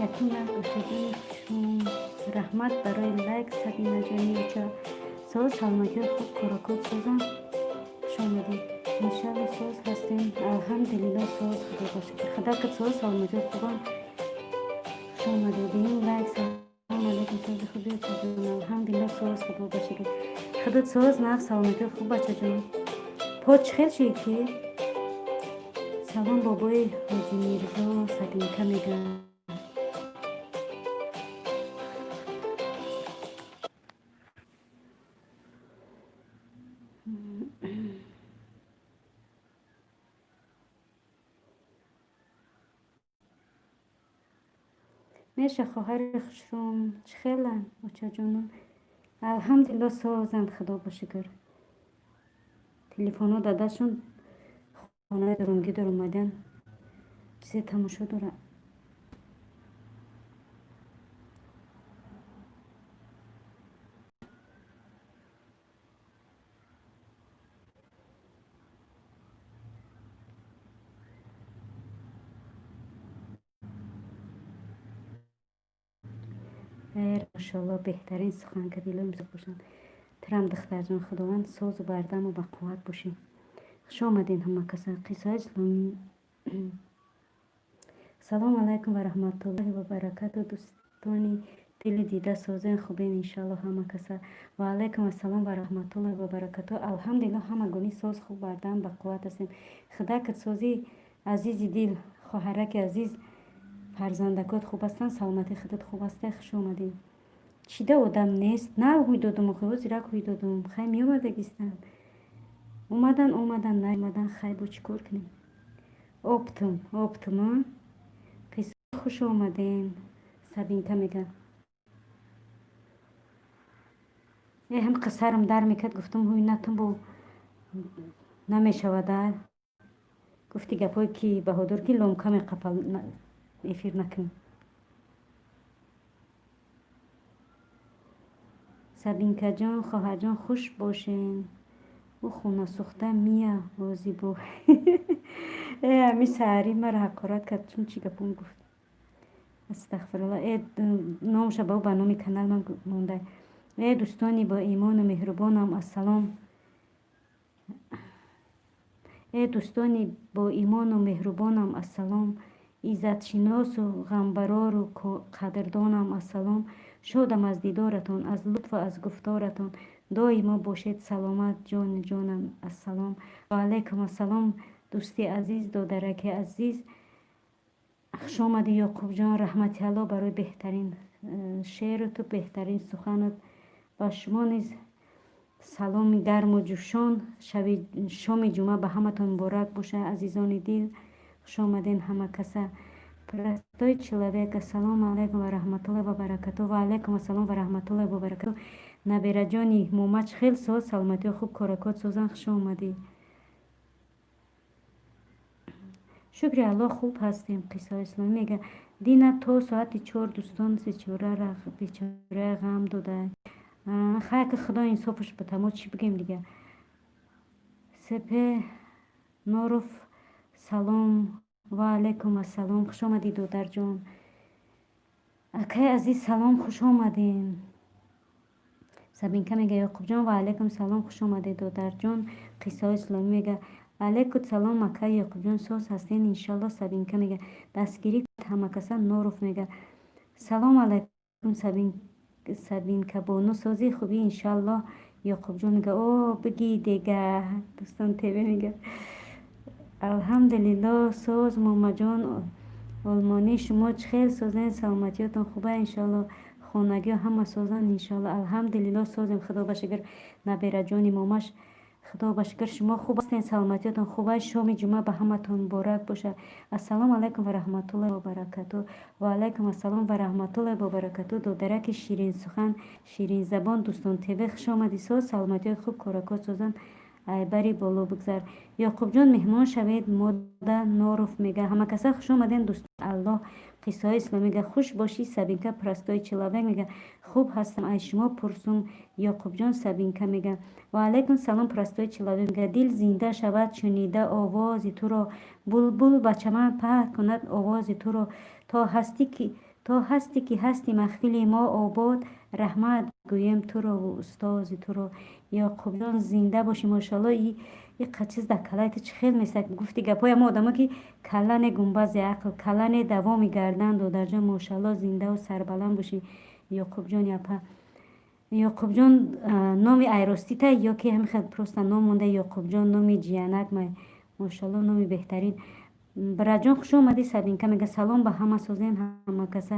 Якум лайк, очаҷони хушрӯм. Раҳмат барои лайк, Сабинаҷони оча. Соз, саломатиҳо хуб, коракот созам. Хуш омадед. Иншалло, соз ҳастем. Алҳамдулилло, соз, Худо ба шукр. Худакат соз, саломатиҳо хубам. Хуш омадед. Ин лайк. Салом алейкум, сози хуби, очаҷон? Алҳамдулилло, соз, Худо ба шукр. Худат соз, нағз, саломатиҳо хуб, бачаҷон? По чӣ хел шид ки? Салом, бобои Ҳоҷи Мирзо, Сабинка мегӯяд. Меша, хоҳари хушрӯм, чӣ хеланд, очаҷонам? Алҳамдулилло, созанд, Худо ба шукр. Телефонҳо дадашон хонаи дурунгӣ даромадан, чизе тамошо дорад. Машоалло, беҳтарин сухан кардӣ, илоҳи мусоф бошанд. Турам, духтарҷон, Худованд созу бардаму бақувват бошӣ. Хуш омадед, ҳама каса. Қиссаҳои исломӣ. Салому алайкум ва раҳматуллоҳи ва баракату, дӯстони дили дида, созен, хубен, иншалло, ҳама каса. Ва алайкум ассалом ва раҳматуллоҳи ва баракату. Алҳамдулилло, ҳамагонӣ соз, хуб, бардам, бақувват ҳастем. Худакат созӣ, азизи дил, хоҳараки азиз, фарзандакот хуб ҳастанд, саломатии худат хуб аста? Хуш омадед. Чида одам нест? Нав ҳуй додум, охи, ҳозирак ҳуй додум. Хай, меомадагистанд. Омадан, омадан, наомадан, хай, бо чӣ кор кунем? Оптум, оптум, қисса. Хуш омадем, Сабинка мега. Э, ҳам қиссарам дар мекард, гуфтам, ҳуй натум, бо намешавада. Гуфти гапҳое ки Баҳодур ки ломка меқапал, эфир накунем. Сабинкаҷон, хоҳарҷон, хуш бошен. Ӯ хонасӯхта мия бозибо. Э, ами саҳарӣ маро ҳақорат кард, чун чӣ гапон гуфт. Астағфирулло. Э, номша ба ӯ ба номи канал ман монда. Э, дӯстони бо имону меҳрубонам, ассалом. Э, дӯстони бо имону меҳрубонам, ассалом. Иззатшиносу ғамбарору қадрдонам, ассалом. Шодам аз дидоратон, аз лутфу аз гуфторатон. Доимо бошед саломат, ҷони ҷонам, ассалом. Ва алайкум ассалом, дӯсти азиз, додараки азиз. Хуш омадӣ, Ёқубҷон. Раҳмати Алло барои беҳтарин шеъруту беҳтарин суханат. Ва шумо низ саломи гарму ҷӯшон. Шаби шоми ҷумъа ба ҳаматон муборак бошад, азизони дил. Хуш омаден, ҳама каса. Простой человек. Ассалому алайкум ва раҳматуллоҳи ва баракату. Ва алайкум ассалом ва раҳматуллоҳи ва баракату. Набираҷони момач хел соз, саломатиҳо хуб, коракот созан? Хуш омадӣ. Шукри Аллоҳ, хуб ҳастем. Қиссаҳои исломӣ мега, дина то соати 4 дӯстон бечора ғам дода. Хай, ки Худо инсофаш бита, мо чӣ бигем дига? Сепе Норов, салом. Ва алайкум ассалом. Хуш омадӣ, додарҷон. Акаи азиз, салом, хуш омадем. Сабинка мега, Ёқубҷон, ва алайкум салом, хуш омадед, додарҷон. Қиссаҳои исломӣ мега, алайкум салом, акаи Ёқубҷон, соз ҳастен, иншалло. Сабинка мега, дастгирӣ ҳамакаса. Норов мега, салом алайкум, Сабинкабону, созӣ, хубӣ, иншалло. Ёқубҷон мега, о, бигӣ дега. Дӯстон ТВ мега, алҳамдулилло, соз, момаҷон олмонӣ, шумо чӣ хел созен, саломатиётон хуба, иншалло, хонагиҳо ҳама созанд, иншалло. Алҳамдулилло, созем, Худо ба шукр. Набераҷони момаш, Худо ба шукр, шумо хуб ҳастен, саломатиётон хуба? Шоми ҷумъа ба ҳаматон муборак бошад. Ассалому алайкум ва раҳматуллоҳи ва баракату. Ва алайкум ассалом ва раҳматуллоҳи ва баракату. Додараки ширинсухан, ширинзабон, дӯстон ТВ, хуш омадӣ. Соз, саломатиёт хуб, коракот созанд? Айбари боло бигзар. Ёқубҷон, меҳмон шавед мода. Норов мега, ҳамакаса хуш омаден, дӯстон аллоҳ. Қиссаҳои исломӣ мега, хуш бошӣ, Сабинка. Простой человек мега, хуб ҳастам, аз шумо пурсум, Ёқубҷон. Сабинка мега, ва алайкум салом. Простой человек мега, дил зинда шавад шунида овози туро, булбул ба чаман паҳн кунад овози туро. То ҳастӣ, то То ҳастӣ ки ҳастӣ, маҳфили мо обод. Раҳмат гӯем турову устози туро. Ёқубҷон, зинда бошӣ. Мошалло, иқа чиз дар каллаи ту чӣ хел места? Гуфти гапҳои ҳама одамо, ки калла не, гумбази ақл, калла не, давоми гардан. Додарҷон, мошалло, зиндаву сарбаланд бошӣ, Ёқубҷони апа. Ёқубҷон номи айростита ё ки ҳамин хел просто ном монда? Ёқубҷон номи ҷиянак май. Мошалло, номи беҳтарин. Бираҷон, хуш омадӣ. Сабинка мега: «Салом ба ҳама, созен ҳама каса».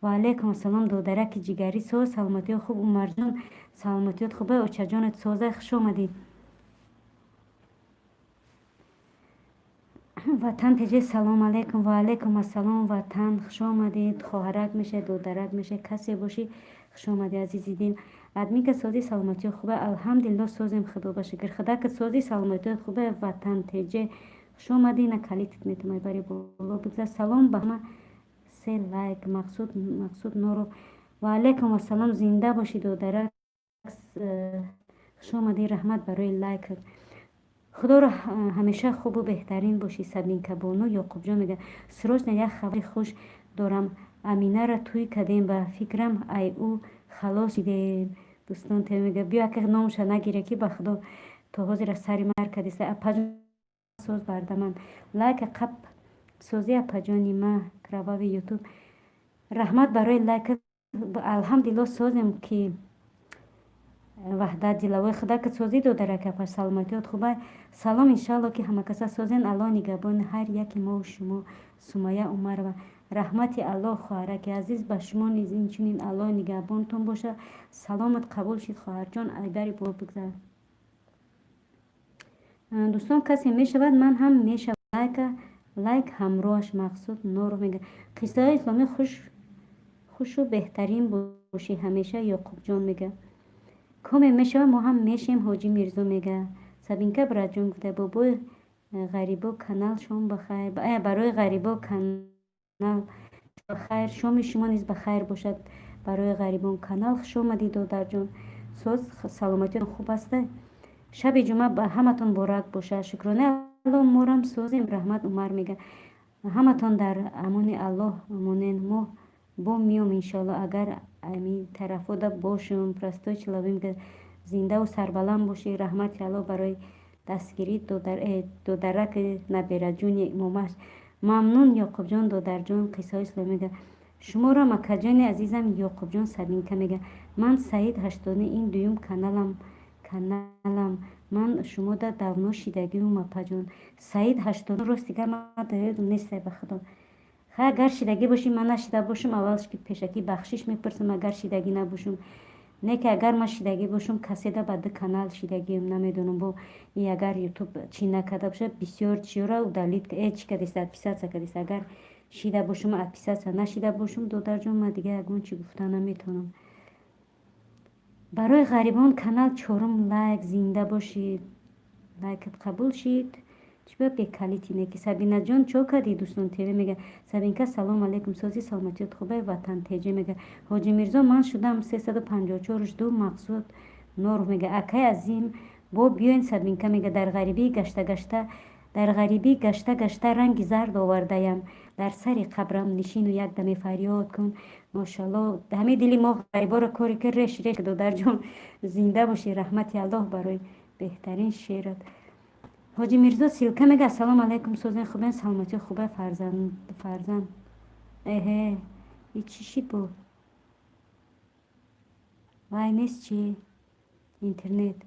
Ва алайкум ассалом, додараки ҷигарӣ. Соз, саломатиё хуб? Умарҷон, саломатиёт хуба? Очаҷонат соза? Хуш омадӣ. Ватан теҷе, салом алайкум. Ва алайкум ассалом, Ватан, хуш омадед. Хоҳарак мешавед, додарак мешавед, касе бошӣ, хуш омадӣ, азизи дил. Админка, сози, саломатиё хуба? Алҳамдулилло, созем, худо ба шукр. Худакат сози, саломатиёт хуба? Ватан теҷе, хуш омадӣ. На калитит метумай, бари боло бигзар. Салом ба ҳама, се лайк. Мақсуд, Мақсуд Норов. Ва алайкум ассалом, зинда бошӣ, додарак, хуш омадӣ. Раҳмат барои лайкат. Худоро ҳамеша хубу беҳтарин бошӣ. Сабинка бону Ёқубҷон мега: «Срочно як хабари хуш дорам, Аминара тӯй кардем, ба фикрам, ай ӯ халос шидем». Дӯстон, те мега: «Биё, ака, номша нагире, ки ба худо то ҳозира сари мар кардиста». Апаҷон, соз бардаман лайка қап созӣ. Апаҷони ма, кровави ютуб, раҳмат барои лайка. Алҳамдулилло, созем ки. Ваҳдат дилавои, худака созӣ, додарак апа, саломатиёт хуба? Салом, иншалло, ки ҳамакаса созен. Алло нигаҳбони ҳар яки мову шумо. Сумая Умарова, раҳмати Аллоҳ, хоҳараки азиз, ба шумо низ инчунин Аллоҳ нигаҳбонтон бошад. Саломат қабул шид, хоҳарҷон, айдари бо бигзар. Дӯстон, касе мешавад, ман ҳам мешавам. Лайка, лайк ҳамроҳаш. Мақсуд Норов мега: «Қиссаҳои исломӣ, хушу беҳтарин бошӣ ҳамеша». Ёқубҷон мега: «Коме мешава, мо ҳам мешем». Ҳоҷӣ Мирзо мега: «Сабинка, братҷон», гуфта: «Бобои ғарибо канал, шом бахайр». Барои ғарибо канал бахайр, шоми шумо низ бахайр бошад. Барои ғарибон канал, хуш омадӣ, додарҷон. Соз, саломатиён хуб аста? Шаби ҷумъа ба ҳаматон муборак бошад. Шукронаи Аллоҳ, морам созем, раҳмат. Умар мега: «Ҳаматон дар амони Аллоҳ монен, мо бо миём, иншоалло, агар ами тарафода бошум». Простой человек мега: «Зиндаву сарбаланд бошӣ». Раҳмати Аллоҳ барои дастгирӣ, додараки набераҷони момаш. Мамнун, Ёқубҷон, додарҷон. Қиссаҳои исломӣ мега: «Шуморо, макаҷони азизам Ёқубҷон». Сабинка мега: «Ман Саид ҳаштони, ин дуюм каналам, ман шумода давно шидагиум». Апаҷон Саид ҳаштону, рости гап, ман ёдам нестай, ба худо. Хай, агар шидагӣ бошӣ, ман нашида бошам, аввалш ки пешакӣ бахшиш мепурсам, агар шидагӣ набошам. Не ки агар ман шидагӣ бошам, каседа ба ду канал шидагиам, намедонам. Бо и агар Ютуб чӣ накарда бошад, бисёр чиёра удалить чӣ кардеста, отписаться кардеста. Агар шида бошам, отписаться нашида бошам, додарҷон, ман дигар ягон чӣ гуфта наметавонам. Барои ғарибон канал, чорум лайк. Зинда бошед, лайкат қабул шид. Чӣ ба бекалити неки? Сабинаҷон, чо кардӣ? Дӯстон ТВ мега: «Сабинка, салом алейкум, сози, саломатиёт хубе?» Ватан теҷе мега: «Ҳоҷи Мирзо, ман шудам 354 ду». Мақсуд Норов мега: «Акай азим, бо биёен». Сабинка мега: «Дар ғарибӣ гашта гашта, дар ғарибӣ гашта гашта, ранги зард овардаям. Дар сари қабрам нишину як даме фарёд кун». Мошалло, ҳамаи дили мо ғариборо коре ки реш реш. Додарҷон, зинда бошӣ, раҳмати Аллоҳ барои беҳтарин шеърат. Ҳоҷи Мирзо Силка мега: «Ассалому алайкум, созен, хубен, саломатӣ хуба?» Фарзанд, фарзанд, эҳе, и чӣ шид? Бо вай нест чи интернет?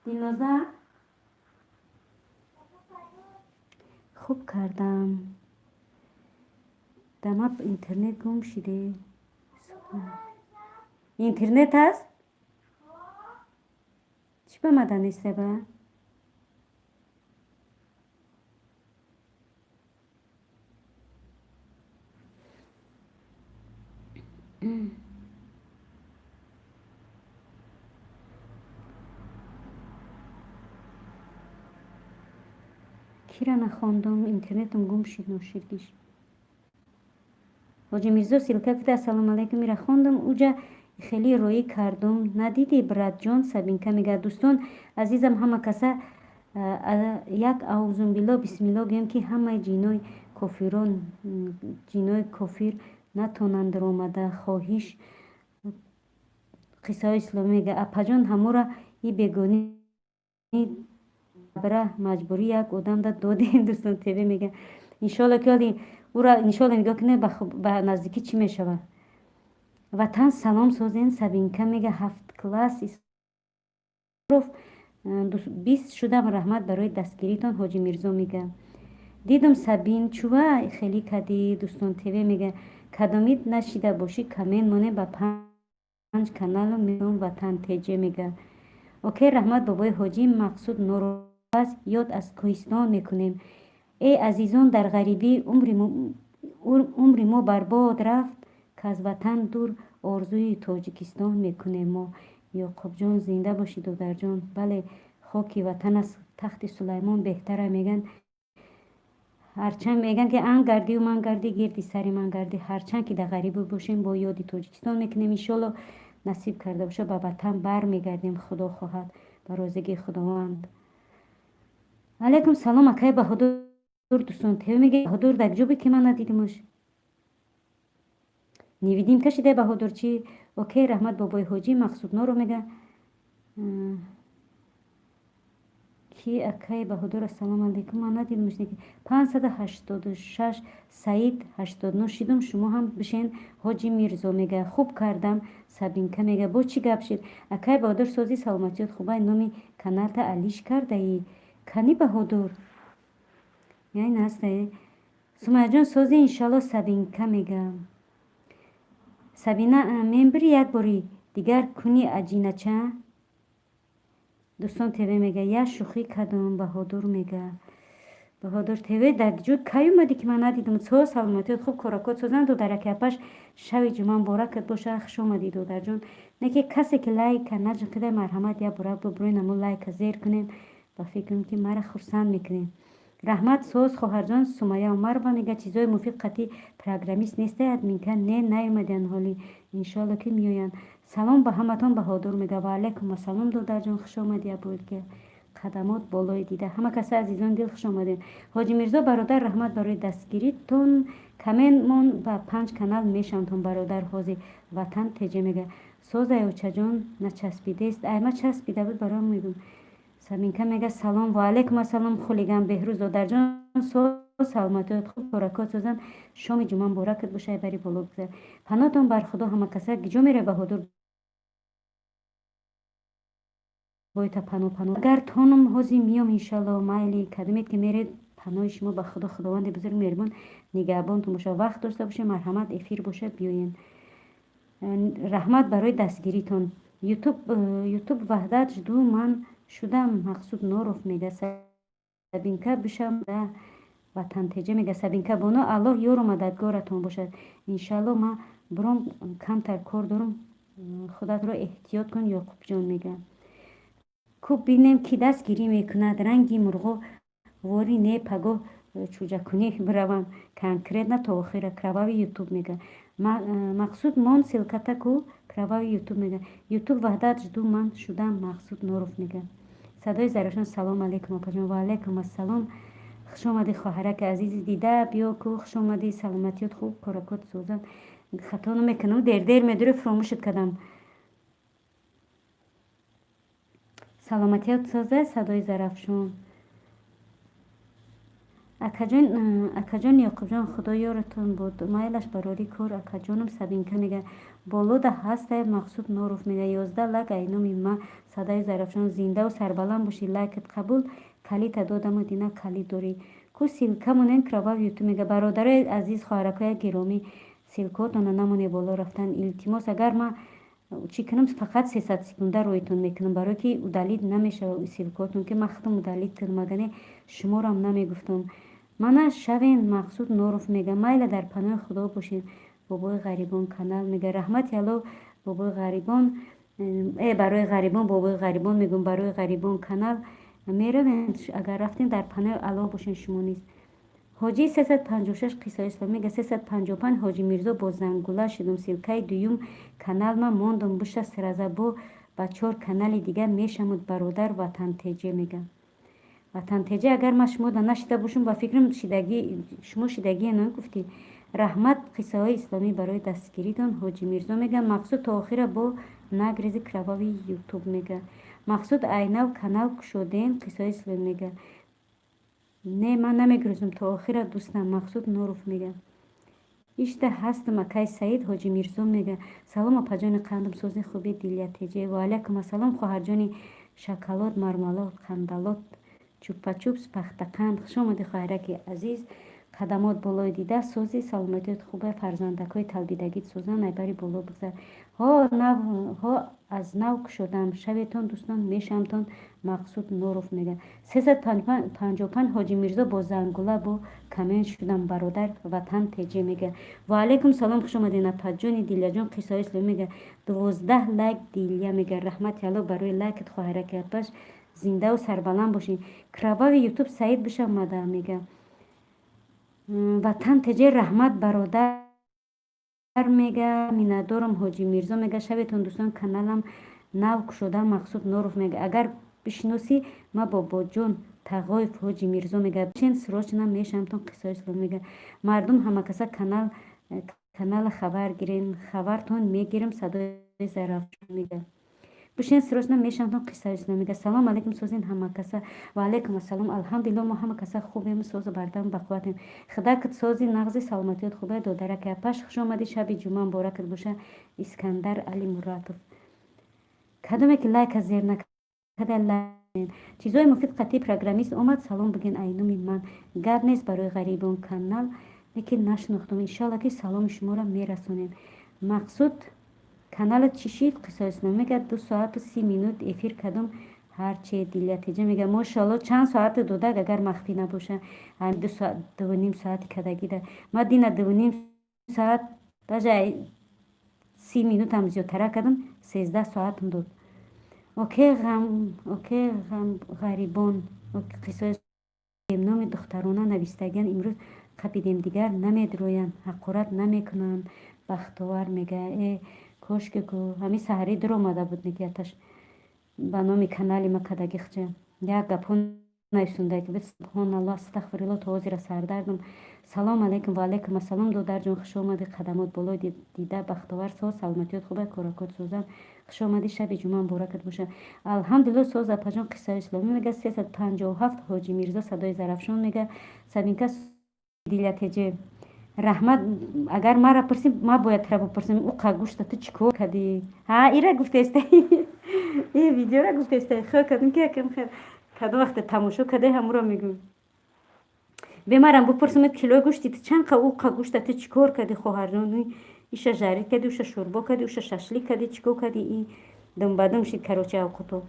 Дилноза, хуб кардам, дамаб интернет гум шиде. Интернет ҳаст, чӣ ба мада неста ба? Кира нахондум, интернетам гум шид, ноширгиш. Ҳоҷи Мирзо Силка гуфта: «Ассалому алайкум». Ира хондум, уҷа хеле роӣ кардум, надидӣ, братҷон? Сабинка мега: «Дӯстон азизам, ҳама каса Як аузубилло бисмилло гӯем, ки ҳамаи ҷинои кофирон, ҷинои кофир натонанд ромада. Хоҳиш, қиссаҳои исломӣ мега. Апаҷон, ҳамора и бегони бра маҷбурӣ як одамда додем. Дӯстон ТВ мега. Иншолло, ки оли ура иншолло нигоҳ кунед, ба наздикӣ чӣ мешавад. Ватан салом, созен. Сабинка мега, ҳафт класс 20 шудам, раҳмат барои дастгиритон. Ҳоҷи Мирзо мега, дидум. Сабин, чува хелӣ кадӣ? Дӯстон ТВ мега, кадомид нашида бошӣ, коммент моне, ба панҷ каналу меом. Ватан ТЖ мега, окей, раҳмат. Бобои ҳоҷӣ Мақсуд нороз, ёд аз кӯҳистон мекунем. Эй азизон, дар ғарибӣ умри мо барбод рафт, каз ватан дур орзуи Тоҷикистон мекунем мо. Ёқубҷон, зинда бошӣ, додарҷон. Бале, хоки ватан аз тахти Сулаймон беҳтара, мегӯянд. Ҳарчанд мегӯянд, ки ан гардию ман гардӣ, гирди сари ман гардӣ. Ҳарчанд ки дар ғарибӣ бошем, бо ёди Тоҷикистон мекунем. Иншолло, насиб карда боша, ба ватан бармегардем, Худо хоҳад, ба розигии Худованд. Алайкум салом, акай Баҳодур. Дӯстон ТВ мега, Баҳодур дар ҷо ки ман надидимаш, невидимка шида. Баҳодур чӣ? Окей, раҳмат. Бобои ҳоҷӣ Мақсудноро мега, ки акай Баҳодур, ассалому алайкум, ман надидимаш. 586 Саид 89 шидум, шумо ҳам бишен. Ҳоҷи Мирзо мега, хуб кардам. Сабинка мега, бо чӣ гап шид? Акай Баҳодур, сози, саломатиёт хубай? Номи каналта алиш кардаӣ? Кани Баҳодур яй настае. Сумаяҷон, сози, иншалло. Сабинка мега, Сабина, мембири як бори дигар куни аҷинача. Дӯстон ТВ мега, як шӯхӣ кардам. Баҳодур мега, Баҳодур ТВ дар ҷо кай омадӣ, ки ман надидам? Со, саломатиёт хуб, коракот созанд. Додараки апаш, шави ҷумъа муборакат боша, хуш омадӣ, додарҷон. Не ки касе ки лайка наҷиқида, марҳамат, як бора бубурен, амо лайка зер кунем, ба фикрам, ки мара хурсанд мекунем. Раҳмат, соз, хоҳарҷон. Сумая Умарова мега, чизои муфид қатъи программист нестай, админка? Не, наомадиян ҳоли, иншоалло, ки меоянд. Салом ба ҳаматон. Баҳодур мега, ваалайкум ассалом, додарҷон, хуш омадӣ. Абулки қадамот болои дида. Ҳама каса, азизони дил, хуш омадем. Ҳоҷи Мирзо бародар, раҳмат барои дастгиритон. Комментмон ба панҷ канал мешавантон, бародар. Ҳозир Ватан ТЖ мега, созай, очаҷон, начаспидест. Ай, ма часпида буд, бароям мегӯм. Сабинка мега, салом, ваалайкум ассалом. Хулиган Беҳрӯз додарҷон, соз, саломатиёт хуб, баракот созанд. Шоми ҷумъа муборакат бошай, бари боло бигзар. Паноҳтон бар Худо, ҳама каса. Гиҷо меравӣ, Баҳодур? Бойта пано пано агар тонум, ҳозир миём, иншалло. Майли, кадомед ки меред, паноҳи шумо ба Худо. Худованди бузург меҳрибон нигаҳбонтон боша. Вақт дошта бошед, марҳамат, эфир бошад, биёен. Раҳмат барои дастгиритон. Ютуб Ваҳдат жду, ман шудам. Мақсуд Норов мега, Сабинка бишам. Ватантеҷа мега, Сабинка боно, Аллоҳ ёру мададгоратон бошад. Иншалло, ман буром, камтар кор дорум. Худатро эҳтиёт кун. Ёқубҷон мега, ку бинем, ки дастгирӣ мекунад. Ранги мурғо вори не, пагоҳ чӯҷакунӣ биравам конкретно то охира. Кровавый Ютуб мега, Мақсуд мон ссылката ку. Кровавый Ютуб мега, Ютуб Ваҳдат жду, ман шудам. Мақсуд Норов мега, садои Зарафшон, салом алейкум, апаҷон. Ваалайкум ассалом, хуш омадӣ, хоҳараки азизи дида, биё ку, хуш омадӣ. Саломатиёт хуб, коракот созан. Хато намекунам, дер-дер медурӣ, фуромӯшат кардам. Саломатиёт соза. Садои Зарафшон, акаҷон, акаҷон Ёқубҷон, Худо ёратон буд. Майлаш, барори кор, акаҷонам. Сабинка мега, болода ҳастай. Мақсуд Норов мега, 11 лайк айноми ма. Садои Зарафшон, зиндаву сарбаланд бошӣ, лайкат қабул. Калита додаму дина калид дорӣ ку, ссылка монен. Кровавый Ютуб мега, бародарои азиз, хоҳаракои гиромӣ, ссылкаотона намоне боло рафтан, илтимос. Агар ман чӣ кунам, фақат 300 секунда роитон мекунам, барое ки удалить намешавад ссылкаотон, ки ман худам удалить кунам, агар не, шуморам намегуфтам. Мана шавен. Мақсуд Норов мега, майла, дар паноҳи Худо бошед. Бобои ғарибон канал мега, раҳмати Алло. Бобои ғарибон, барои ғарибон, бобои ғарибон мегӯм, барои ғарибон канал меравем. Агар рафтем, дар паноҳи Аллоҳ бошен шумо низ. Ҳоҷии 356 қиссаи ислом мега, 355. Ҳоҷи Мирзо, бо зангула шудум, ссылкаи дуюм канал ма мондум, буша сразу бо ба чор канали дигар мешамуд, бародар. Ватантеҷе мега. Ватан Теҷа, агар ман шумода нашида бошам, ба фикрам, шидагӣ шумо шидагие нагуфтӣ. Раҳмат, Қиссаҳои исломӣ, барои дастгиритон. Ҳоҷи Мирзо мега: «Мақсуд, то охира бо нагрези». Кровавый Ютуб мега: «Мақсуд, айнав канал кушоден». Қиссаҳои исломӣ мега: «Не, ман намегрезам то охира, дӯстам». Мақсуд Нуров мега: «Ишта ҳастам, акай Саид». Ҳоҷи Мирзо мега: «Салом, апаҷони қандам, сози, хуби?» Дилия Теҷе, ваалайкум ассалом, хоҳарҷони шоколад, мармалод, қандалот, чупачупс, пахтақанд, хушомадӣ, хоҳараки азиз, қадамот болои дида. Сози, саломатиёт хуба, фарзандакҳои талбидагит созан, айбари боло бигзар. Ҳо, аз нав кушодам. Шаветон, дӯстон, мешамтон. Мақсуд Нуров мега: 355. Ҳоҷи Мирзо бо зангула бо коммент шудам, бародар. Ватан Теҷе мега: «Ваалайкум салом, хушомадед, апаҷони Дилияҷон». Қиссаҳои исломӣ мега: 12 лайк. Дилия мега: «Раҳмати Алло барои лайкат, хоҳараки апаш, зиндаву сарбаланд бошед». Кровавый Ютуб, Саид бишамада мега. Ватан Теҷе: «Раҳмат, бародар», мега. Миннатдорам. Ҳоҷи Мирзо мега: «Шаветон, дӯстон, каналам нав кушодам». Мақсуд Нуров мега: «Агар бишиносӣ, ма Бобоҷон Тағоев». Ҳоҷи Мирзо мега: «Шен, срочно мешамтон». Қиссаҳои исломӣ мега: «Мардум, ҳамакаса канала хабар гирен, хабартон мегирам». Садои Зарафшон мега: «Бишен, срочно мешамтон». Қиссаҳои исломӣ мега: «Салом алайкум, созин ҳамакаса?» Ва алайкум ассалом, алҳамдулилло, мо ҳамакаса хубем, созу бардам, бақувватем. Худакат сози, нағзи, саломатиёт хубе, додараки апаш, хушомадӣ, шаби ҷумъа муборакат боша. Искандар Али Муратов, кадоме ки лайка зер накарда, чизҳои муфид қатъи программист омад, салом бигин айнуми ман. Гап нест, барои ғарибон канал, лекин нашинохтам. Иншалло, ки саломи шуморо мерасонем. Мақсуд, каналат чӣ шид? Қиссаи исломӣ мега: 2 соату 30 минут эфир кардам ҳарче. Дилятиҷа мега: «Мошоалло, чанд соати додак, агар махфӣ набоша?» 2 соат, 2,5 соати кадагида. Ма дина 2,5 соат, даже 30 минутам зиёдтара кардам, 13 соатам дод. Окей, ғам, окей, ғам, ғарибон. Қиссаи номи духтарона навистагиан, имрӯз қапидем, дигар намедроянд, ҳақорат намекунанд. Бахтовар мега: «Э, кошки ку ҳамин саҳарӣ дуромада буд никияташ ба номи канали ма кадагихча як гапҳо нависонда ки субҳоналлоҳ, астағфируллоҳ, то ҳозира сардардам». Салом алайкум, ва алайкум ассалом, додарҷон, хушомадӣ, қадамот болои дида. Бахтовар, соз, саломатиёт хуба, коракот созам, хушомадӣ, шаби ҷумъа муборакат боша. Алҳамдулилло, соз, апаҷон. Қиссаи исломӣ мега: 357. Ҳоҷи Мирзо, садои Зарафшон мега: «Сабинка Дилятеҷе, раҳмат». Агар мара пурсӣ, ма бояд тра бипурсем: уқа гӯшта ту чӣ кор кардӣ? Ҳа, ира гуфтеста, и видеора гуфтеста, хел кардем ки якам кадом вақте тамошо кардаи, ҳамуро мегӯм. Бемарам бипурсам: килои гӯшти ту чанд қа, уқа гӯшта ту чӣ кор кардӣ, хоҳарҷон? Иша жарить кардӣ, уша шӯрбо кардӣ, уша шашлик кардӣ, чӣ кор кардӣ? И думбадум шид, короче, авқото.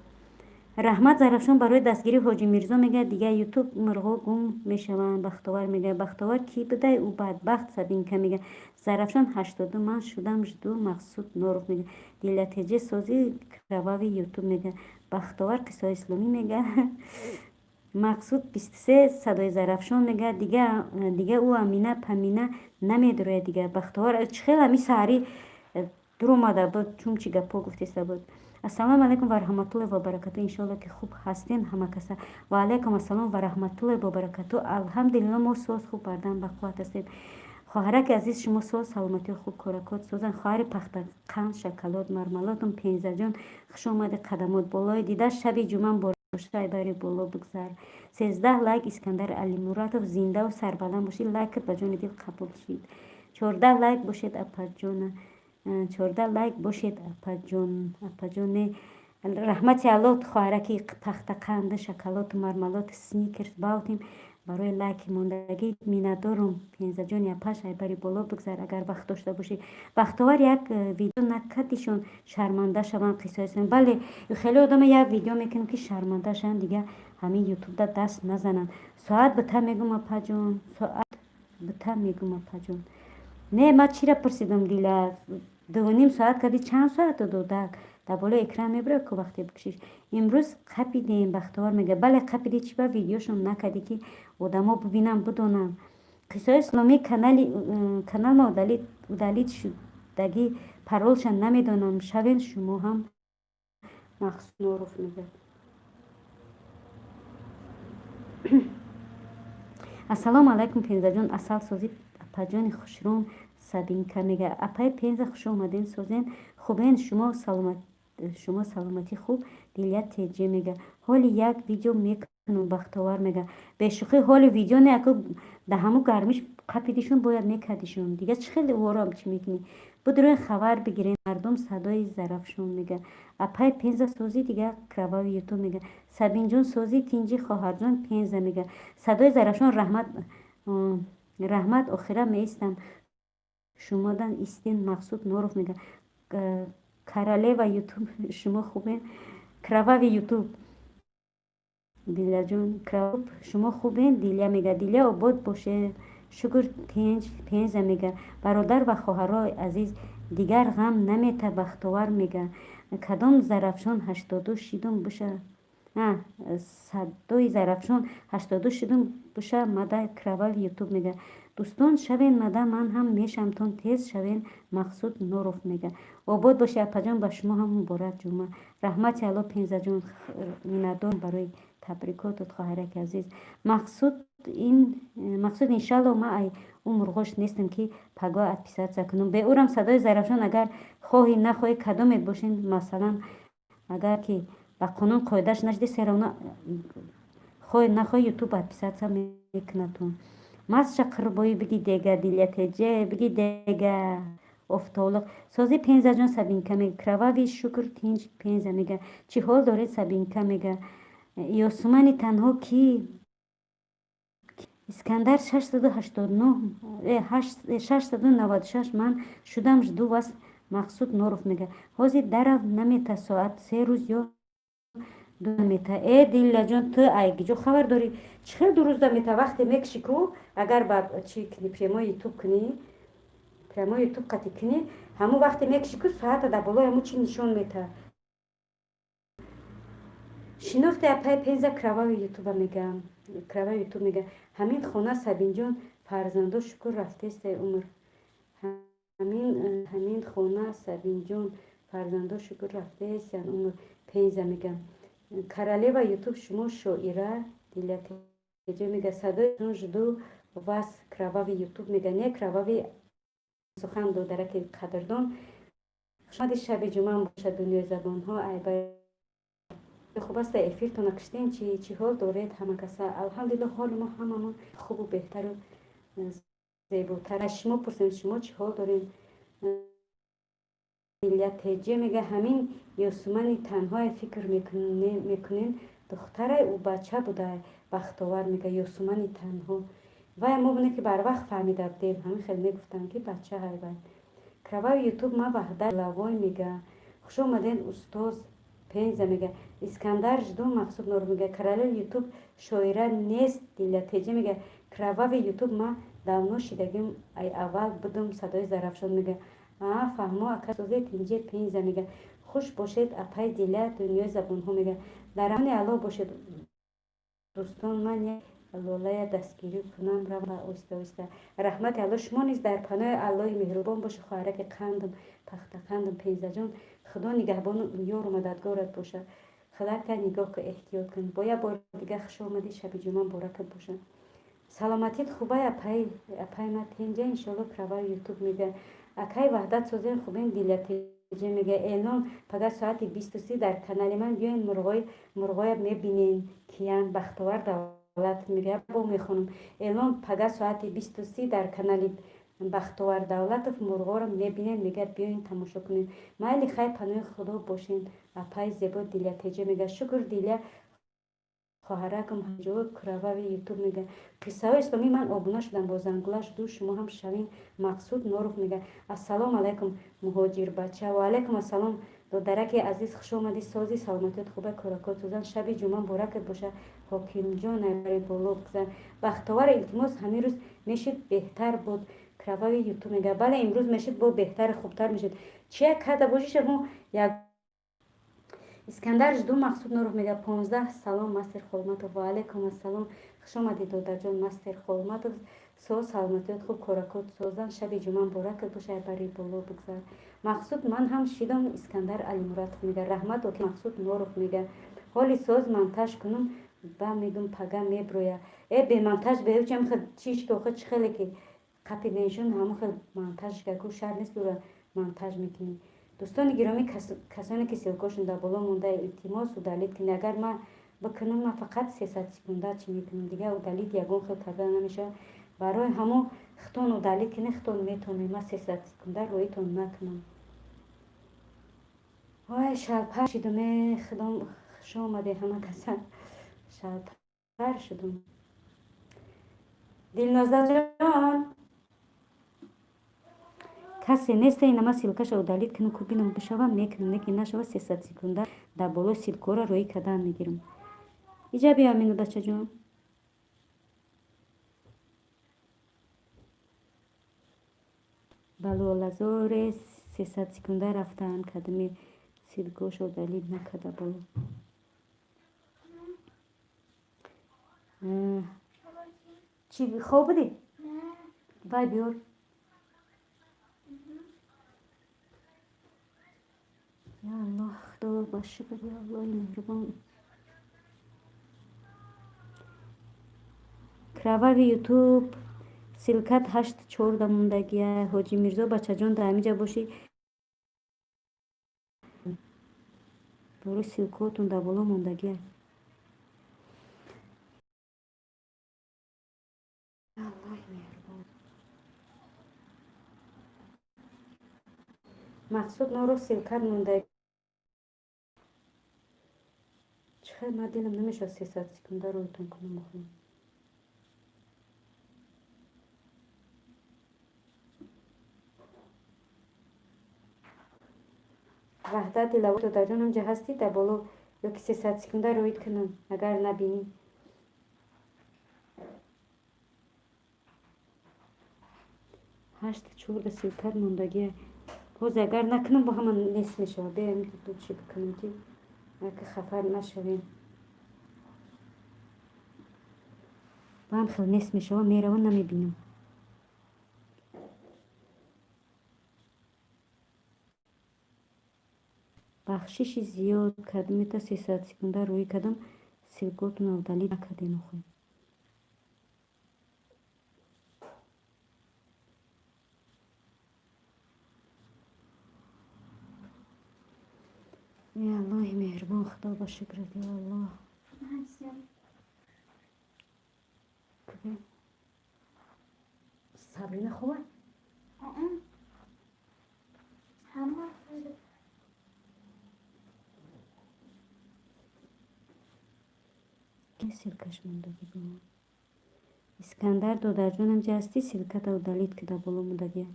Раҳмат, Зарафшон, барои дастгирӣ. Ҳоҷи Мирзо мегӯяд: «Дигар Ютуб мурғо гум мешаванд». Бахтовар мегӯяд: «Бахтовар кӣ будай, ӯ бадбахт?» Сабинка мегӯяд: «Зарафшон, 82 ман шудам, жду». Мақсуд Норов мегӯяд: «Дилатеҷе, сози?» Кровавый Ютуб мегӯяд: «Бахтовар». Қиссаҳои исломӣ мегӯяд: «Мақсуд, 23». Садои Зарафшон мегӯяд: «Дига ӯ Амина Памина намедурояд дигар». Бахтовар чӣ хел ҳами саҳарӣ дуромада буд, чун чӣ гапҳо гуфтеста буд. Ассалому алайкум ва раҳматуллоҳи ва баракату. Иншоалло, ки хуб ҳастем ҳама каса. Ва алайкум ассалом ва раҳматуллоҳи ва баракату. Алҳамдулилло, мо соз, хуб, бардан бақувват ҳастем. Хоҳараки азиз, шумо соз, саломатиё хуб, коракот созан? Хоҳари пахтақанд, шоколад, мармаладум, Пензаҷон, хуш омадӣ, қадамот болои дида, шаби ҷумъа муборак, бари боло бигзар. 13 лайк. Искандар Алимуратов, зиндаву сарбаланд бошед, лайкат ба ҷони дил қабул шид. 14 лайк бошед, апаҷона, 14 лайк бошед, апаҷон, апаҷоне. Раҳмати Алло, хоҳараки пахтақанду шоколаду мармаладу Сникерс баутим, барои лайки мондагӣ миннатдорум. Пензаҷони апаш, айбари боло бигзар, агар вақт дошта бошӣ. Бахтовар, як видео накардишон, шарманда шаванд қиссаи. Бале, хеле одама як видео мекунем, ки шарманда шаванд, дигар ҳамин Ютубда даст назананд. Соат бита мегум, апаҷон, соат бита мегум, апаҷон. Не, ман чира пурсидам, Дила? 2,5 соат кардӣ, чанд соату додак? Дар болои экран мебурад ку, вақте бикушиш. Имрӯз қапидем. Бахтовар мега: «Бале, қапидӣ, чӣ ба видеошон накардӣ, ки одамо бибинанд, бидонанд?» Қиссаҳои исломӣ, канал ма удалить шудагӣ, паролша намедонам. Шавен шумо ҳам. Мақсуд Норов мегӯяд. Ассалому алайкум, Пензаҷон, асал созӣ, апаҷони хушрӯм. Сабинка мега: «Апаи Пенза, хуш омаден, созен, хубен шумо, шумо саломатӣ хуб?» Дилия Теҷе мега: «Ҳоли як видео мекунум». Бахтовар мега: «Бешӯхӣ, ҳоли видео не, аку да ҳаму гармиш қапидишон, бояд мекардишон дига. Чӣ хеле ворам чӣ мекунӣ? Будрои хабар бигирен мардум». Садои Зарафшон мега: «Апаи Пенза, созӣ?» Дига Кровавый Ютуб мега: «Сабинҷон, созӣ, тинҷӣ, хоҳарҷон?» Пенза мега: «Садои Зарафшон, раҳмат, раҳмат, охира меистам, шумодан истен». Мақсуд Норов мега: «Королева Ютуб, шумо хубен?» Кровавый Ютуб, Дилияҷон, шумо хубен? Дилия мега: «Дилия, обод боше, шукр, тинҷ». Пенза мега: «Бародар ва хоҳарои азиз, дигар ғам намета». Бахтовар мега: «Кадом Зарафшон 82 шидум буша? Садои Зарафшон 82 шидум буша мада». Кровавый Ютуб мега: «Дӯстон, шавен мада, ман ҳам мешамтон, тез шавен». Мақсуд Норов мега: «Обод бошед, апаҷон, ба шумо ҳам муборак ҷумъа». Раҳмати Алло, Пензаҷон, миннатдорам барои табрикотот, хоҳараки азиз. Мақсуд, ин мақсуд, иншалло, ман ай ӯ мурғош нестам, ки пагоҳ отписаться кунам беурам. Садои Зарафшон, агар хоҳӣ нахоҳӣ, кадомет бошен, масалан, агар ки ба қонун қоидаш нашди, всё равно, хоҳӣ нахоҳӣ, Ютуб отписаться мекунадтон. Масша қурбоӣ биги дега, Дилятеҷе биги дега, офтолиқ сози, Пензаҷон. Сабинка мега: «Кровавый, шукр, тинҷ». Пенза мега: «Чӣ ҳол доред?» Сабинка мега: «Ёсумани танҳо ки?» Искандар 686, ман шудам, жду вас. Мақсуд Норов мега: «Ҳозир дарав намета, соат се рӯз ё ду намета». Э, Дилляҷон, ту ай гиҷо хабар дорӣ? Чӣ хел 2 рӯз намета? Вақте мекушӣ ку, агар ба чӣ кунӣ, прямой Ютуб кунӣ, прямой Ютуб қатӣ кунӣ, ҳамун вақте мекушӣ ку, соата дар болои ҳамун чӣ нишон мета. Шинохти апаи Пенза? Кровавый Ютуба мегам. Кровавый Ютуб мега: «Ҳамин хона, Сабинҷон, фарзандо, шукр, рафтестай умр». Ҳамин хона, Сабинҷон, фарзандо, шукр, рафтесян умр. Пенза мегам: «Королева Ютуб, шумо шоира?» Дилятеҷо мега: «Садои, жду вас». Кровавый Ютуб мега: «Не, кровавый сухан». Додараки қадрдон, хушомади, шаби ҷумъаам бошад. Дунёи забонҳо айба хуб аст, эфиртона киштем. Чи чӣ ҳол доред ҳама каса? Алҳамдулилло, ҳоли мо ҳамамон хубу беҳтару зеботар. Аз шумо пурсем, шумо чӣ ҳол доред? Дилятеҷе мега: «Ҳамин Ёсумани танҳое фикр мекунем, духтарай, ӯ бача будай». Бахтовар мега: «Ёсумани танҳо вай мо буне, ки барвақт фаҳмида будем, ҳамин хел мегуфтам, ки бача ҳай вай». Кровавый Ютуб, ма Ваҳдат лавой мега: «Хуш омаден, устоз». Пенза мега: «Искандар, жду». Мақсуд Нур мега: «Королева Ютуб, шоира нест». Дилятеҷе мега: «Кровавый Ютуб, ма давно шидагим, ай аввал будум». Садои Зарафшон мега: «А, фаҳмо, ака, созед, тинҷе». Пенза мега: «Хуш бошед, апай Диля». Дунёи забонҳо мега: «Дар амони Аллоҳ бошед, дӯстон, ман як лолая дастгирӣ кунам, рава оҳиста оҳиста». Раҳмати Аллоҳ, шумо низ дар паноҳи Аллоҳи меҳрубон бошед, хоҳараки қандам, пахтақандам. Пензаҷон, Худо нигаҳбону ёру мададгорат бошад. Худакта нигоҳ кун, эҳтиёт кун. Бо як бори дига хуш омадӣ, шаби ҷумъа муборакат бошад. Саломатит хубай, апай ма, тенҷа, иншоалло. Кровавый Ютуб мега: «Акай Ваҳдат, созен, хубен?» Дилятеҷе мега: «Эълон: пага соати 23 дар канали ман биёен, мурғоя мебинен киян». Бахтовар Давлат мега: «Бо мехонам эълон: пага соати 23 дар канали Бахтовар Давлатов мурғоро мебинен», мега, «биёен, тамошо кунед». Майли, хай, паноҳи Худо бошен, апаи зебо. Дилятеҷе мега: «Шукр, Диля хоҳаракам ҷо». Кровавый Ютуб мега: «Қиссаҳои исломӣ, ман обуна шудам, бо зангула жду, шумо ҳам шавин». Мақсуд Норов мега: «Ассалому алайкум, муҳоҷирбача». Ваалайкум ассалом, додараки азиз, хуш омадӣ, сози, саломатият хуба, коракот сӯзан, шаби ҷумъа муборакат боша. Ҳокимҷон, бари боло бигзар. Бахтовар, илтимос, ҳамин рӯз мешид, беҳтар буд. Кровавый Ютуб мега: «Бале, имрӯз мешид, бо беҳтари хубтар мешид, чия карда бошиша мо як». Искандар, жду. Мақсуд Нуров мега: 15 салом, мастер Холматов. Ваалайкум ассалом, хуш омадӣ, додарҷон мастер Холматов. Соз, саломатиёт хуб, коракот созан, шаби ҷумъа муборакат боша, бари боло бигзар. Мақсуд, ман ҳам шидам. Искандар Алимуратов мега: «Раҳмат, оки». Мақсуд Норов мега: «Ҳоли соз, монтаж кунум». Ба мегум, пага меброя. Э, бемонтаж беючам чиш ки охи чӣ хеле ки қапиденшон, ҳамон хел монтаж ку, шарт нест, ки монтаж мекунӣ. Дӯстони гиромӣ, касоне ки ссылкошон дар боло монда, илтимос, удалить кунед. Агар ман бикунам, ман фақат 300 секунда чӣ мекунам, дигар удалить ягон хел карда намешавад. Барои ҳамон хитон удалить кунед, хитон метавонед, ман 300 секунда роитон накунам. Ой, шалпар шудум. Э, худом, хуш омаде ҳама каса, шалпар шудум. Дилнозаҷон, касе неста? Инама ссылкаша удалить кунам ку, бинам, бишава, мекунам, не ки нашава, 300 секунда дар болои ссылкора роӣ кардан мегирам. Иҷа биё, Амину бачаҷон. Ба лолазоре 300 секунда рафтаанд, кадами ссылкоша удалить накарда боло. Чӣ, хоб будӣ? Вай, биёр. Я Аллоҳ, Худо ба шукр, я Аллоҳи меҳрубон. Кровави Ютуб, ссылкат ҳашт чорда мондагия. Ҳоҷи Мирзо, бачаҷон, дар ҳамиҷа бошӣ, бори ссылкотон дар боло мондагия. Аллоҳи меҳрубон. Мақсуд Норов, ссылкат монда. Чӣ хел, ман дилам намешавад 300 секунда роитон кунам охи. Ваҳдат Дилавор, додарҷон, ҳамҷа ҳастӣ дар боло ё ки 300 секунда роит кунам, агар набинӣ? Ҳашт чорда ссылкат мондагия. Ҳозир агар накунам, бо ҳама нест мешавад. Биёем, чӣ бикунем, ки ака хафар нашавем. Ба ҳам хел нест мешавад, мерава, намебинам. Бахшиши зиёд, кадомета 300 секунда рӯӣ кардам, ссылкотонро удалить накардем охӯ. Е, Аллоҳи меҳрубон, Худо ба шукрат, ё Аллоҳ. Кубе Сабрина хуба? Ҳама. Ки ссылкаш мондагӣ бо? Искандар, додарҷонам, ҷа ҳастӣ? Ссылката удалить ки дар боло мондагия.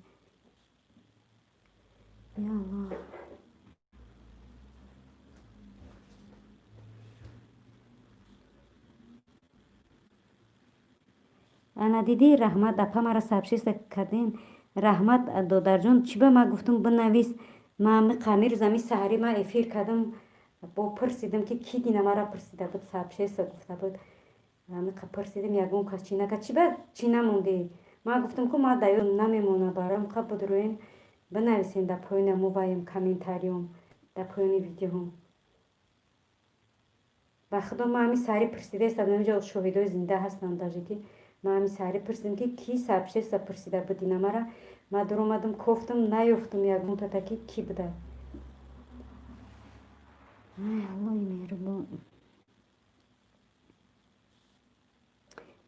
Я Аллоҳ. Ана, дидӣ, раҳмат, апа, мара сообщество кардем. Раҳмат, додарҷон. Чӣ ба ман гуфтум, бинавис. Ман қамирӯз ами саҳарӣ ман эфир кардам, бо пурсидам, ки ки дина мара пурсида буд, сообщество гуфта буд. Амиқа пурсидим, ягон кас чӣ накард. Чӣ ба чӣ намондӣ? Ман гуфтам, ку ман даё намемонам, бароям қа будроен, бинависем дар поёни аму ваем комментариём, дар поёни видеоҳом. Ба Худо, ман ҳами саҳарӣ пурсидаистам, инҷо шоҳидои зинда ҳастанд даже, ки ман ҳами саҳарӣ пурсидам, ки ки сообщество пурсида буд ина мара. Ман дуромадам, кофтам, наёфтам ягонта таки ки буда. Ай, Аллоҳи меҳрубон.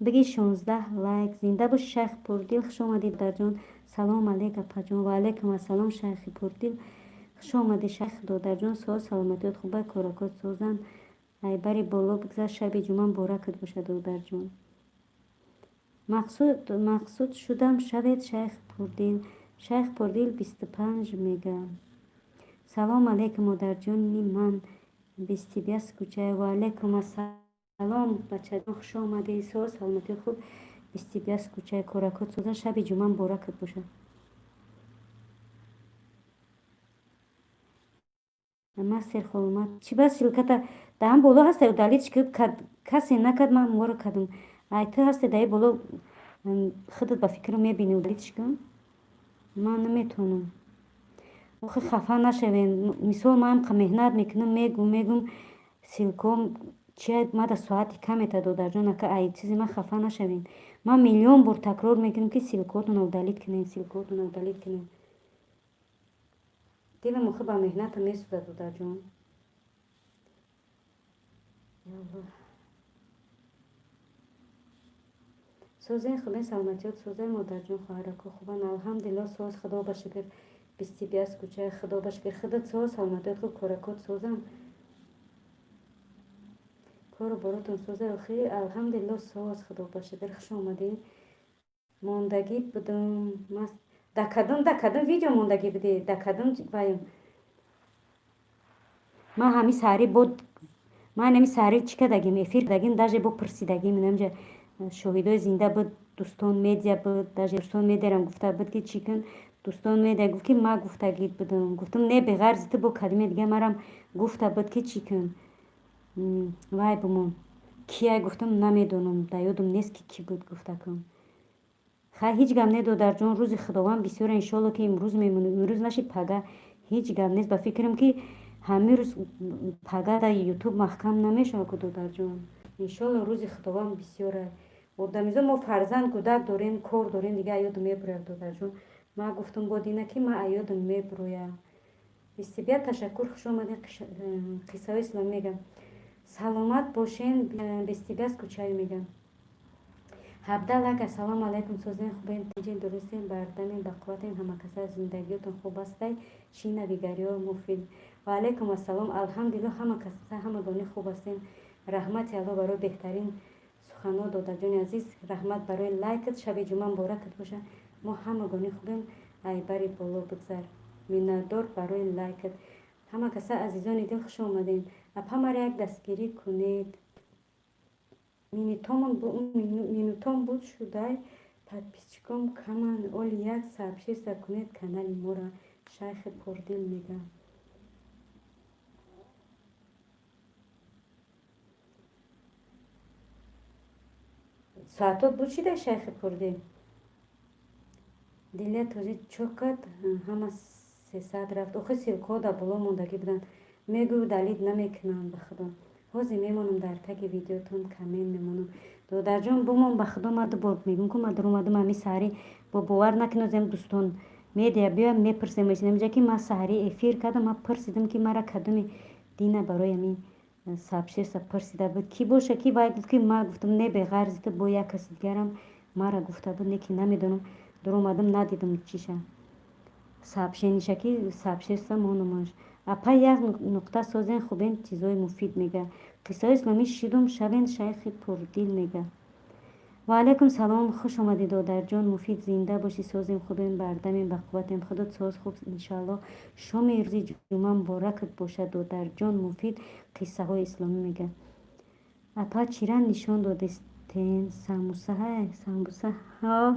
Биги, 16 лайк. Зинда боши, шайх Пурдил, хуш омадӣ, додарҷон. Салом алейк, апаҷон. Ва алайкум ассалом, шайхи Пурдил, хуш омадӣ, шайх додарҷон. Суол, саломатиёт хуба, коракот созанд. Айбари боло бигзар. Шаби ҷумъа муборакат бошад, додарҷон. Мақсуд шудам шавед, шайх Пурдил. Шайх Пурдил 25 мега. Салом алейкум, модарҷони ман. Без тебя скучаю. Ва алайкум ассалом, бачаҷон, хуш омадӣ. Суол, саломатиёт хуб. Без тебя скучаю. Коракот созанд. Шаби ҷумъа муборакат бошад. Мастер Холмат, чӣ ба ссылката даҳан боло ҳаста, удалить касе накард, ман моро кардам. Ай, ту ҳасте даи боло, худат ба фикрам мебинӣ, удалить кун. Ман наметавонам. Охи, хафа нашавем. Мисол, ман ҳамқа меҳнат мекунам, мегум, мегум, ссылком Чи мада соати камета, додарҷон, ака, ай чизи ман хафа нашавем. Ман миллион бор такрор мекунам, ки ссылкаотонро удалить кунем, ссылкаотонро удалить кунем. Дилам охи ба меҳната месӯзад, додарҷон. Яллоҳ. Созен, хубен, саломатиёт созай, модарҷон, хоҳарако хубан? Алҳамдулилло, соз, худо ба шукр. Бистибиас кучай, худо ба шукр. Худат соз, саломатиёт хуб, коракот созам, кору боротон созай? Охи, алҳамдулилло, соз, худо ба шукр. Хуш омадӣ. Мондагӣ будум. Да кадом видео мондагӣ будӣ? Да кадом вай? Ман ҳами саҳари бод, ман ҳами саҳари чӣ кардагим, эфир кардагим, даже бо пурсидагим. Инамҷа шоҳидои зинда буд, Дӯстон Медиа буд. Даже Дӯстон Медиарам гуфта буд, ки чӣ кун. Дӯстон Медиа гуфт, ки ма гуфтагид будам. Гуфтам, не, беғарзи ту бо калиме дига марам гуфта буд, ки чӣ кун, вай бумон. Кия гуфтам, намедонам, дар ёдам нест, ки кӣ буд гуфта кун. Хай, ҳеҷ гап не, додарҷон, рӯзи Худованд бисёра. Иншоалло, ки имрӯз мемонем, имрӯз нашид, пага. Ҳеҷ гап нест. Ба фикрам, ки ҳамин рӯз пага дар Ютуб маҳкам намешавад ку, додарҷон. Иншоалло, рӯзи Худованд бисёра. Одамизо, мо фарзанд, кӯдак дорем, кор дорем, дига аёдам мебурояд, додарҷон. Ман гуфтам бо дина, ки ман аёдам мебурояд. Бистибия, ташаккур, хуш омадед. Қиссаҳои исломӣ мегам. Саломат бошен. Бистибия скучаю мегам. 17 лайк. Ассалому алайкум, созен, хубен, тинҷен, дурустен, бардамен, бақувватен, ҳамакаса зиндагиётон хуб астай? Чӣ навигариҳо, муфид? Ва алайкум ассалом. Алҳамдулилло, ҳама каса, ҳамагонӣ хуб ҳастем. Раҳмати Алло барои беҳтарин суханҳо, додарҷони азиз. Раҳмат барои лайкат. Шаби ҷумъа муборакат боша. Мо ҳамагонӣ хубем, айбари боло бигзар. Миннатдор барои лайкат. Ҳама каса, азизони дил, хуш омадем. Апа, мара як дастгирӣ кунед. Минутом буд шудай, подписчиком каманд. Оли як сообщество кунед канали моро. Шайхи пурдил мегам. Соатот буд шидай, шайхи пурдил. Дилия тоҷи чо кард, ҳама 300 рафт. Охи, ссылкаҳо дар боло мондагӣ буданд. Мегӯй, удалить намекунам, ба худо. Ҳозир мемонам, дар таги видеотон коммент мемонам. Додарҷон, бумон, ба худо, ма дубор мегӯм ку, ма дуромадам ҳами саҳарӣ, бо бовар накунозем, Дӯстон Медиа биёям, мепурсем. Инҷа ки ман саҳарӣ эфир кардам, ман пурсидам, ки мара кадоми дина барои ҳамин сообщество пурсида буд, кӣ боша, ки вай гуфт, ки ма гуфтам, не, беғарзи ту бо як каси дигарам мара гуфта буд, не, ки намедонам. Дуромадам, надидам чиша, сообщениша, ки сообщество монумаш. Апа, як нуқта, созен, хубен, чизои муфид мега. Қиссаҳои исломӣ шидум шавен, шайхи пурдил мега. Ва алайкум салом, хуш омадӣ, додарҷон муфид, зинда бошӣ. Созем, хубем, бардамем, бақувватем, худот соз, хуб, иншоалло. Шоми рӯзи ҷумъа муборакат бошад, додарҷон муфид. Қиссаҳои исломӣ мега. Апа, чира нишон додистен? Самбуса, самбуса,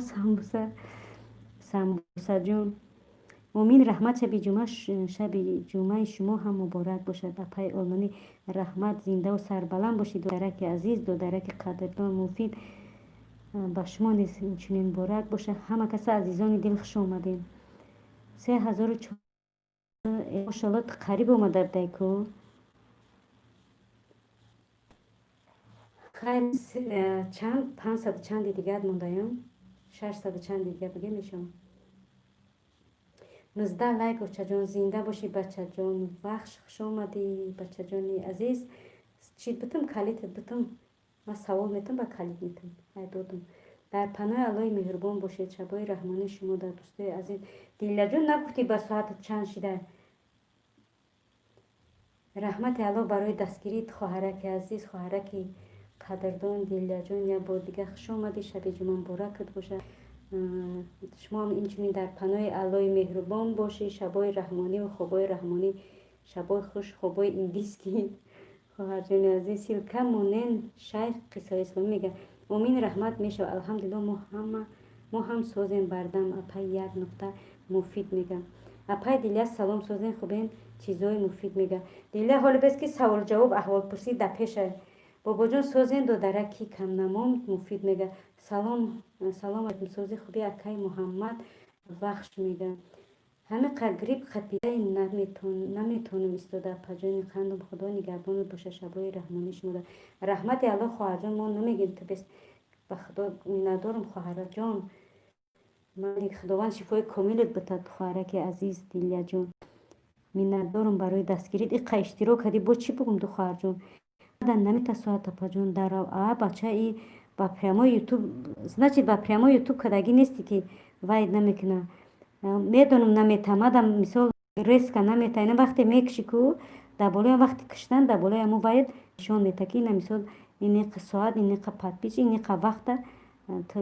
самбуса, самбусаҷон. Муъмин, раҳмат. Шаби ҷумъа, шаби ҷумъаи шумо ҳам муборак бошад, апаи олмонӣ. Раҳмат, зиндаву сарбаланд бошед, додараки азиз, додараки қадрдон муфид. Ба шумо низ инчунин муборак бошад. Ҳама каса, азизони дил, хуш омадем. 3400, мошоалло, қариб омада будай ку. Хайр, чанд, 500 чанди дигар мондаям, 600 чанди дигар бигем мешавам. 19 лайк. Очаҷон, зинда бошӣ, бачаҷон вахш, хуш омадӣ, бачаҷони азиз. Чӣ битум, калитат битум, ман савол метам, ба калит метам. Ай додум. Дар паноҳи Аллоҳи меҳрубон бошед. Шабои раҳмонӣ шумо дар, дӯстои азиз. Диллаҷон, нагуфтӣ, ба соатат чанд шида? Раҳмати Аллоҳ барои дастгирит, хоҳараки азиз, хоҳараки қадрдон Дилляҷон. Як бор дига хуш омадӣ, шаби ҷумъа муборакат бошад. Шумоам инчунин дар паноҳи Аллоҳи меҳрубон бошӣ. Шабои раҳмониву хобои раҳмонӣ, шабои хуш, хобои индийский, хоҳарҷони азиз. Ссылка монен, шайх қиссаи исломӣ мега. Омин, раҳмат, мешавад. Алҳамдулилло, мо ҳама, мо ҳам созем, бардам. Апай, як нуқта, муфид мега. Апай Дилия, салом, созен, хубен, чизои муфид мега. Дилия, ҳоле бес, ки савол ҷавоб, аҳволпурсӣ дар пеша. Бобоҷон, созен, додараки камнамом, муфид мега. Салом, салом алайкум, сози, хуби, акай Муҳаммад вахш мега. Ҳамиқа грипп қапидаи, наметонам истода. Апаҷони қандум, Худо нигаҳбонат боша, шабои раҳмонӣ шумода. Раҳмати Аллоҳ, хоҳарҷон, мо намегем ту бес. Ба Худо миннатдорам, хоҳараҷон. Худованд шифои комилат битад, хоҳараки азиз Дилияҷон. Миннатдорам барои дастгирит. Иқа иштирок кардӣ, бо чӣ бугум ду, хоҳарҷон? Намита соат, апаҷон, дарав. А бача, и ба прямой Ютуб, значит, ба прямой Ютуб кардагӣ нести, ки вай намекуна. Медонам, наметамадам, мисол, резко намета. Ина вақте мекуши ку дар болои, вақти киштан дар болои ҳамун вайд нишон мета, ки ина, мисол, иниқа соат, иниқа подписчик, иниқа вақта ту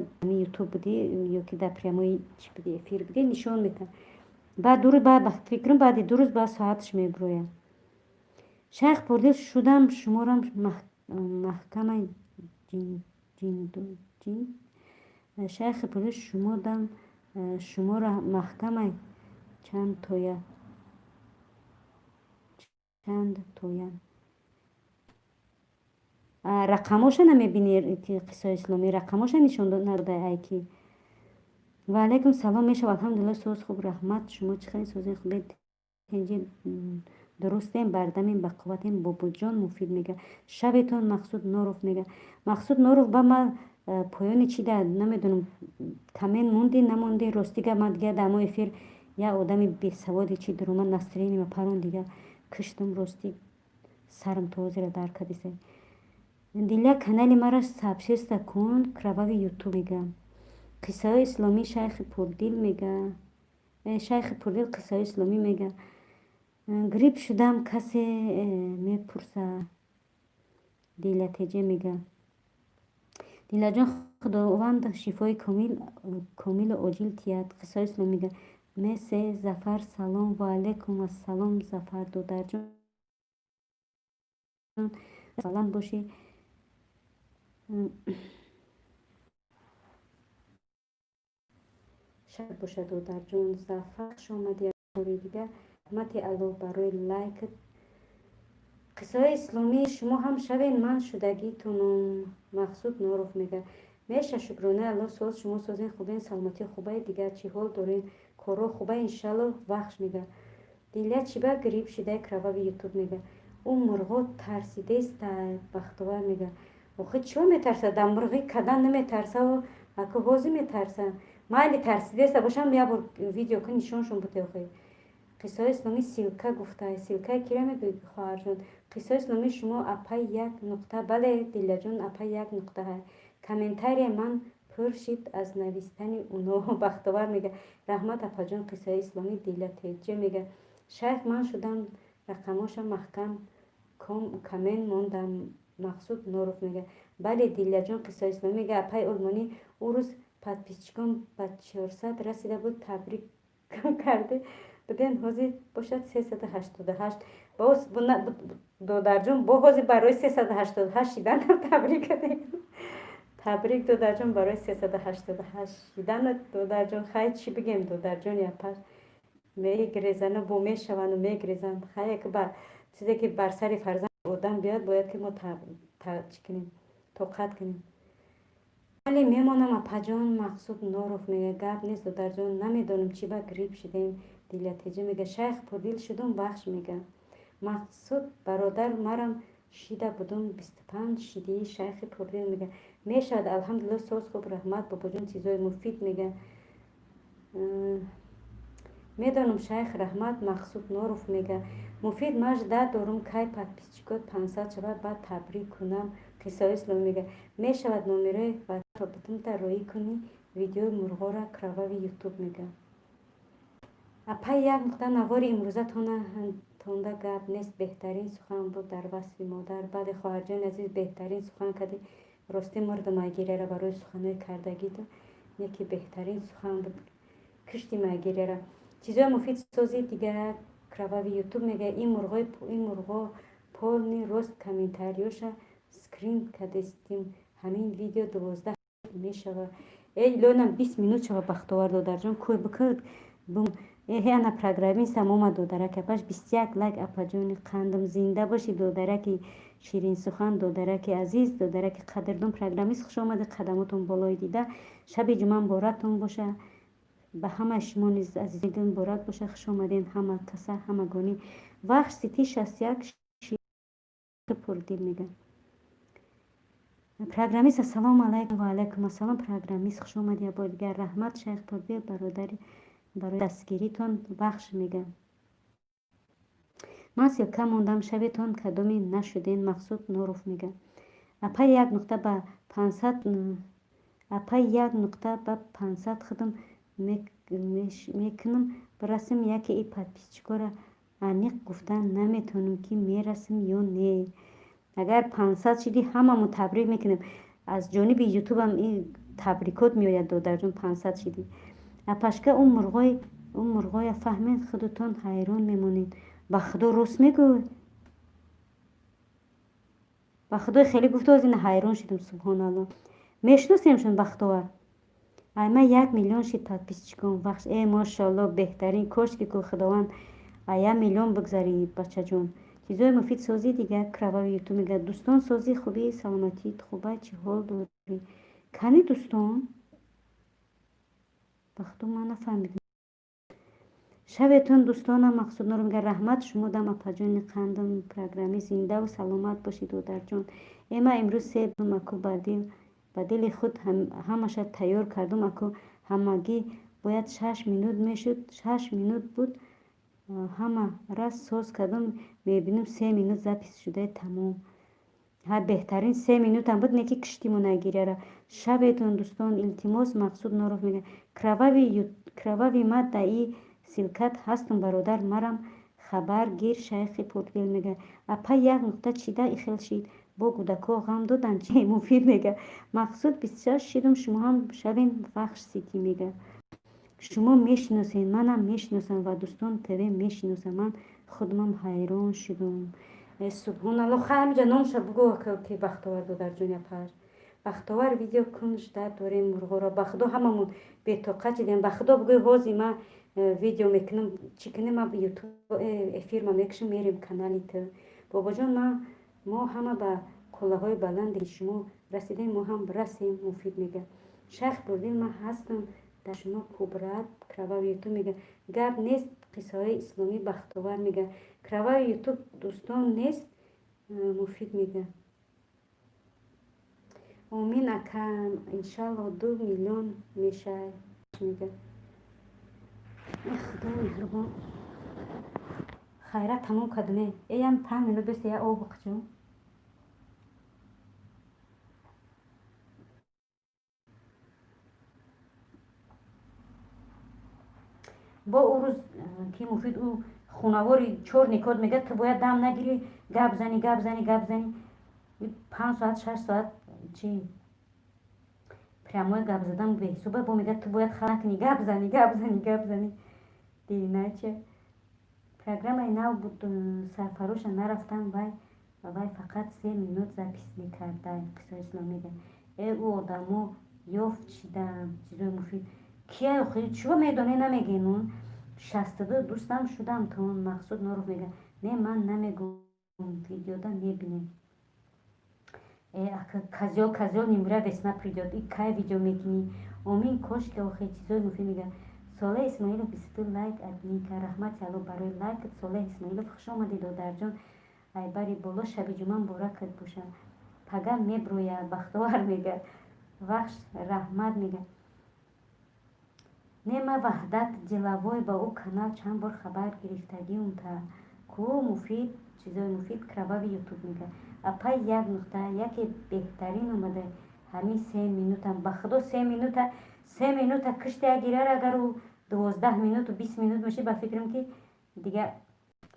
Ютуб будӣ ё ки дар прямой чи будӣ, эфир будӣ, нишон мета. Баъд 2 рӯз, баъд фикрам, баъди 2 рӯз баъд соаташ мебирояд. Шайх пурдил шудам, шуморам маҳкама ҷин. Шайхи пурдил шумодам, шуморо маҳкама чанд тоя, чанд тоян. Рақамоша намебинӣ, ки қиссаи исломӣ рақамоша нишон надода ай ки. Ва алайкум салом, мешава, алҳамдулилла, соз хуб, раҳмат. Шумо чӣ хел, созен, хубед? Тинҷи, дурустем, бардамем, бақувватем, бобоҷон. Муфид мега, шабетон. Мақсуд Норов мега, Мақсуд Норов, ба ма поёни чи да намедонам, коммент монди, намонди. Рости гап, ман дига дар мо эфир як одами бесаводи чи дуромад, настроение ма парон, дига киштум. Рости, сарам то ҳозира дар кадиса. Дилия, канали мара сабшеста кун, Кровавый Ютуб мега. Қиссаҳои исломӣ, шайхи пурдил мега. Шайхи пурдил, қиссаҳои исломӣ мега. Грипп шудам, касе мепурса, Дила Теҷе мега. Дилаҷон, Худованд шифои комилу оҷил тиҳад. Қиссаҳои исломӣ мега. Месе Зафар, салом. Ва алайкум ассалом, Зафар додарҷон, салам бошӣ. Шаб бошад, додарҷон Зафар, хуш омадӣ бори дигар. Раҳмати Аллоҳ барои лайкат. Қиссаҳои исломӣ, шумо ҳам шавен, ман шудагитонум. Мақсуд Норов мега. Меша, шукронаи Аллоҳ, соз, шумо созен, хубен, саломатӣ хубай, дигар чӣ ҳол дорен, корҳо хубай, иншаллоҳ. Вахш мега. Дилия, чӣ ба грипп шидай, Кровавый Ютуб мега. Ӯ мурғо тарсидеста, Бахтовар мега. Охи, чиро метарсад? Дар мурғи кадан наметарсаву аку ҳозир метарса. Майли, тарсидеста бошам, як бор видео кун, нишоншон буте. Охи, қиссаҳои исломӣ, ссылка гуфта, ссылка и кира мегӯӣ, хоҳарҷон? Қиссаҳои исломӣ, шумо апай як нуқта. Бале, Дилаҷон, апай як нуқта. Комментария ман пур шид аз навистани уно. Бахтовар мега. Раҳмат, апаҷон. Қиссаҳои исломӣ, Дила Теҷе мега. Шайх ман шудам, рақамоша маҳкам, коммент мондам. Мақсуд Норов мега. Бале, Дилаҷон. Қиссаҳои исломӣ мега. Апай олмонӣ, ӯ рӯз подписчикон ба 400 расида буд, табрик карде буден, ҳозир бошад 388. Боз, додарҷон, бо ҳозир барои 388 шиданам табрик кардем. Табрик, додарҷон, барои 388 шиданат, додарҷон. Хай, чӣ бигем, додарҷони апаш, мегирезану бо мешавану мегирезанд. Хай, ки ба чизе ки бар сари фарзанд одам биёяд, бояд ки мо чӣ кунем, тоқат кунем. Бале, мемонам, апаҷон. Мақсуд Норов мега. Гап нест, додарҷон, намедонам, чӣ ба грипп шидем. Дилятеҷа мега. Шайх пурдил шудум, бахш мега. Мақсуд бародар, марам шида будум, 25 шидии. Шайхи пурдил мега. Мешавад, алҳамдулилла, соз, хуб, раҳмат, бобоҷон. Чизои муфид мега. Медонам, шайх, раҳмат. Мақсуд Норов мега. Муфид, ман ждать дорум, кай подписчикот 500 шавад, баъд табрик кунам. Қиссаҳои исломӣ мега. Мешавад, номерои ватсапро бутумта роӣ кунӣ, видеои мурғора, Кровавый Ютуб мега. Апай як нуқта, навори имрӯза тонда гап нест, беҳтарин сухан буд дар васфи модар. Бале, хоҳарҷони азиз, беҳтарин сухан кардӣ. Ростӣ, мурдум айгиряра барои суханҳои кардагиту, яке беҳтарин сухан буд, кишти майгиряра. Чизои муфид сози дигар, Кровавый Ютуб мега. Ин мурғо полный рост комментариёша скрин кардестим, ҳамин видео 12 мешава. Э, илонам 20 минут шава. Бахтовар додарҷон, кӯй бикӯ. Эҳе, ана программистам омад, додараки апаш, 21 лайк. Апаҷони қандам, зинда бошӣ, додараки ширинсухан, додараки азиз, додараки қадрдон. Программист, хуш омадед, қадамотон болои дида. Шаби ҷумъа муборактон боша. Ба ҳамаи шумо низ, азизон, муборак боша. Хуш омадем ҳама каса, ҳамагонӣ. Вахш Сити 61 пурдил мега. Программист, ассалому алайкум. Ва алайкум ассалом, программист, хуш омадӣ як бори дигар. Раҳмат, шайх пурдил, бародари, барои дастгиритон. Вахш мега: ман ссылка мондам, шаветон кадоме нашуден. Мақсуд Нуров мега: апай, як нуқта ба 500, апай, як нуқта ба 500 худам мекунам, бирасем. Яке и подписчикора аниқ гуфтан наметавонем, ки мерасем ё не. Агар 500 шидӣ, ҳамамон табрик мекунем. Аз ҷониби Ютубам ин табрикот меояд, додарҷон, 500 шидӣ. Апашка, ӯ мурғоя фаҳмед, худатон ҳайрон мемонед. Ба Худо, рост мегӯй? Ба Худои, хеле гуфту, аз ина ҳайрон шудам. Субҳоналло, мешиносемшон. Бахтовар, айма 1 миллион шид подписчикон. Вахш, э, мошоалло, беҳтарин. Кошки ку Худованд а 1 миллион бигзарӣ, бачаҷон. Чизои муфид созӣ дига. Кровавый Ютуб мега: дӯстон, созӣ, хубӣ, саломатит хуба, чӣ ҳол дорӣ? Кани дӯстон? Ба Худо, ман нафаҳмидам. Шаветон, дӯстонам. Мақсуд Нур мега: раҳмат шумо дам, апаҷони қандам. Программи, зиндаву саломат бошед, додарҷон. Э, ман имрӯз се аку ба дили худ ҳамаша тайёр кардум. Аку ҳамагӣ бояд 6 минут мешуд, 6 минут буд. Ҳама раз соз кардум, мебинам, 3 минут запись шудаи, тамом. Ҳа, беҳтарин, 3 минутам буд, не ки киштиму нагиряра. Шаветон, дӯстон, илтимос. Мақсуд Нуров мега: кровавый, ма даи ссылкат ҳастум, бародар, марам хабар гир. Шайхи пурдил мега: апа, як нуқта чида ихел шид? Бо кӯдакҳо ғам додан чи? Муфид мега: Мақсуд, 26 шидум, шумо ҳам шавен. Вахш Сити мега: шумо мешиносед, манам мешиносам ва дӯстон ТВ мешиносам. Ман худамам ҳайрон шудум. Э, субҳоналло. Хай, ҳамиҷа номша бугӯ, ки Бахтовар, додарҷони апаш Бахтовар, видео кун, ждать дорем мурғоро. Ба Худо, ҳамамон бетоқат шидем. Ба Худо, бугӯй, ҳози ма видео мекунам, чӣ кунем? Ма Ютуб эфирма мекушам, мерем канали ту. Бобоҷон, ма мо ҳама ба қуллаҳои баланди шумо расидем, мо ҳам расем. Муфид мега: шайх бурдин, ман ҳастам дар шумо кубрат. Кровавый Ютуб мега: гап нест, қиссаҳои исломӣ. Бахтовар мега: кровавый Ютуб дӯстон нест. Муфид мега: омин, акам, иншалло 2 миллион мешай. Мега: э, Худои меҳрубон, хайрат, тамом кардаме. Э, ям 5 минут беста, я об бихӯчум. Бо ӯ рӯз ки Муфид, ӯ хунавори чор никот мега: ту бояд дам нагирӣ, гап зани, гап зани, гап зани. 5 соат, 6 соат чи прямой гап задан беҳисоба. Бо мега: ту бояд хал накунӣ, гап зани, гап зани, гап зани. Динача программаи нав буд, сарфароша нарафтам. Вай фақат 3 минут запись мекарда. Қиссаи ислом мега: э, ӯ одамо ёфт шидам. Чизои муфид кия охи, чиво медоне, намегӯен? Он 62 дӯстам шудам тон. Мақсуд Нуров мега: не, ман намегӯм, видеода мебинем. Э, козёл, козёл, не мира, весна придёт. И кай видео мекунӣ? Омин, кошки, охи. Чизои муфид мега: Солеҳ Исмоилов, 22 лайк адника. Раҳмати Алло барои лайкат. Солеҳ Исмоилов, хуш омадӣ, додарҷон. Айбари боло, шаби ҷумъа муборакат боша. Пага меброя. Бахтовар мега: вахш, раҳмат. Мега: не, ма Ваҳдат деловой ба ӯ канал чанд бор хабар гирифтагиум та ку. Муфид, чизои муфид. Кровавый Ютуб мега: апай, як нуқта, яке беҳтарин омада. Ҳамин 3 минутам, ба Худо, 3 минута, 3 минута кишти агирар. Агар ӯ 12 минуту 20 минут мешид, ба фикрам, ки дига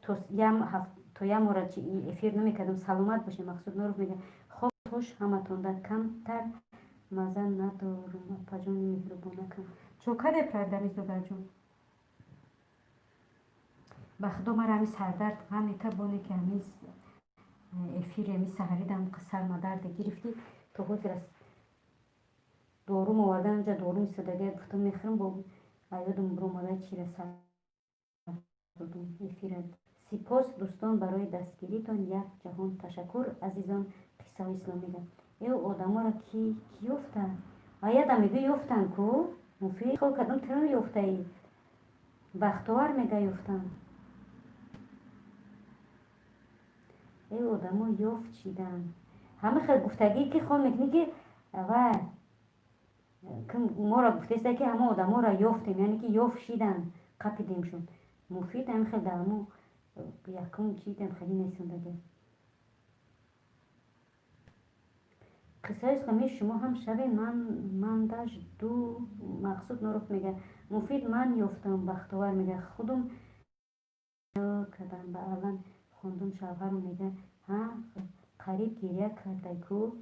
то як мора эфир намекардам. Саломат бошед. Мақсуд Нуров мега: хоб тош ҳаматонда камтар маза надорум, апаҷони меҳрубонакам. Чокаде программист, додарҷон? Ба Худо, мара ҳамин сардард ғам метабоне, ки ҳамин эфири ҳамин саҳаридам сармадарде гирифтӣ, то ҳозир аз дорум овардан, онҷа дорум истодагия, гуфтам мехӯрам, бо аёдум биромада чира сар додум эфира. Сипос, дӯстон, барои дастгиритон, як ҷаҳон ташаккур, азизон. Қиссаҳои ислом мега: э, одаморо ки ёфтанд? Аяда мегӯ, ёфтанд ку. Муфид, хо кадом тиро ёфтаӣ? Бахтовар мега ёфтам. Э одамо ёфт шиданд. Ҳама хел гуфтагӣ ки хон мекунӣ ки вай моро гуфтеста ки ҳама одаморо ёфтем, яъне ки ёфт шиданд, қапидемшон. Муфид ҳами хел дар ҳамо якум чидам хеле несондага. Қиссаи исломии шумо ҳам шаве ман ду Мақсуд Нуров мега. Муфид ман ёфтам, Бахтовар мега. Худум кардам ба алан хондум шавҳару мега. Ҳа, қариб гиря кардай ку.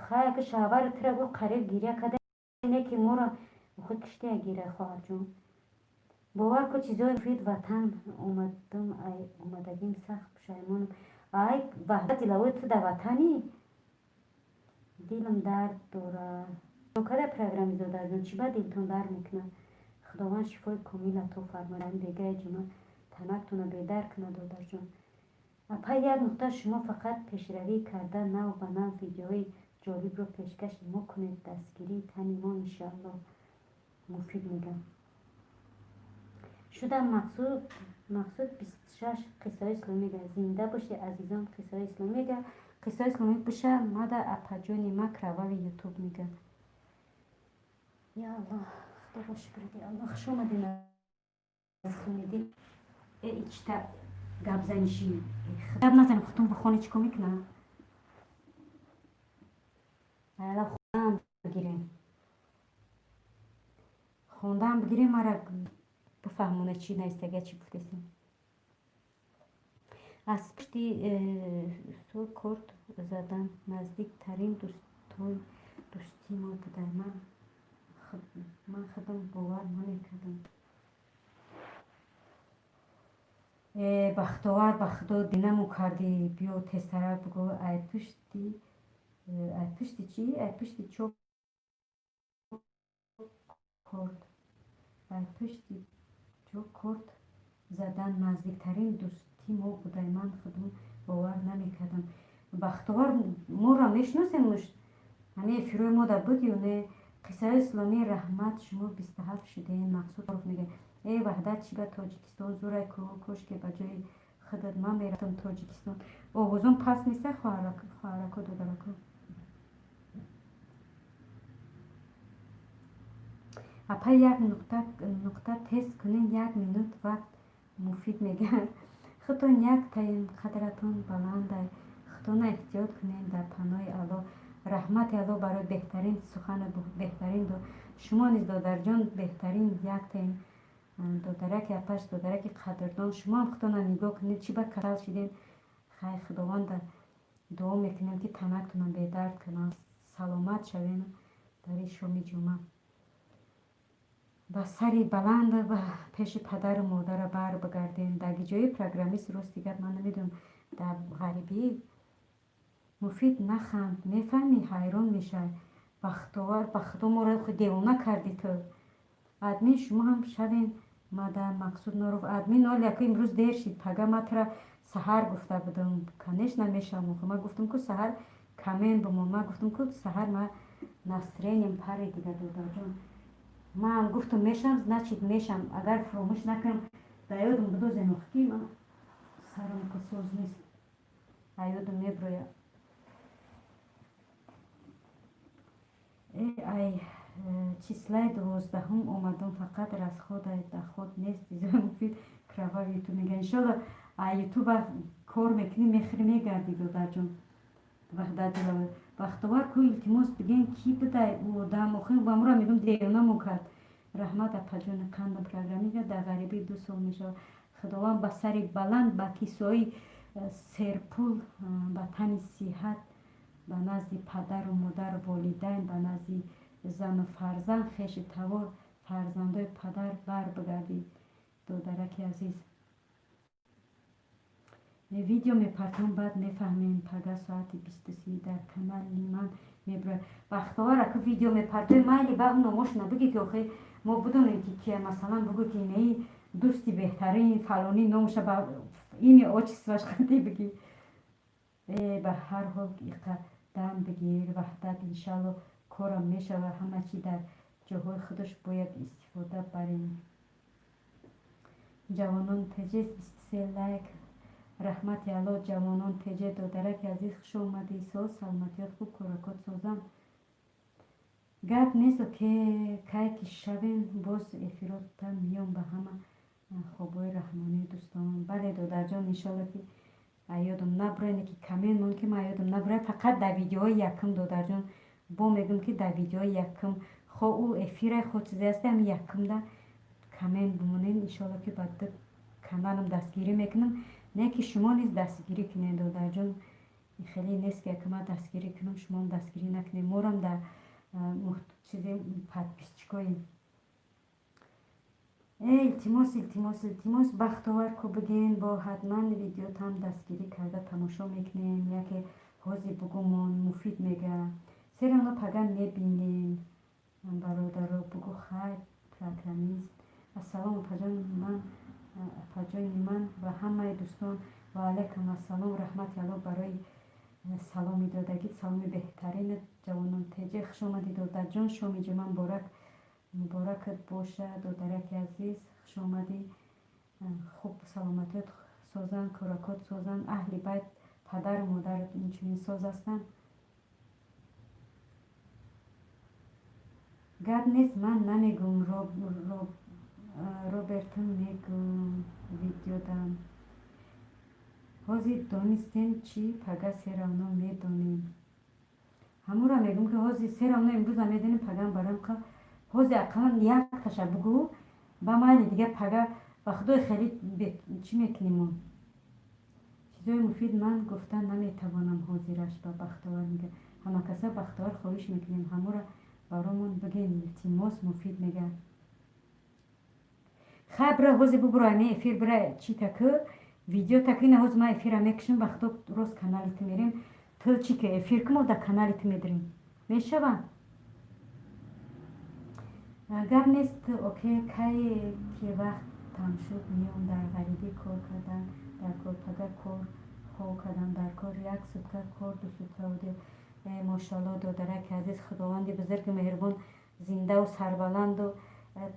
Хай ака шавҳару тира гу қариб гиря карда не ки моро худ киштия гиря хоҳарҷон. Бовар ку чизои муфид ватан омадам ай омадагим сахт пушаймонам. Ай ваҳдат дилавои ту дар ватанӣ? Дилам дард дорад. Када программи додарҷон, чӣ ба дилтон дард мекунад? Худованд шифои комил ато фармояд. Бегаи ҷума танактона бедард кунад додарҷон. Апа як нуқта шумо фақат пешравӣ карда нав ба нав видеоҳои ҷолибро пешкаши мо кунед дастгирии тани мо иншоаллоҳ. Муфид мега. Шудам Мақсуд 26 қиссаҳои исломӣ мега. Зинда бошед азизон қиссаҳои исломӣ мега. Қиссаҳои исломӣ буша мада апаҷони ма кровавый ютуб мега. Я Аллоҳ, Худо ба шукрат, я Аллоҳ. Хуш омадед азизони дил. Э ичта гапзаниши. Гап назанем, худтон бихонед чӣ кор мекунад? Айла хондан бигирем. Хондан бигирем мара бифаҳмонед чӣ навистага чӣ гуфтесем. Аз пушти су корт задан наздиктарин дӯстои дӯстии мо будай. Ман худам бовар намекардам. Э Бахтовар ба худо динаму кардӣ биё тезтарак бигӯ ай пушти ай пушти чӣ? Ай пушти чо корт ай пушти чо корт задан наздиктарин дӯстии мо будай. Ман худам бовар намекардам. Бахтовар моро мешиносем ҳамин эфирҳои мо дар буд ё не? Қиссаҳои исломӣ раҳмат шумо 27 шудем. Мақсуд мега. Э Ваҳдат чӣ ба Тоҷикистон зурай ку кошке ба ҷои худат ман мерафтам Тоҷикистон. Овозон паст неста хоҳарако додарако. Апа як нуқта тез кунед як минут вақт муфид мега. Худтон як таем қадратон баландай. Худтона эҳтиёт кунед дар паноҳи Аллоҳ. Раҳмати Аллоҳ барои беҳтарин сухану беҳтарин шумо низ додарҷон беҳтарин як таем додараки апаш додараки қадрдон шумо ҳам худтона нигоҳ кунед чӣ ба касал шидем. Хай Худованда дуо мекунем ки танактона бедард кунад саломат шавем дар ин шоми ҷумъа. Ба сари баланд ба пеши падару модара бар бигардем. Дар ҷои программист рости гап ман намедонам дар ғарибӣ Муфид наханд мефаҳмӣ ҳайрон мешавӣ. Бахтовар ба худо моро девона кардӣ ту. Админ шумо ҳам шавен мада Мақсуд Нуров. Админ оли яку имрӯз дер шид. Пага ма тура саҳар гуфта будам. Конечно мешавам. Ман гуфтам ку саҳар камен бимон. Ман гуфтам ку саҳар ма настроением пари дига додарҷон. Ман гуфтам мешавам, значит мешавам. Агар фуромӯш накунам дар ёдам бидозем охи ки ман сарам ку соз нест. Аз ёдам меброяд. Э ай числаи 12-ум омадам фақат расходай доход нест. Дизои муфид кровавый ютуб мега. Иншолло ай ютуба кор мекунӣ мехӯрӣ мегардӣ додарҷон. Ваҳдат диловар. Бахтовар ку илтимос бигӯем кӣ будай ӯ одам охи ба моро мегӯям девонамон кард. Раҳмат апаҷони қандам программига дар ғарибӣ 2 сол мешавад. Худованд ба сари баланд ба кисои серпул ба тани сиҳат ба назди падару модар волидайн ба назди зану фарзанд хеши тавор фарзандои падар бар бигардӣ додараки азиз. Видео мепартом баъд мефаҳмем пага соати 20:30 дар канали ман меброяд. Бахтовар аку видео мепартои майли ба номошона бигӣ ки охи мо бидонем ки кия масалан бугӯ ки неи дӯсти беҳтарин фалонӣ номаша ба имя отчествоаш қадӣ бигӣ. Э ба ҳар ҳол иқа дам бигир Ваҳдат иншалло корам мешава ҳама чӣ дар ҷоҳои худаш бояд истифода барем. Ҷавонон теҷе, 23 лайк. Раҳмати Алло, Ҷавонон теҷе, додараки азиз, хуш омадӣ. Соз, саломатиёт хуб, коракот созам. Гап нест, ке кай ки шавем, боз эфирота миём. Ба ҳама хобҳои раҳмонӣ, дӯстон. Бале, додарҷон, иншолло, ки аёдам набуре, ки коммент мон, ки ман аёдам набуре. Фақат дар видеоҳои якум, додарҷон, бо мегӯм, ки дар видеои якум, хо ӯ эфира, хо чизе аст, ҳами якумда коммент бимонед. Иншолло, ки ба ду каналам дастгирӣ мекунам. Не ки шумо низ дастгирӣ кунед, додарҷон. Хеле нест, ки яка ман дастгирӣ кунам, шумоам дастгирӣ накунед. Морам дар чизи подписчикои. Илтимос, илтимос, илтимос, Бахтовар ку бигӯен, бо ҳатман видеотам дастгирӣ карда тамошо мекунем. Яке ҳозир бугумон, муфид мега, всё равно пага мебинем. Бародаро, бугу, хайр, программист. Ассалому, апаҷон ман, апаҷони ман ва ҳамаи дӯстон. Ва алайкум ассалом, раҳмати Алло барои саломи додагӣ, саломи беҳтаринат. Ҷавонон теҷе, хуш омадӣ, додарҷон. Шоми ҷумъа муборакат боша, додараки азиз, хуш омадӣ. Хуб, саломатиёт созанд, кӯракот созанд, аҳли байт, падару модарат инчунин соз ҳастанд. Гап нест, ман намегӯм, Робертон мегӯм видеодам. Ҳозир донистем чӣ, пага всё равно медонем. Ҳамура мегӯм, ки ҳозир всё равно имрӯза медонем, пагам барам. Ҳозир ақаллан якташа бугӯ, ба майли, дига пага ба худои хеле чӣ мекунем. Чизои муфид ман гуфта наметавонам ҳозираш ба, Бахтовар мега. Ҳамакаса, Бахтовар, хоҳиш мекунем, ҳамура баромон бигӯен, илтимос. Муфид мега, хай, бира, ҳозир бубуро, ами эфир бира, чӣ таку видео таку. Ина ҳозир ман эфира мекушам, ба худо, рост канали ту мерем. Ту чӣ ки эфир ку, мо дар канали ту медарем, мешава. Гап нест, окей, кай ки вақт шуд, миём. Дар ғарибӣ кор кардан дар кор, пага кор хоб кардан дар кор, як сутка кор, 2 сутка буде. Мошоалло, додараки азиз, Худованди бузургу меҳрубон зиндаву сарбаланду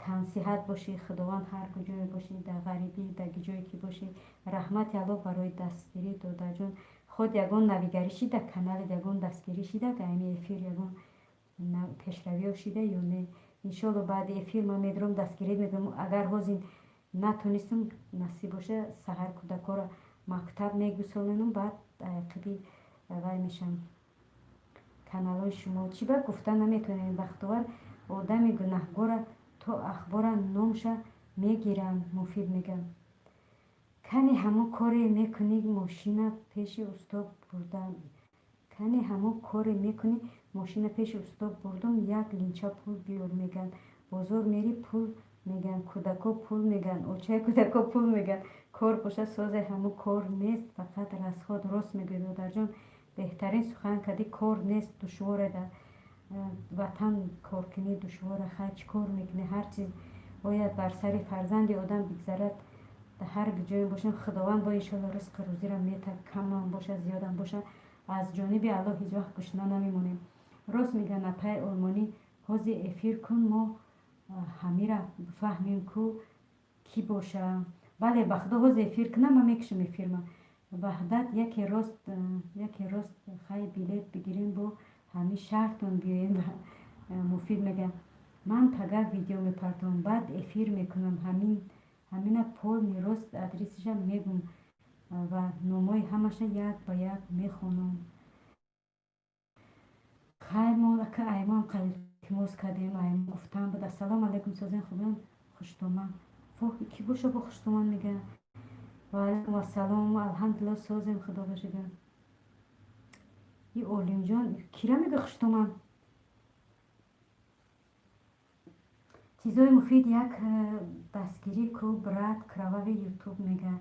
тансиҳат бошӣ. Худованд ҳар куҷое бошӣ, дар ғарибӣ, дар ҷое ки бошӣ. Раҳмати Аллоҳ барои дастгирӣ, додарҷон. Худ ягон навигарӣ шида каналет, ягон дастгирӣ шида, ами эфир ягон пешравиё шида ё не? Иншолло, баъди эфир ман медурам, дастгирӣ мекунам. Агар ҳозир натонистам, насиб боша, саҳар кӯдакҳоро мактаб мегусолонам, баъд қиби вай мешам каналҳои шумо. Чӣ ба гуфта наметавонем, Бахтовар? Одами гунаҳгора то ахбора номша мегиранд. Муфид мегӯяд, кани ҳамон коре мекунӣ, мошина пеши усто бурдам, кани ҳамон коре мекунӣ, мошина пеши усто бурдум, як линча пул биёр мегӯянд, бозор мери, пул мегӯянд, кӯдако пул мегӯянд, очаи кӯдако пул мегӯянд. Кор боша, созе, ҳамун кор нест, фақат расход. Рост мегӯӣ, додарҷон, беҳтарин сухан кардӣ. Кор нест, душворе, дар ватан коркунӣ душвора. Хай, чӣ кор мекунӣ? Ҳар чиз бояд бар сари фарзанди одам бигзарад. Дар ҳар ҷое бошем, Худованд бо иншолло ризқу рӯзиро метад, камам боша, зиёдам боша, аз ҷониби Аллоҳ ҳеҷ вақт гушна намемонем. Рост мегӯянд, апаи олмонӣ. Ҳозир эфир кун, мо ҳамира бифаҳмем, ку кӣ боша. Бале, ба худо, ҳозир эфир кунам, ман мекушам эфирма. Ваҳдат, яке рост, хай, билет бигирем, бо ҳами шаҳртон биёем. Муфид мегӯяд, ман пага видео мепартовам, баъд эфир мекунам. Ҳамина полный рост адресиша мегӯм ва номҳои ҳамаша як ба як мехонам. Хай, мо ака аймон илтимос кардем, аймон гуфтан буд. Ассалому алайкум, созен, хубен, хуштоман. Воҳ, ки боша, бо хуштоман мега. Ва алайкум ассалом, алҳамдулилло, созем, худо бошага. И Олимҷон кира мега хуштоман? Чизои муфид, як дастгирӣ ку, брат. Кровавый Ютуб мега,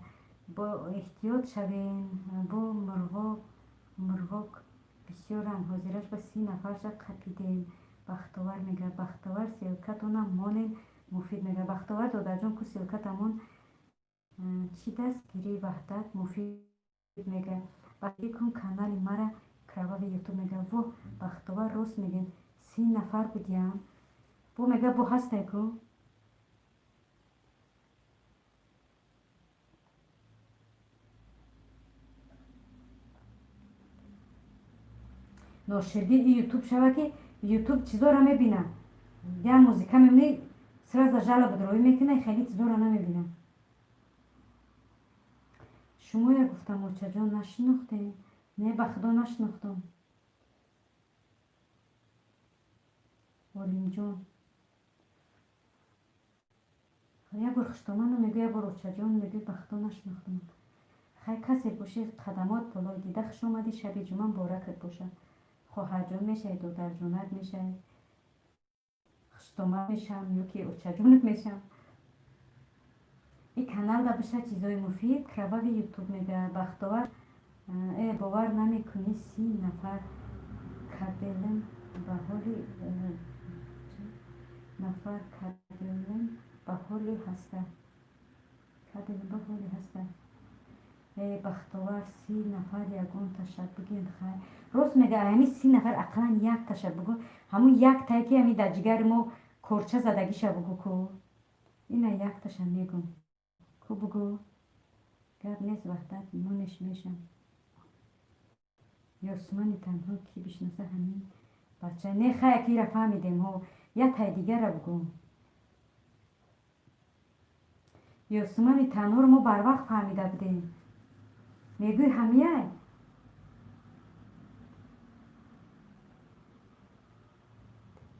бо эҳтиёт шавен, бо мурғок бисёранд. Ҳозираш ба 30 нафарша қапидем. Бахтовар мега, Бахтовар, ссылкатонам монем. Муфид мега, Бахтовар додарҷон ку, ссылкатамон. Чӣ дастгирӣ, Ваҳдат? Муфид мега, дастгирӣ кун канали мара. Кровавый Ютуб мега, воҳ, Бахтовар, рост мегӯем, 30 нафар будиям. Бо мега, бо ҳастай ку. Ноширдӣ и Ютуб шава, ки Ютуб чизоро мебина. Я музыка мемонӣ, сразу жалоба дроӣ мекуна, хеле чизоро намебина. Шумоя гуфтам, очаҷон, нашинохтем? Не, ба худо, нашинохтам. Олимҷон, як бор хуштоману мегӯ, як бор очаҷон мегӯ. Ба худо, нашинохтам. Хай, касе бошӣ, қадамот болои дида. Хуш омадӣ, шаби ҷумъа муборакат бошад. Хоҳарҷон мешавӣ, додарҷонак мешавӣ, хуштомад мешавам ё ки очаҷонат мешавам. И каналда биша чизои муфид. Кровавый Ютуб мега, бахтовар. Бовар намекунӣ, 30 нафар кабелем ба ҳоли нафар, кабелем ба ҳоли ҳаста, кабелем ба ҳоли ҳаста. Бахтовар, 30 нафар ягон таша бигӯен. Хай, рост мега, ҳами 30 нафар ақаллан як таша бугӯ. Ҳамун як тае, ки ҳами дар ҷигари мо корча задагиша бугӯ ку. Ина як таша мегӯм ку, бугӯ. Гап нест, ваҳдат монеш мешам. Ёсмани танҳо ки бишноса, ҳамин бача. Не, хай, ки ира фаҳмидем ҳо, як тай дигара бугӯ. Ёсмани танҳоро мо барвақт фаҳмида будем. Мегӯй, ҳамияй.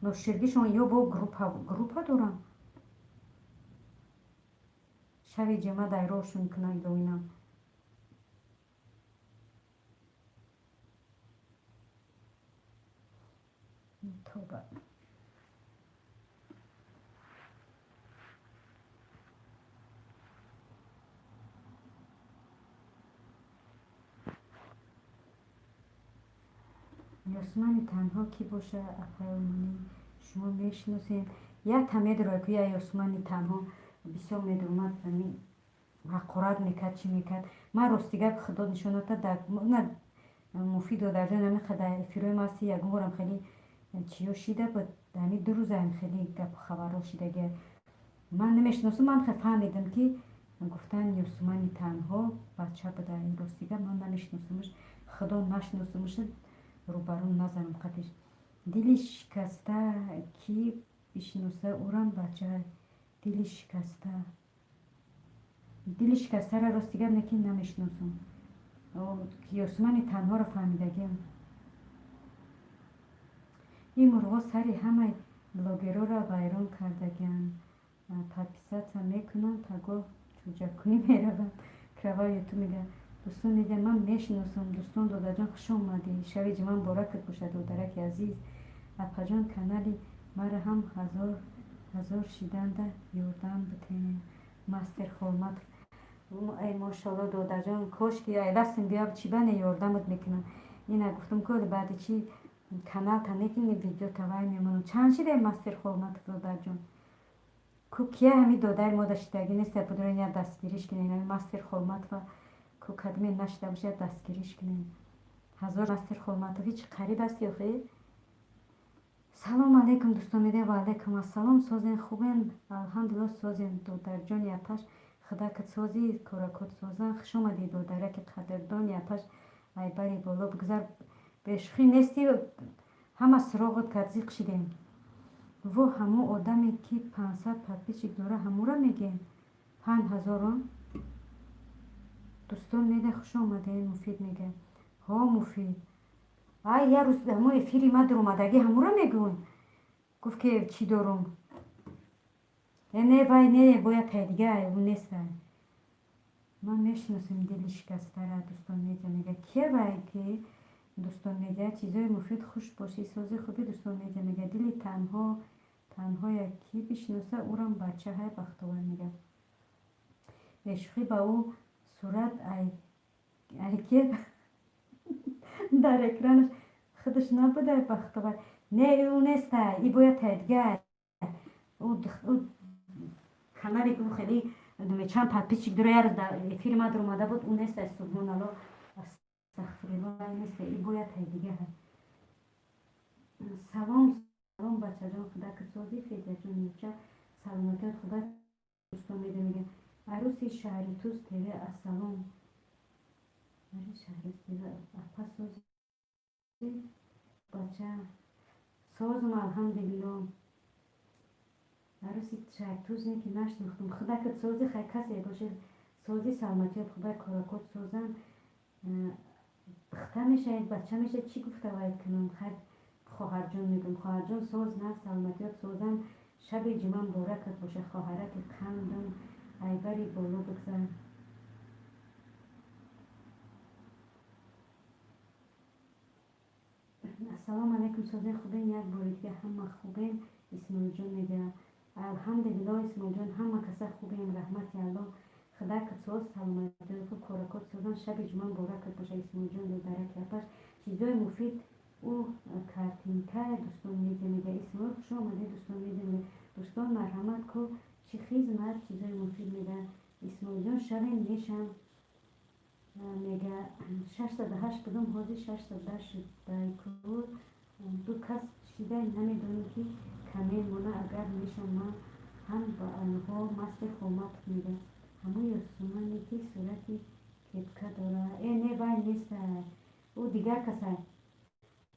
Ноширдишон ё бо группа доранд. Шаби ҷумъа дайрошон кунанд, илоинам. Тоба. Ёсмани танҳо кӣ боша, апайомонӣ, шумо мешиносед? Як та медорад ку, я Ёсмани танҳо бисёр медомад, ҳақорат мекард, чӣ мекард. Ман рости гап, худо нишоната, на муфид, додарҷон, ҳамин дар эфирҳои ма ҳасти, ягон борам хеле чиё шида буд. Ҳамин 2 рӯза ҳам хеле гапу хабарҳо шидаги. Ман намешиносам, ман хел фаҳмидам, ки гуфтан Ёсумани танҳо бача буда. Рости гап, ман намешиносамаш, худо нашиносамаш, рӯбарӯ назанам қатиш. Дили шикаста кӣ бишиноса, урам бача. Дили шикаста, дили шикастара, рости гап, не ки намешиносам. Ёсумани танҳоро фаҳмидагиам. Ин мурғҳо сари ҳамаи блогерора вайрон кардагианд. Подписаться мекунанд, пагоҳ чӯҷакунӣ мераванд. Кровавый Ютуб мега, дӯстон медиҳам, ман мешиносам. Дӯстон, додаҷон, хуш омадӣ, шаби ҷумъа муборакат бошад, додараки азиз. Апаҷон, канали мара ҳам ҳазор шиданда ёрдам битен. Мастер Холматов, ай мошалло, додарҷон, кошки ай дастам биёб, чӣ бане ёрдамат мекунам. Ина гуфтам ку, баъди чи канал та некини, видео тавай мемонам. Чанд шида, Мастер Холматов, додарҷон? Ку кия ҳами додари мо дашидагӣ неста, будурен я дастгириш кунем. Ҳами Мастер Холматова ку, кадме нашида бошад, дастгириш кунем. Ҳазор Мастер Холматов ҳеч қариб аст ё хе? Салом алейкум, дӯстон медиҳам. Ва алейкум ассалом. Созен, хубен? Алҳамдулилло, созем, додарҷони апаш. Худакат созӣ, коракот созан. Хуш омадӣ, додараки қадрдони апаш. Айбари боло бигзар, бешӯхӣ нести, ҳама суроғот кард, зиқ шидем. Во, ҳамон одаме, ки 500 подписчик дора, ҳамура мегем? 5000-он. Дӯстон меда, хуш омадем. Муфид мега, ҳо, Муфид. Ай, як рӯз ҳамон эфири ма дуромадагӣ, ҳамура мегӯн. Гуфт, ки чӣ дорум. Не, вай не, бояд тай дига ӯ неста. Ман мешиносам дили шикастара. Дӯстон медиа мега, кия вай ки? Дӯстон медиа, чизои муфид, хуш бошӣ, сози хуби. Дӯстон медиа мега, дили танҳо, танҳоя кӣ бишиноса, урам бача ҳай. Бахтовар мега, бешӯхӣ, ба ӯ сурат айке дар экранаш худаш набуда. Бахтовар, не, ӯ неста, и бояд тай дига. Ӯ канале ки ӯ хеле чанд подписчик дора, як рӯз дар эфири ма дуромада буд, ӯ неста. Субҳоналло, астағфирулло, неста, и бояд тай дига. Салом, салом. Ассалом, бачаҷон, худаки созӣ, Федяҷон Нюча, саломатиёт худа. Дӯстон меда мега Аруси шаҳри Туз ТВ, ассалом. Аруси шаҳри ТВ, апа, созӣ, бача, созум, алҳамдулилло. Аруси шаҳри Туз не ки нашнохтум. Худакат созӣ, хай, касе бошед, созӣ, саломатиёт худа, коракот созан. Пухта мешавед, бача мешавед, чӣ гуфта вайд кунам? Хай, хоҳарҷон мегӯм, хоҳарҷон, соз, на, саломатиёт созан. Шаби ҷумъа муборакат боша, хоҳараки қандум, айбари боло бигзар. Ассалому алайкум, созен, хубен? Як бори дига, ҳама хубен? Исмоилҷон мегӯяд: алҳамдулилло, Исмоилҷон, ҳама каса хубем, раҳмати Аллоҳ. Худакат соз, саломатиёт хуб, коракот созан. Шаби ҷумъа муборакат боша, Исмоилҷон, додараки апаш. Чизои муфид, ӯ картинка дӯстон медиа мега. Исмоил, хуш омадед, дӯстон медиа мега. Дӯстон, марҳамат ку, чӣ хизмат, чизои муфид мега. Исмоилҷон, шавем, мешам мега. 608 будум, ҳозир 610 шудай ку. Ду кас шидай, намедонем, ки камел мона. Агар мешам, ман ҳам ба онҳо Масти Хоматов мега. Ҳамун ёсумане ки сурати кепка дора? Э, не, вай неста, ӯ дигар каса.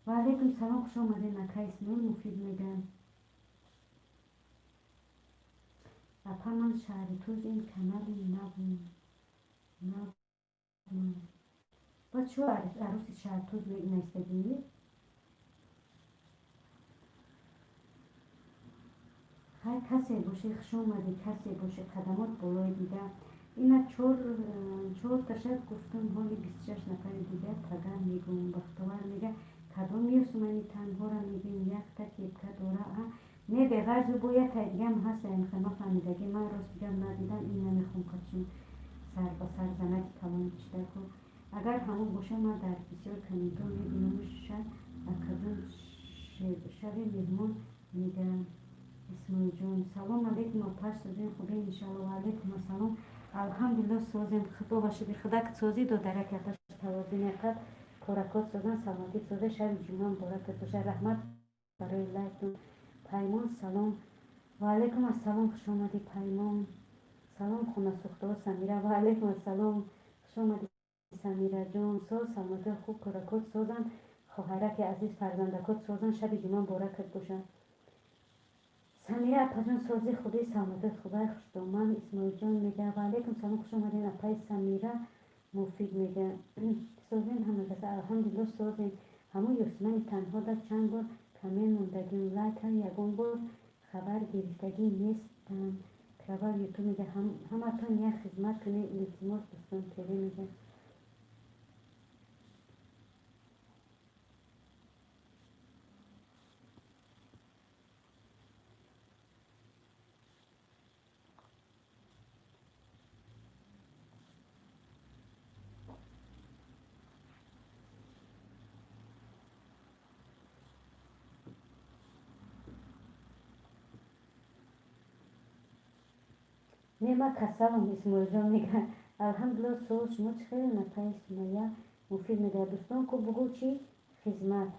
Ва алайкум салом, хуш омадед, ака Исмоил Муфид мега. Апа, ман шаҳри Туз, ин канали нав. Баъд шу Аруси шаҳри Туз наистагӣ? Хай, касе боше, хуш омадӣ, касе боше, қадамот болои дида. Ина чорташа гуфтум, ҳоли 26 нафари дигар пага мегӯм. Бахтовар мега: кадом ёсумани танҳоро мегӯем, якта кепка дора? А, не, беғарзу бо якай дигам ҳаста, ма фаҳмидагӣ. Ман рост дигам надидам, ин намехом качун сар ба сар занаки калон чидаку. Агар ҳамон боша, ман дар бисёр комментҳо мебинамуша. Акаҷон, шави меҳмон мега. Исмоилҷон, салом алейкум, апаш, созем, хубем, иншалло. Ва алейкум ассалом, алҳамдулилло, созем, худо ба шукр. Худак созӣ, додараки апаш, тавозуниақат, коракот созан, саломатӣ соза. Шаби ҷумъа муборакат боша. Раҳмат барои лайктон. Паймон, салом. Ва алейкум ассалом, хуш омадӣ, Паймон. Салом, хонасӯхтаҳо. Самира, ва алейкум ассалом, хуш омадӣ, Самираҷон. Соз, саломатӣ хуб, коракот созанд, хоҳараки азиз, фарзандакот созанд. Шаби ҷумъа муборакат боша. Самира апаҷон, сози, худи, саломатият хубай, хушдоман. Исмоилҷон мега: ва алейкум салом, хуш омадед, апаи Самира. Муфид мега: созем ҳама каса, алҳамдулилло, созем. Ҳамун ёсумани танҳо дар чанд бор коммент мондагим, лайка ягон бор хабар гирифтагӣ нестам. Кравал Ютуб мега: ҳаматон як хизмат кунед, илтимос. Дӯстон ТВ мега. Не, ман касалам. Исмоилҷон мега: алҳамдулилло, соз, шумо чӣ хел, напаи Сумайя? Муфид мега: дӯстон ку, бугӯ, чӣ хизмат?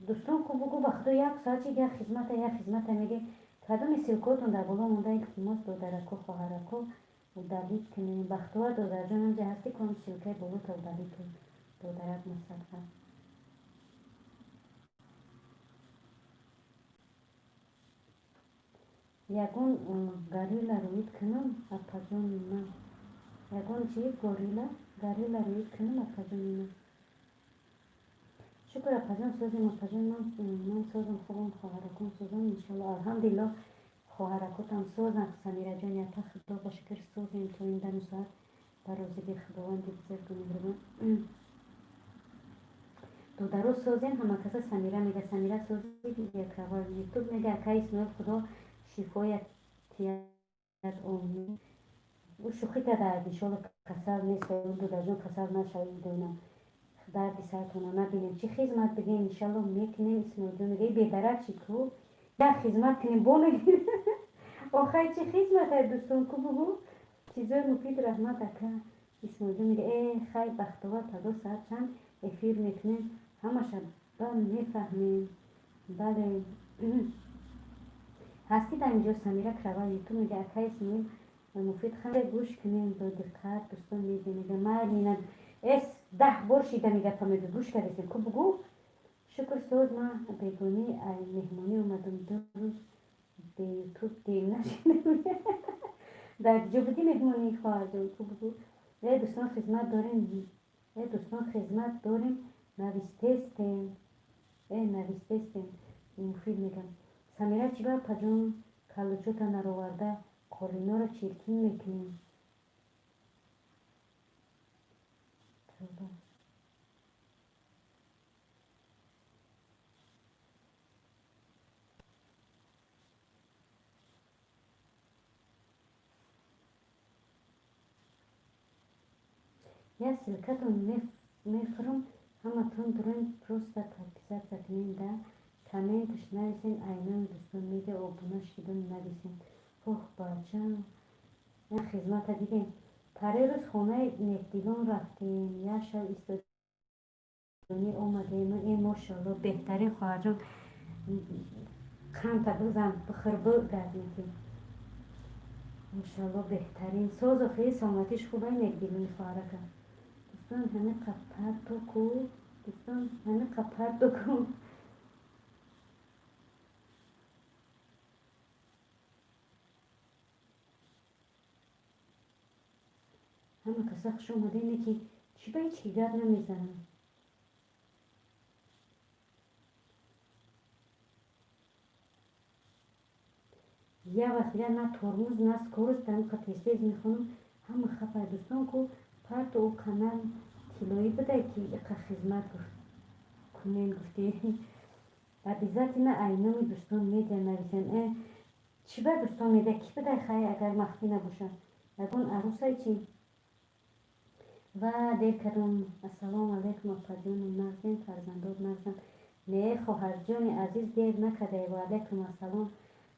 Дӯстон ку, бугӯ, ба худо, як соат чи як хизмата, як хизмата меге. Кадоми ссылкотон дар боло монда, илтимос, додарако, хоҳарако, удалить кунем. Бахтовар додарҷон, ҳамҷа ҳасти кон, ссылкаи болота удалить кун, додарак масадқа. Ягон горилла рӯид кунам, апаҷони ман? Ягон чи, горилла, горилла рӯид кунам, апаҷони ман? Шукр, апаҷон, созем, апаҷон, ман созам, хубам, хоҳаракон созам, иншалло, алҳамдулилло, хоҳаракотам созам. Самираҷони апа, худо ба шукр, созем то ин даму соат ба розигии Худованди бузургу меҳрубон. Додаро, созем ҳамакаса? Самира мега. Самира, сози? Якравал Ютуб мега: ака Исмоил, худо шифоят тиҳад, омин. Ӯ шӯхӣ кардааст, иншолло, касал нест, додарҷон, касал нашавед, донам, дарди сартона набинем. Чӣ хизмат бигем, иншалло, мекунем. Исмоилҷон мега: бедарак чи ку, як хизмат кунем бо меги. Охай, чӣ хизмат ай, дӯстон ку, бугӯ, чизои муфид. Раҳмат, ака. Исмоилҷон мега: э, хай, Бахтовар, пагоҳ соат чанд эфир мекунем? Ҳамаша ба мефаҳмем, бале. Ҳастӣ дар инҷо Самира Крава Ютуб мега акай Исмоил Муфид хеле гӯш кунем бо диққат дӯстон медиа мега майли на эс 10 бор шида мега мега гӯш кардесем ку бугӯ. Шукр соз ма бегонӣ ай меҳмонӣ омадам 2 рӯз бе Ютуб дер нашидам. Дар ҷо будӣ меҳмонӣ хоҳарҷон ку бугӯ. Э дӯстон хизмат дорем, э дӯстон хизмат дорем навистестем, э навистестем. Муфид мегам Самира чӣ ба паҷон калучота нароварда қолиноро чиркин мекунем. Я ссылкатон мефурам ҳаматон дурем просто подписаться кунем да комментш нависен айноми дӯстон медиа обуна шидон нависен. Ҳоҳ бачам я хизмата дидем. Паре рӯз хонаи некдилон рафтем, як шаб истодонӣ омадем. Э мошалло беҳтарин хоҳарҷон қанта бизан бихӯр бигардем ки мошалло беҳтарин созу хеле саломатиш хубай некдилони хоҳарака. Дӯстон ҳамин қапарто ку, дӯстон ҳамин қапарто ку. Ҳама каса хуш омадем ки чӣ ба ҳеҷ ки гап намезанам. Я вақт я на тормоз на скорость дар тез-тез мехонам ҳама хафай дӯстон ку парту ӯ канал тиллоӣ будай ки иқа хизмат кунем гуфтӣ. Обязательно айноми дӯстон медиа нависен. Э чӣ ба дӯстон медиа ки будай хай агар махфӣ набошад ягон арӯсай чӣ? Ва дер кардам. Ассалому алайкум апаҷони нағзем фарзандот нағзам. Не хоҳарҷони азиз дер накардай. Ва алайкум ассалом.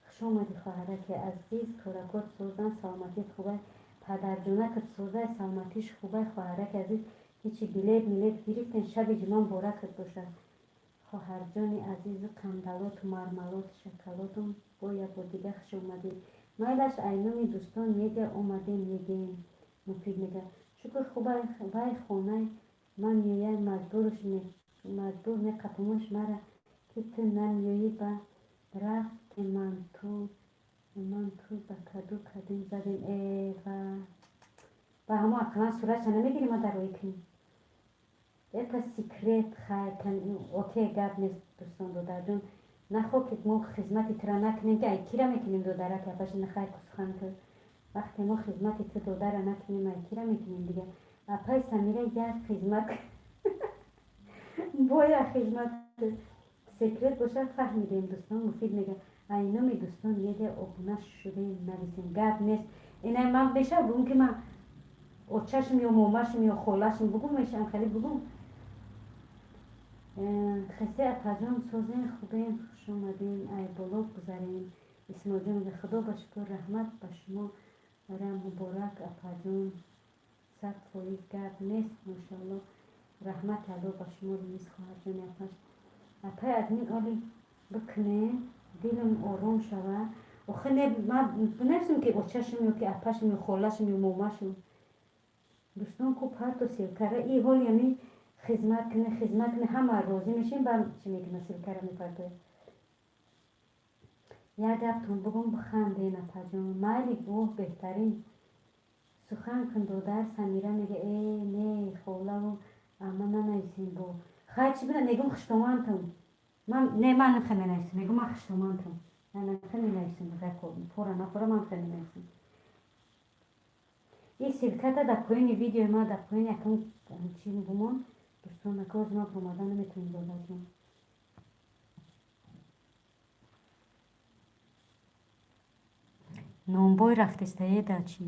Хуш омадӣ хоҳараки азиз. Коракот созан саломатит хубай. Падарҷонакат созай саломатиш хубай хоҳараки азиз. Ҳечи билет милет гирифтен шаби ҷумъа муборакат бошад. Хоҳарҷони азизу қандалоту мармалоту шоколотум бо як бор дига хуш омадед. Майлаш айноми дӯстон медиа омадем мегем. Муфид мега шукр хубай вай хонаи ман меояд маҷбур меқапамаш мара ки ту намеоӣ ба рафте ман ту ба каду кадем задем. Э ва ба ҳамо ақаллан суратша намегирӣ ма дар рӯи кунем. Это секрет хай окей гап нест дӯстон додарҷон. Нахо ки мо хизмати тура накунем ки ай кира мекунем додарак апаша нахай кусхан ку. Вақте мо хизмати ту додара накунем ай кира мекунем дига. Апай Самира як хизмат бояд хизмат секрет боша фаҳмидем дӯстон. Муфид мега айноми дӯстон медиа обуна шудем нависем. Гап нест. Ина ман мешав бугум ки ман очашм ё момашм ё холашм бугум мешавам хеле бугум. Хесе апаҷон созем хубем хуш омадем ай боло гузарем. Исмоилҷон мега худо ба шукр раҳмат ба шумо ра муборак апаҷон 100% гап нест мошалло раҳмати алло ба шумо низ хоҳарҷони апаш. Апай админ оли бикунем дилам ором шава. Охи не ман бинависем ки очашм ё ки апашм ё холашм ё момашм. Дӯстон ку парту ссылкара и ҳоли ами хизмат куне хизмат куне ҳама розӣ мешем ба чӣ мекуна ссылкара мепартояд. Як гаптон бугум биханден апаҷон. Майли гӯҳ беҳтарин. Сухан кун додар Самира мега э не холаву амма нанависем бо. Хай чӣ буда мегум хуштомантам. Ман не ман хе менависем мегум ман хуштомантам. На хе менависем пора напора ман хе менависем. И ссылката дар поёни видеои ма дар поёни якум чӣ бумон дӯстон накоз ма омада наметавонем додарҷон. Нонбой рафтестае да чӣ?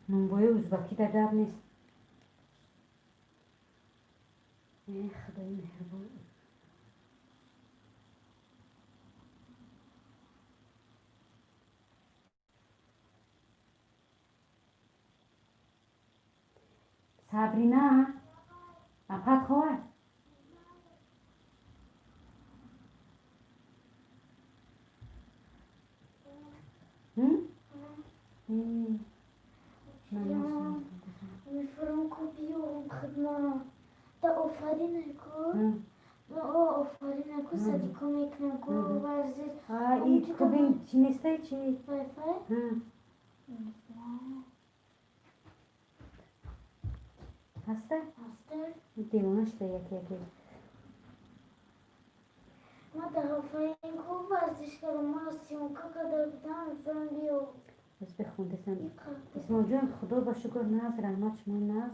Нонбои узбакӣ да гап нест. Э худои меҳрубон. Сабрина апат хоҳар. Мефурам ку биёрам хидма. Да офарина ку. Офарина ку садико мекунам ку варзиш. И кубин чи нестай чи? Вай-фай? Ҳаста? Ҳаста. Девона шуда яке яке. Ма дар офарин ку варзиш кардам, ма съёмка карда будам, мефурам биёрам. Аз бихондесам. Исмоилҷон, худо ба шукр наз, раҳмат шумо наз.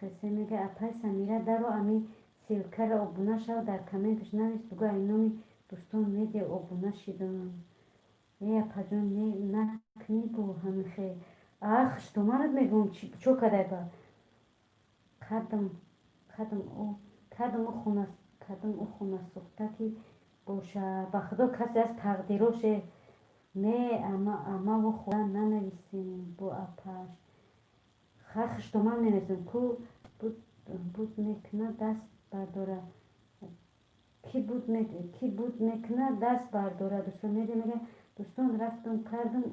Хесе мега апай Самира даро ами ссылкаро обуна шав, дар комменташ навис, бугӯ ай номи дӯстон медиа обуна шидам. Э апаҷон, не накни бу ҳамихе. Ах, хуштоманат мегӯм, чо кадай ба? Кадам, кадам ӯ, кадам ӯ хона, кадам ӯ хона сӯхта ки боша. Ба худо касе аз тақдироше не амаву худа нанависем бо апаш. Ха хуштоман менависем ку буд мекуна даст бардора. Ки буд мекуна даст бардора. Дӯстон медиа мега дӯстон рафтум кардум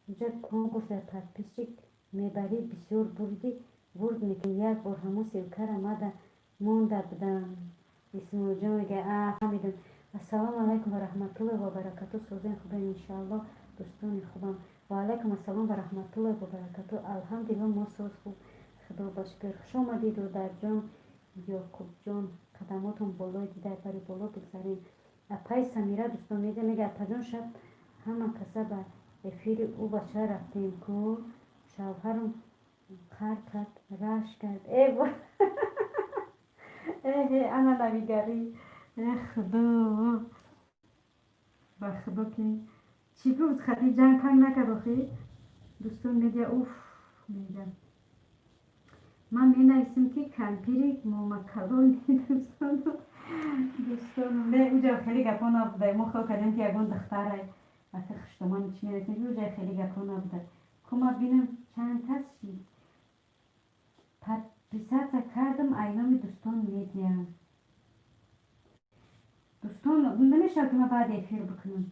уҷа конкурс дар подписчик мебарӣ бисёр бурди бурд мекунӣ. Як бор ҳамон ссылкара мада монда будам. Исмоилҷон мега а фаҳмидам. Ассалому алайкум ва раҳматуллоҳи ва баракату. Созен хубем иншааллоҳ дӯстони хубам. Ва алайкум ассалом ва раҳматуллоҳи ва баракату. Алҳамдулиллоҳ мо соз хуб худо ба шукр. Хуш омадед додарҷон Ёқубҷон. Қадамотон болои дида бари боло бигзарем. Апаи Самира дӯстон медиа мега апаҷон шаб ҳама каса ба эфири ӯ бача рафтем ку шавҳарам қар кард рашк кард. Э э ана навигарӣ. Э худо ба худо ки чӣ гуфт хати ҷанг панг накард охи? Дӯстон медиа уф мега. Ман менависем ки кампири момакалони дӯстону дӯстону не уҷа хеле гапҳо набуда. Мо хиёл кардем ки ягон духтарай. Ака хуштоман чӣ менависем ки уҷа хеле гапҳо набуда. Ку ма бинам чанд кас шид. Подписаться кардам ай номи дӯстон медиа. Дӯстон намешавад ки ман баъди эфир бикунам.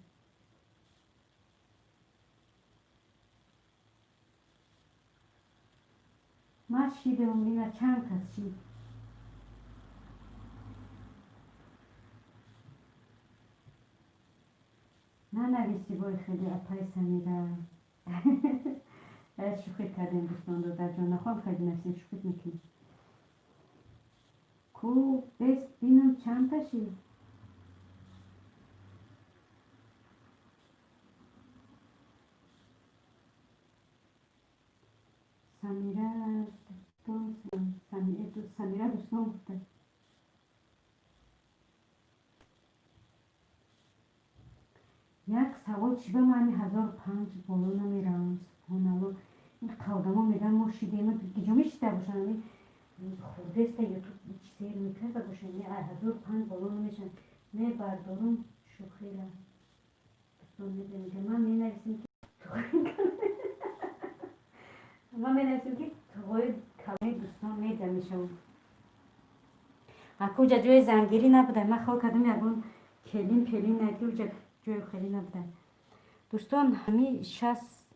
Ман шидам ина чанд кас шид. Нанависи бой хеле апай Самира. Шӯхӣ кардем дӯстон додарҷон, нахоҳам хеле бинависем, шӯхӣ мекунем. Ку бес бинам чандта шид. Самира дӯстон, Самира дӯстон гуфта. Як савол чӣ ба ман 1005 боло намеравам? Субҳоналло. Ин қавдамо мегӯянд мо шидем, киҷо мешида бошанд? Хурдеста ютуб чизе мекарда бошанд, 1005 боло намешаванд. Мебардорум шӯхира. Дӯстон медонед, ман менависем ки ман менависем ки туғои калони дӯстон медиа мешавам. Ака уҷа ҷои зангирӣ набуда. Ман хиёл кардам ягон келин пелин ки уҷа ҷои хеле набуда. Дӯстон ҳами 60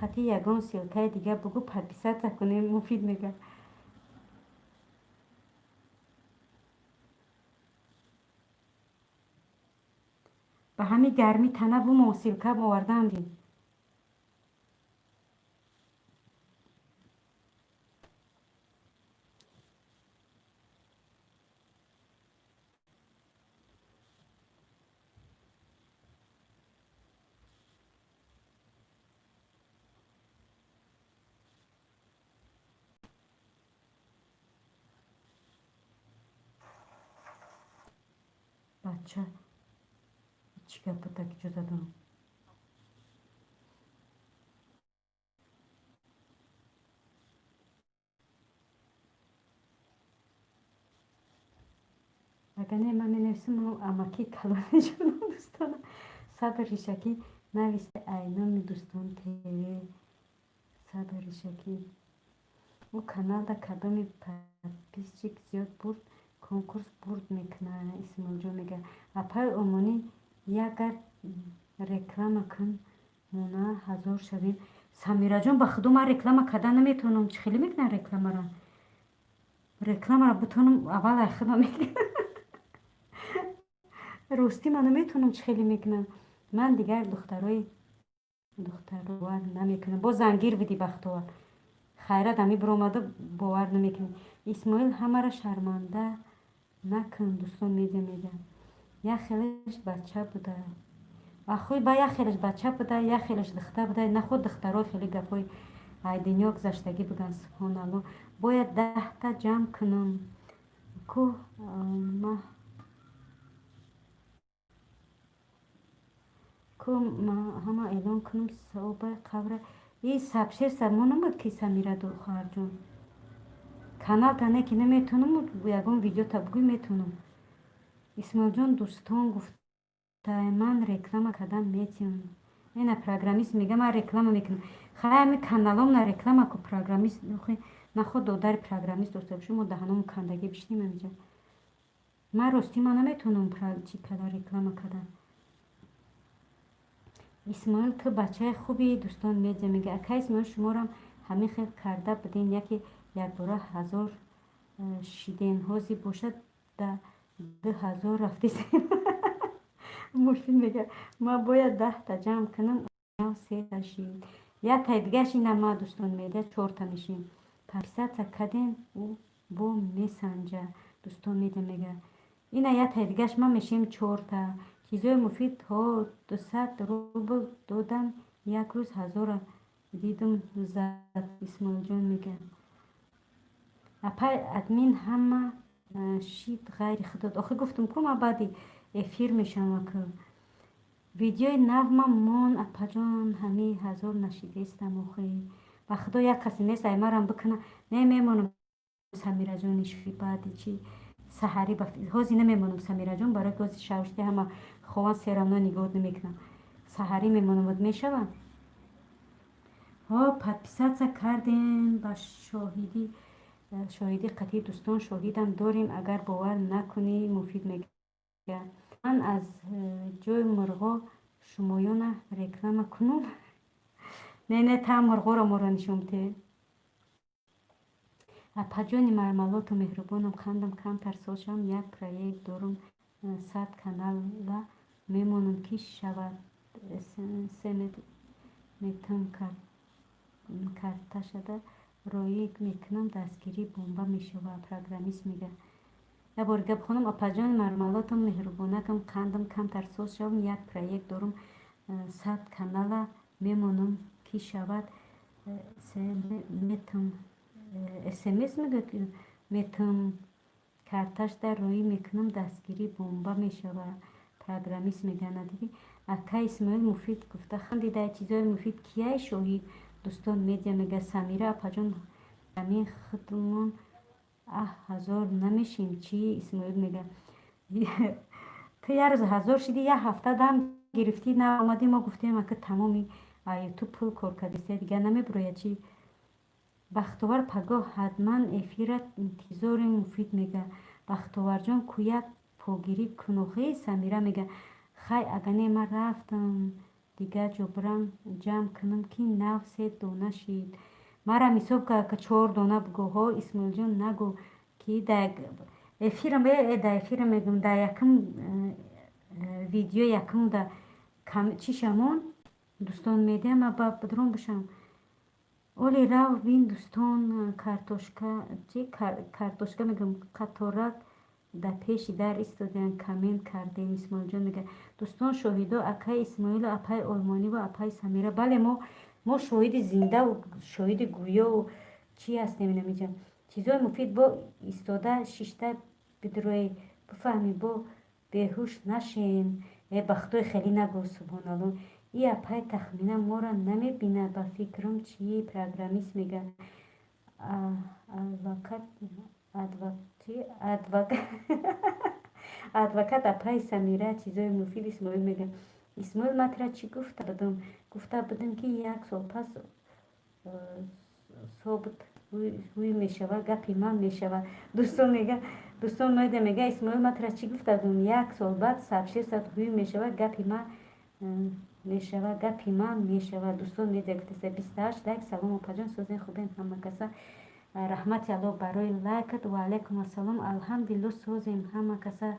қати ягон ссылкаи дига бугӯ подписаться кунем муфид мега. Ба ҳами гармӣ тана бумо ссылка овардаам. Бача чӣ гап буда ки ҷо задам? Агар не ман менависам амаки калони шудам дӯстона. Сабр ришакӣ нависта ай номи дӯстон ТВ. Сабр ришакӣ. Ӯ каналда кадоми подписчик зиёд бурд конкурс бурд мекуна. Исмоилҷон мега апаи Омонӣ ягар реклама кун Мона 1000 шавем. Самираҷон, ба худо, ман реклама карда наметавонам. Чӣ хеле мекунам рекламара? Рекламара бутонам, аввал ай худам мекунам. Ростӣ, ман наметавонам, чӣ хеле мекунам. Ман дигар духтарои духтаровар намекунам. Боз зангир бидӣ, Бахтовар. Хайрат, ами биромада бовар намекунӣ. Исмоил, ҳамаро шарманда накун. Дӯстон медиа мегӯянд, як хелеш бача буда. Ахӯй, ба як хелеш бача буда, як хелеш духтар буда. Наход духтаро хеле гапҳои ай дунё гузаштагӣ бигӯянд. Субҳоналло, бояд 10-та ҷамъ кунам ку ма ку ҳама эълон кунам савобаи қабра. И сабшер мо набуд ки, Самира хоҳарҷон, каналта не ки наметавонам, ягон видеота бугӯй, метавонам. Исмоилҷон, дӯстон гуфтай, ман реклама кардан метиём. Ина программист мега, ман реклама мекунам. Хай, ами каналомна реклама ку, программист. Наход додари программист дошта бошем, мо даҳаному кандагӣ бишинем амиҷа. Ман ростӣ, ман наметавонам чӣ кардан, реклама кардан. Исмоил, ту бачаи хуби. Дӯстон медиа мега, ака Исмоил, шуморам ҳамин хел карда будем, яке якбора 1000 шидем, ҳозир бошад да 2000 рафтесем. Муфид мега, ман бояд 10-та ҷамъ кунам, сета шид, яктаи дигараш ина. Ма, дӯстон медиа, чорта мешем. Подписаться кардем, ӯ бо месанҷа. Дӯстон медиа мега, ина яктаи дигараш, ма мешем чорта. Чизои муфид ҳо, 200 рубл додам, як рӯз 1000-ра дидум, зад. Исмоилҷон мега, апай админ ҳама шид ғайри худот. Охир гуфтум ку, ма баъди эфир мешавам ку. Видеои навма мон, апаҷон, ҳами 1000 нашидестам. Охи, ба худо, як касе нест ай марам бикуна. Не, мемонам, Самираҷони, баъди чи саҳарӣ. Ҳозир намемонам, Самираҷон, барои ки ҳозир шавшти ҳама хован, серамно нигоҳ намекунам. Саҳарӣ мемонам, мешавад. Ҳо, подписаться кардем, ба шоҳидӣ, шоҳидӣ қатъи дӯстон шоҳидам дорем, агар бовар накунӣ. Муфид мега, ман аз ҷои мурғо шумоёна реклама кунум. Не, не, та мурғоро моро нишон бидиҳед. Апаҷони мармалоту меҳрубонам, қандам камтар соз шавам, як проект дорум, 100 канала мемонам, ки шавад, метам карташада роӣ мекунам, дастгирӣ бомба мешавад. Программист мега, як бори дига бихонам: апаҷони мармалотам меҳрубонакам, қандам камтар соз шавам, як проект дорум, 100 канала мемонам, ки шавад, метам смс мегӯяд, метам карташда роӣ мекунам, дастгирӣ бомба мешавад. Программист мега, надидӣ, ака Исмоил? Муфид гуфта хандида, чизои муфид кияй шоҳид. Дӯстон медиа мега, Самира апаҷон, ҳамин худмон аҳ 1000 намешем чӣ? Исмоил мега, ту як рӯз 1000 шидӣ, як ҳафта дам гирифтӣ, наомадӣ. Мо гуфтем, ака, тамоми ютуб пул кор кардиста, дигар намебирояд чӣ? Бахтовар, пагоҳ ҳатман эфират интизорем. Муфид мега, Бахтоварҷон, ку як погирӣ кунохӣ. Самира мега, хай, ага не, ман рафтам, дигар ҷо бирам ҷамъ кунам, ки нав се дона шид. Марам ҳисоб кард, чор дона бугӯ. Ҳо, Исмоилҷон, нагӯ, ки да эфирам, да эфирам мегӯм, да якум видео якум да чӣ шамон. Дӯстон медиҳам, ма ба дрон бошам. Оли рав бин, дӯстон, картошка чи картошка мегӯм, қаторак дар пеши дар истодиан, коммент кардем. Исмоилҷон мега, дӯстон шоҳидо, акаи Исмоилу, апаи Олмониву апаи Самира. Бале, мо шоҳиди зиндаву шоҳиди гӯёву чӣ ҳастем инамиҷа. Чизои муфид, бо истода шишта бидрои, бифаҳмӣ, бо беҳуш нашем. Э, бахтои хеле нагӯ, субҳоналло. И апай тахмина моро намебинад, ба фикрам чӣ? Программист мега, адвокат, адвокат, адвокат апаи Самира. Чизои муфид. Исмоил мега, Исмоил, ман тура чӣ гуфта будам? Гуфта будам, ки як сол пас собит ҳуй мешавад, гапи ман мешавад. Дӯстон мега, дӯстон меда мега, Исмоил, ман тура чӣ гуфта будам? Як сол баъд сабшир сад ҳуй мешавад, гапи ман. Мешава, гапи ман мешава. Дӯстон медиа гуфтеста, 28 лайк. Салом, опаҷон, созен, хубен ҳама каса? Раҳмати Аллоҳ барои лайкат. Ва алайкум ассалом. Алҳамдулилло, созем, ҳама каса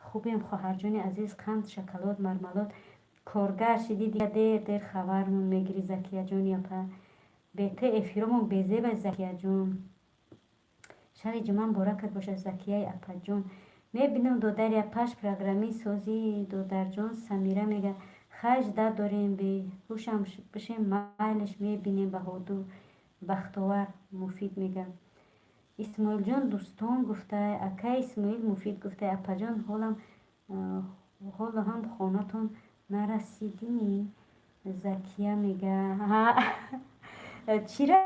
хубем. Хоҳарҷони азиз, қанд, шоколад, мармалод. Коргар шидӣ, дига дер дер хабармон мегирӣ. Закияҷони апа, бета эфиромон безеба. Закияҷон, шаби ҷумъа муборакат бошад. Закияи апаҷон, мебинам, додари апаш программи созӣ. Додарҷон, Самира мега, хайж да дорем, беҳушам бишем, майлиш, мебинем. Баҳодур Бахтовар Муфид мега, Исмоилҷон, дӯстон гуфта, акай Исмоил Муфид гуфта, апаҷон, ҳолам ҳоло ҳам хонатон нарасидини? Закия мега, чира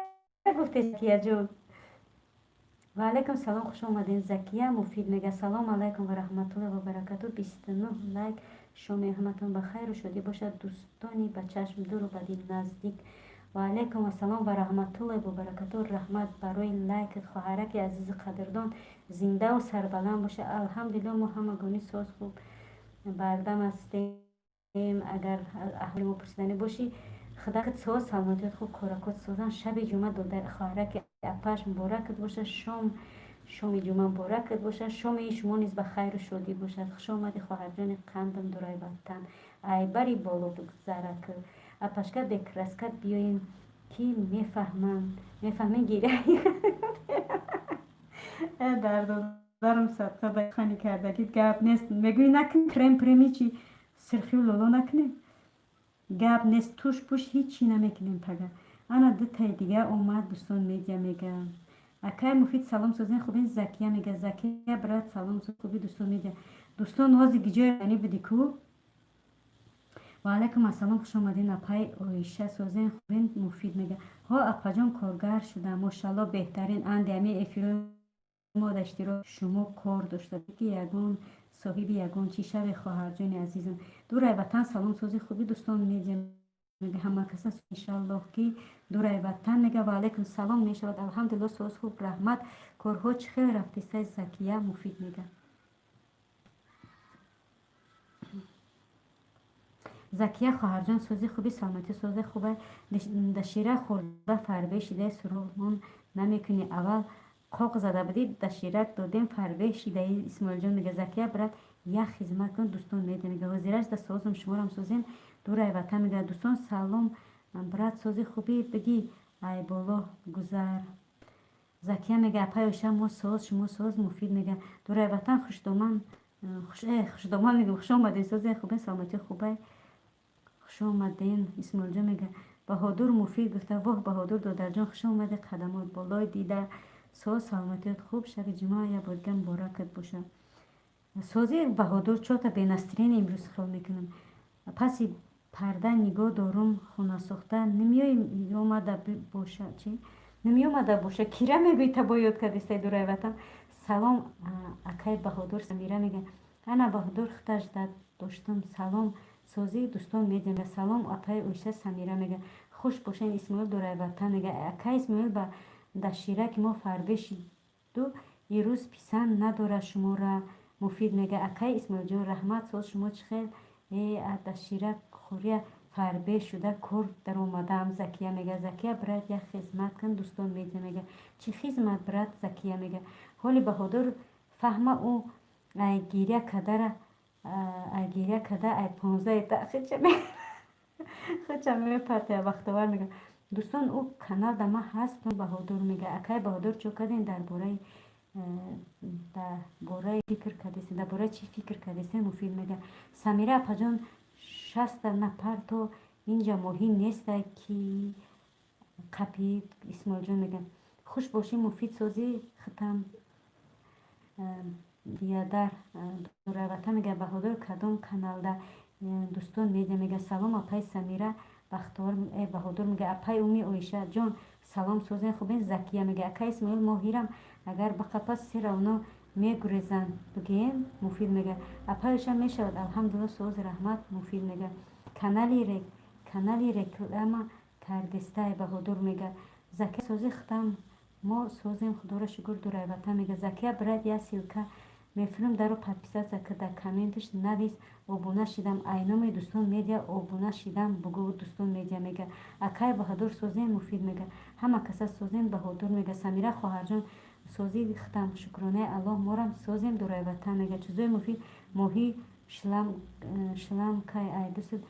гуфте, Закияҷон? Ва алайкум салом, хуш омадем. Закия Муфид мега, салом алайкум ва раҳматуллоҳи ва баракату. 29 лайк. Шоми ҳаматон ба хайру шодӣ бошад, дӯстони ба чашм дуру ба дил наздик. Ва алайкум ассалом ва раҳматуллоҳи ва баракату. Раҳмат барои лайкат, хоҳараки азизи қадрдон, зиндаву сарбаланд боша. Алҳамдулилло, мо ҳамагонӣ соз, хуб, бардам ҳастем. Агар аҳволи мо пурсиданӣ бошӣ, худакат соз, саломатият хуб, коракот созан. Шаби ҷумъа, додар, хоҳараки апаш, муборакат бошад. Шоми ҷумъа муборакат бошад, шоми шумо низ ба хайру шодӣ бошад. Хуш омадӣ, хоҳарҷони қандам, дурай ватан, айбари боло бигзарак. Апашка, бе краска биёем, ки мефаҳманд, мефаҳмем гиря. Дар додарам садқа ба хани кардагит, гап нест. Мегӯӣ, накун крем преми чи сирхию лоло накунем, гап нест, туш пуш ҳичи намекунем. Пага ана дутаи дига омад. Дӯстон медиа мега, акай Муфид, салом, созен, хубин? Закия мега, Закия брат, салом, хуби? Дӯстон медиа, дӯстон, ҳози гиҷои ани буди ку? Ва алайкум ассалом, хуш омадин, апай Оиша, созен, хубин? Муфид мега, ҳо, апаҷон, коргар шудам, мошалло, беҳтарин. Анди ами эфирои мо дар иштирок шумо кор дошта, ки ягон соҳиби ягон чӣ шаве. Хоҳарҷони азизам, дурай ватан, салом, сози, хуби? Дӯстон медиа мега, ҳама каса иншаллоҳ, ки дурай ватан мега. Ва алайкум салом мешавад. Алҳамдулилло, соз, хуб, раҳмат. Корҳо чӣ хел рафтиста? Закия Муфид мега. Закия хоҳарҷон, сози, хуби? Саломатӣ созе, хуба? Дашира хӯрда фарбе шидаи, суроғмон намекунӣ. Аввал қоқ зада будӣ, даширак додем, фарбе шидаи. Исмоилҷон мега, Закия брат, як хизмат кун. Дӯстон меда мега, ҳозираш да созум, шуморам созем. Дурай ватан мега, дӯстон, салом, брат, сози, хубӣ? Бигӣ, айболо гузар. Закия мега, апай Оша, мо соз, шумо соз? Муфид мега, дурай ватан, хушдоман, хушдоман мегӯм, хуш омадем, созе, хубе? Саломатӣ хубай? Хуш омадем. Исмоилҷон мега, Баҳодур Муфид гуфта, воҳ, Баҳодур додарҷон, хуш омадӣ, қадамот болой дида. Соз, саломатиёт хуб? Шаби ҷумъа як бор дига муборакат бошад. Сози, Баҳодур, чота бе настроение имрӯз хиёл мекунам. Паси парда нигоҳ дорум, хонасохта намеомада боша, чи намеомада боша? Кира мегӯӣ, табо ёд кардистай? Дурай ватан, салом, акай Баҳодур. Самира мега, ана Баҳодур, худаш доштум. Салом, созӣ? Дӯстон медиҳам. Салом, апаи Оиша. Самира мега, хуш бошед. Исмоил дурай ватан мега, акай Исмоил, ба дашира ки мо фарбе шиду, ирӯз писанд надорад шумора. Муфид мега, акай Исмоилҷон, раҳмат, соз, шумо чӣ хел? Э, дашира хӯрия фарбе шуда, кор даромадаам. Закия мега, Закия брат, як хизмат кун. Дӯстон медиа мега, чӣ хизмат, брат? Закия мега, ҳоли Баҳодур фаҳма, ӯ ай гиря кардара, ай гиря карда, ай 15 хуча мепартая. Бахтовар мега, дӯстон, ӯ канал да ман ҳастам. Баҳодур мега, акай Баҳодур, чӯ кардем, дар бораи фикр кардесем, дар бораи чӣ фикр кардесем? Муфид мега, Самира апаҷон, 60 нафар то инҷа моҳӣ неста, ки қапид. Исмоилҷон мега, хуш бошӣ. Муфид, созӣ, хитам диадар дуравата мега, Баҳодур, кадом каналда? Дӯстон медиа мега, салом, апаи Самира. Бахтовар Баҳодур мега, апаи уми Оиша ҷон, салом, созен, хубен? Закия мега, акай Исмоил, моҳирам агар бақапа, все равно мегурезанд, бигӯем. Муфид мега, апаи Оиша, мешавад. Алҳамдулилла, соз, раҳмат. Муфид мега, канали реклама кардистай. Баҳодур мега, Закия, сози, хитам, мо созем, худоро шукр. Дурайватан мега, Закия брат, я ссылка. Мефирам даро подписаться ка, дар комменташ навис: обуна шидам, айноми Дӯстон Медиа обуна шидам, бугӯ. Дӯстон Медиа мега. Акай Баҳодур, созем? Муфид мега, ҳама каса созем. Баҳодур мега: Самира хоҳарҷон, созӣ хитам, шукронаи Аллоҳ, морам созем. Дурай ватан мега: чизои муфид, моҳӣ шлам кай айдусуд,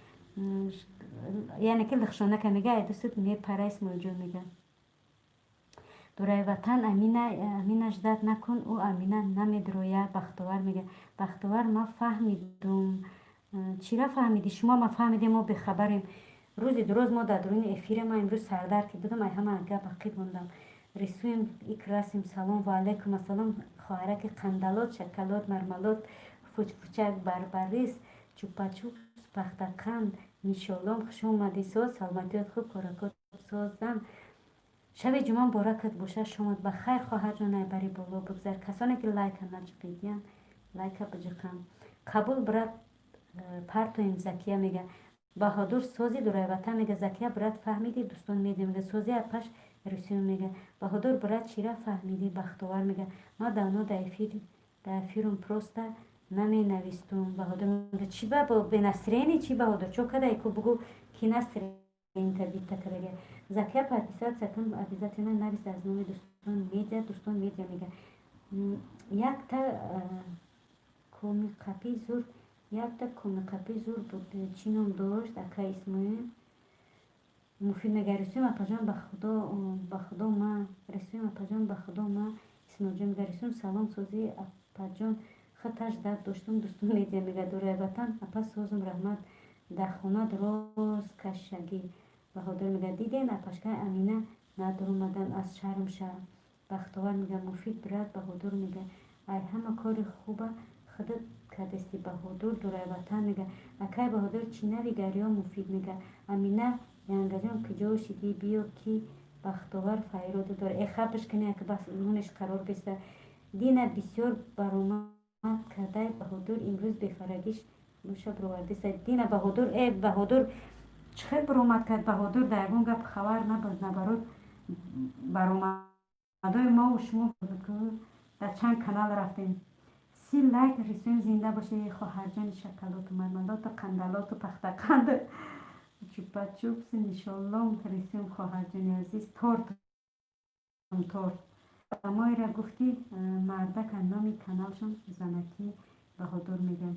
яъне ки лихшонака мега, айдусуд мепара. Исмоилҷон мега: Дурай ватан, Амина ждать накун, ӯ Амина намедроя. Бахтовар мега: Бахтовар, ма фаҳмидум. Чира фаҳмидӣ? Шумо ма фаҳмидем, мо бехабарем. Рӯзи дуроз мо дар дуруни эфире. Ма имрӯз сардард ки будам, ай ҳама гап ақиб мондам. Рисуем и красим. Салом, ва алайкум ассалом, хоҳараки қандалот, шоколад, мармалод, фучфучак, барбарис, чупачупс, пахтақанд, нишолом, хуш омадӣ. Соз, саломатиёт хуб, коракот созам. Шаби ҷумъа муборакат боша. Шомат ба хайр, хоҳарҷон. Айбари боло бигзар. Касоне ки лайка наҷиқидиян, лайка биҷиқам. Қабул, брат, партоем. Закия мега: Баҳодур, сози? Дурайватан мега: Закия, брат, фаҳмидӣ? Дӯстон Медиа мега: сози, апаш. Русиё мега: Баҳодур, брат, чира фаҳмидӣ? Бахтовар мега: ма давно дар эфирум, просто наменавистум. Баҳодур мега: чи ба бенастроение чи? Баҳодур, чо кадай ку, бугӯ ки настроение бита кадага. Закия, подписаться кун, обязательно навис аз номи Дӯстон Медиа. Дӯстон Медиа мега: якта комиқапи зур, якта комиқапи зур буд, чӣ ном дошт, ака Исмоил? Муфид мега: рисуем, апаҷон, ба худо ма рисуем, апаҷон, ба худо ма. Исмоилҷон мега: рисуем, салом, созӣ, апаҷон, хаташ дард доштум. Дӯстон Медиа мега: дурай ватан, апа, созум, раҳмат, дар хона дроз кашагӣ. Баҳодур мега: диден, апашкаи Амина надуромадан аз шарм ша. Бахтовар мега: Муфид, брат. Баҳодур мега: ай ҳама кори хуба худат кардасти, Баҳодур. Дурайватан мега: акай Баҳодур, чӣ навигариё? Муфид мега: Амина янгаҷон, куҷо шидӣ? Биё ки Бахтовар файроду дора. Э, хабаш кани, ака, бас нунеш қарор беста. Дина бисёр баромад кардай Баҳодур, имрӯз бефарагиш нуша бировардиса. Дина Баҳодур, э, Баҳодур чӣ хел баромад кард? Баҳодур дар ягон гап хабар набуд, набарод. Баромадои мову шумо дар чанд канал рафтем. 30 лайк рисуем. Зинда бошед, хоҳарҷони шоколоту, мармалоту, қандалоту, пахтақанду, чупачупси, нишолом. Рисуем, хоҳарҷони азиз, тортум, торт. Одамоеро гуфтӣ, мардака, номи каналшон Занакӣ. Баҳодур мега: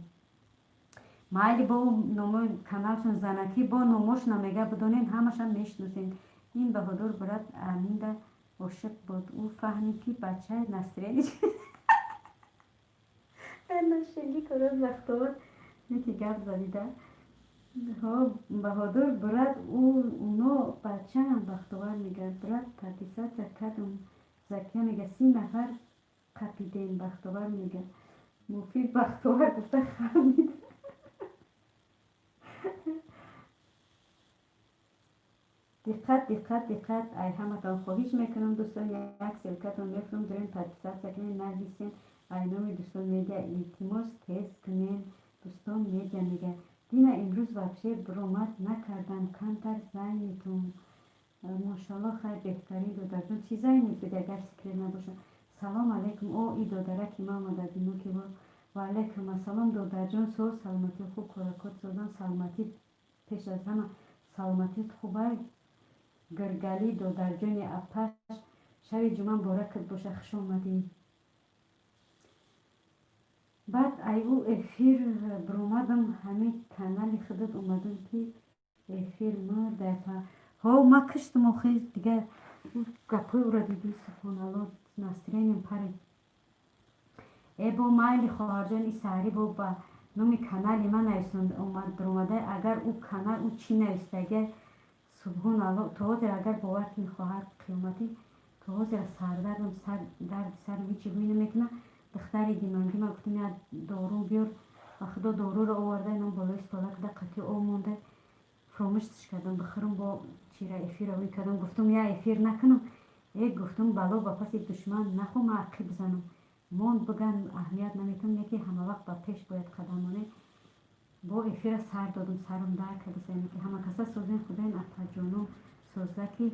майли, бо номи каналшон Занакӣ, бо номошона мега, бидонен, ҳамашам мешиносем. Ин Баҳодур, брат, Аминда ошиқ буд, ӯ фаҳмид ки бачаи настроение нашели корот. Бахтовар неки гап задида. Баҳодур, брат, уно бачаам. Бахтовар мега: брат, подписаться кардум. Закия мега: 30 нафар қапидем. Бахтовар мега: Муфид, Бахтовар гуфта хандид. Диққат, диққат, диққат! Ай ҳаматон хоҳиш мекунам, дӯстон, як ссылкатон мефурам, дорем, подписаться кунем, нависем ай номи Дӯстон Медиа. Илтимос, тез кунем. Дӯстон Медиа мега: Дина имрӯз вообще баромад накардам, камтар занятум. Мошалло, хайр, беҳтарин, додарҷон. Чӣ занят буди, агар секрет набошад? Салом алейкум, о, и додараки ма омададино ки. Ва алейкум ассалом, додарҷон, соз, саломатӣ хуб, коракот созан, саломатӣ пеш аз ҳама, саломатит хубай. Гиргалӣ, додарҷони апаш, шаби ҷумъа муборакат боша, хуш омадӣ. Баъд ай ӯ эфир биромадам, ҳамин канали худат омадам, ки эфир мурдайпа. Ҳо, ма киштам охи, дигар гапҳои ӯро дидӣ, субҳоналло, настроением парид. Э, бо майли, хоҳарҷон, и саҳарӣ бо ба номи канали ман нависонд биромада, агар ӯ канал ӯ чӣ навистага, субҳоналло, то ҳозир агар бовар кунӣ, хоҳар, қиёматӣ, то ҳозир сардардам, сар дарди сарам ҳечи гӯй намекунад. Духтари димангӣ ман гуфтам: як дору биёр. Ба худо, доруро оварда, инам болои столак да қатъи об монда, фуромӯшш кардам бихӯрам. Бо чира эфира ҳуй кардам, гуфтам: я эфир накунам. Э, гуфтам, бало ба паси душман нахо, ма ақиб занам, монд биган, аҳамият наметам, яке ҳамавақт ба пеш бояд қадам монем. Бо эфира сар додум, сарам дард кардаса. Ки ҳама каса созен, худоин, апаҷоно созаки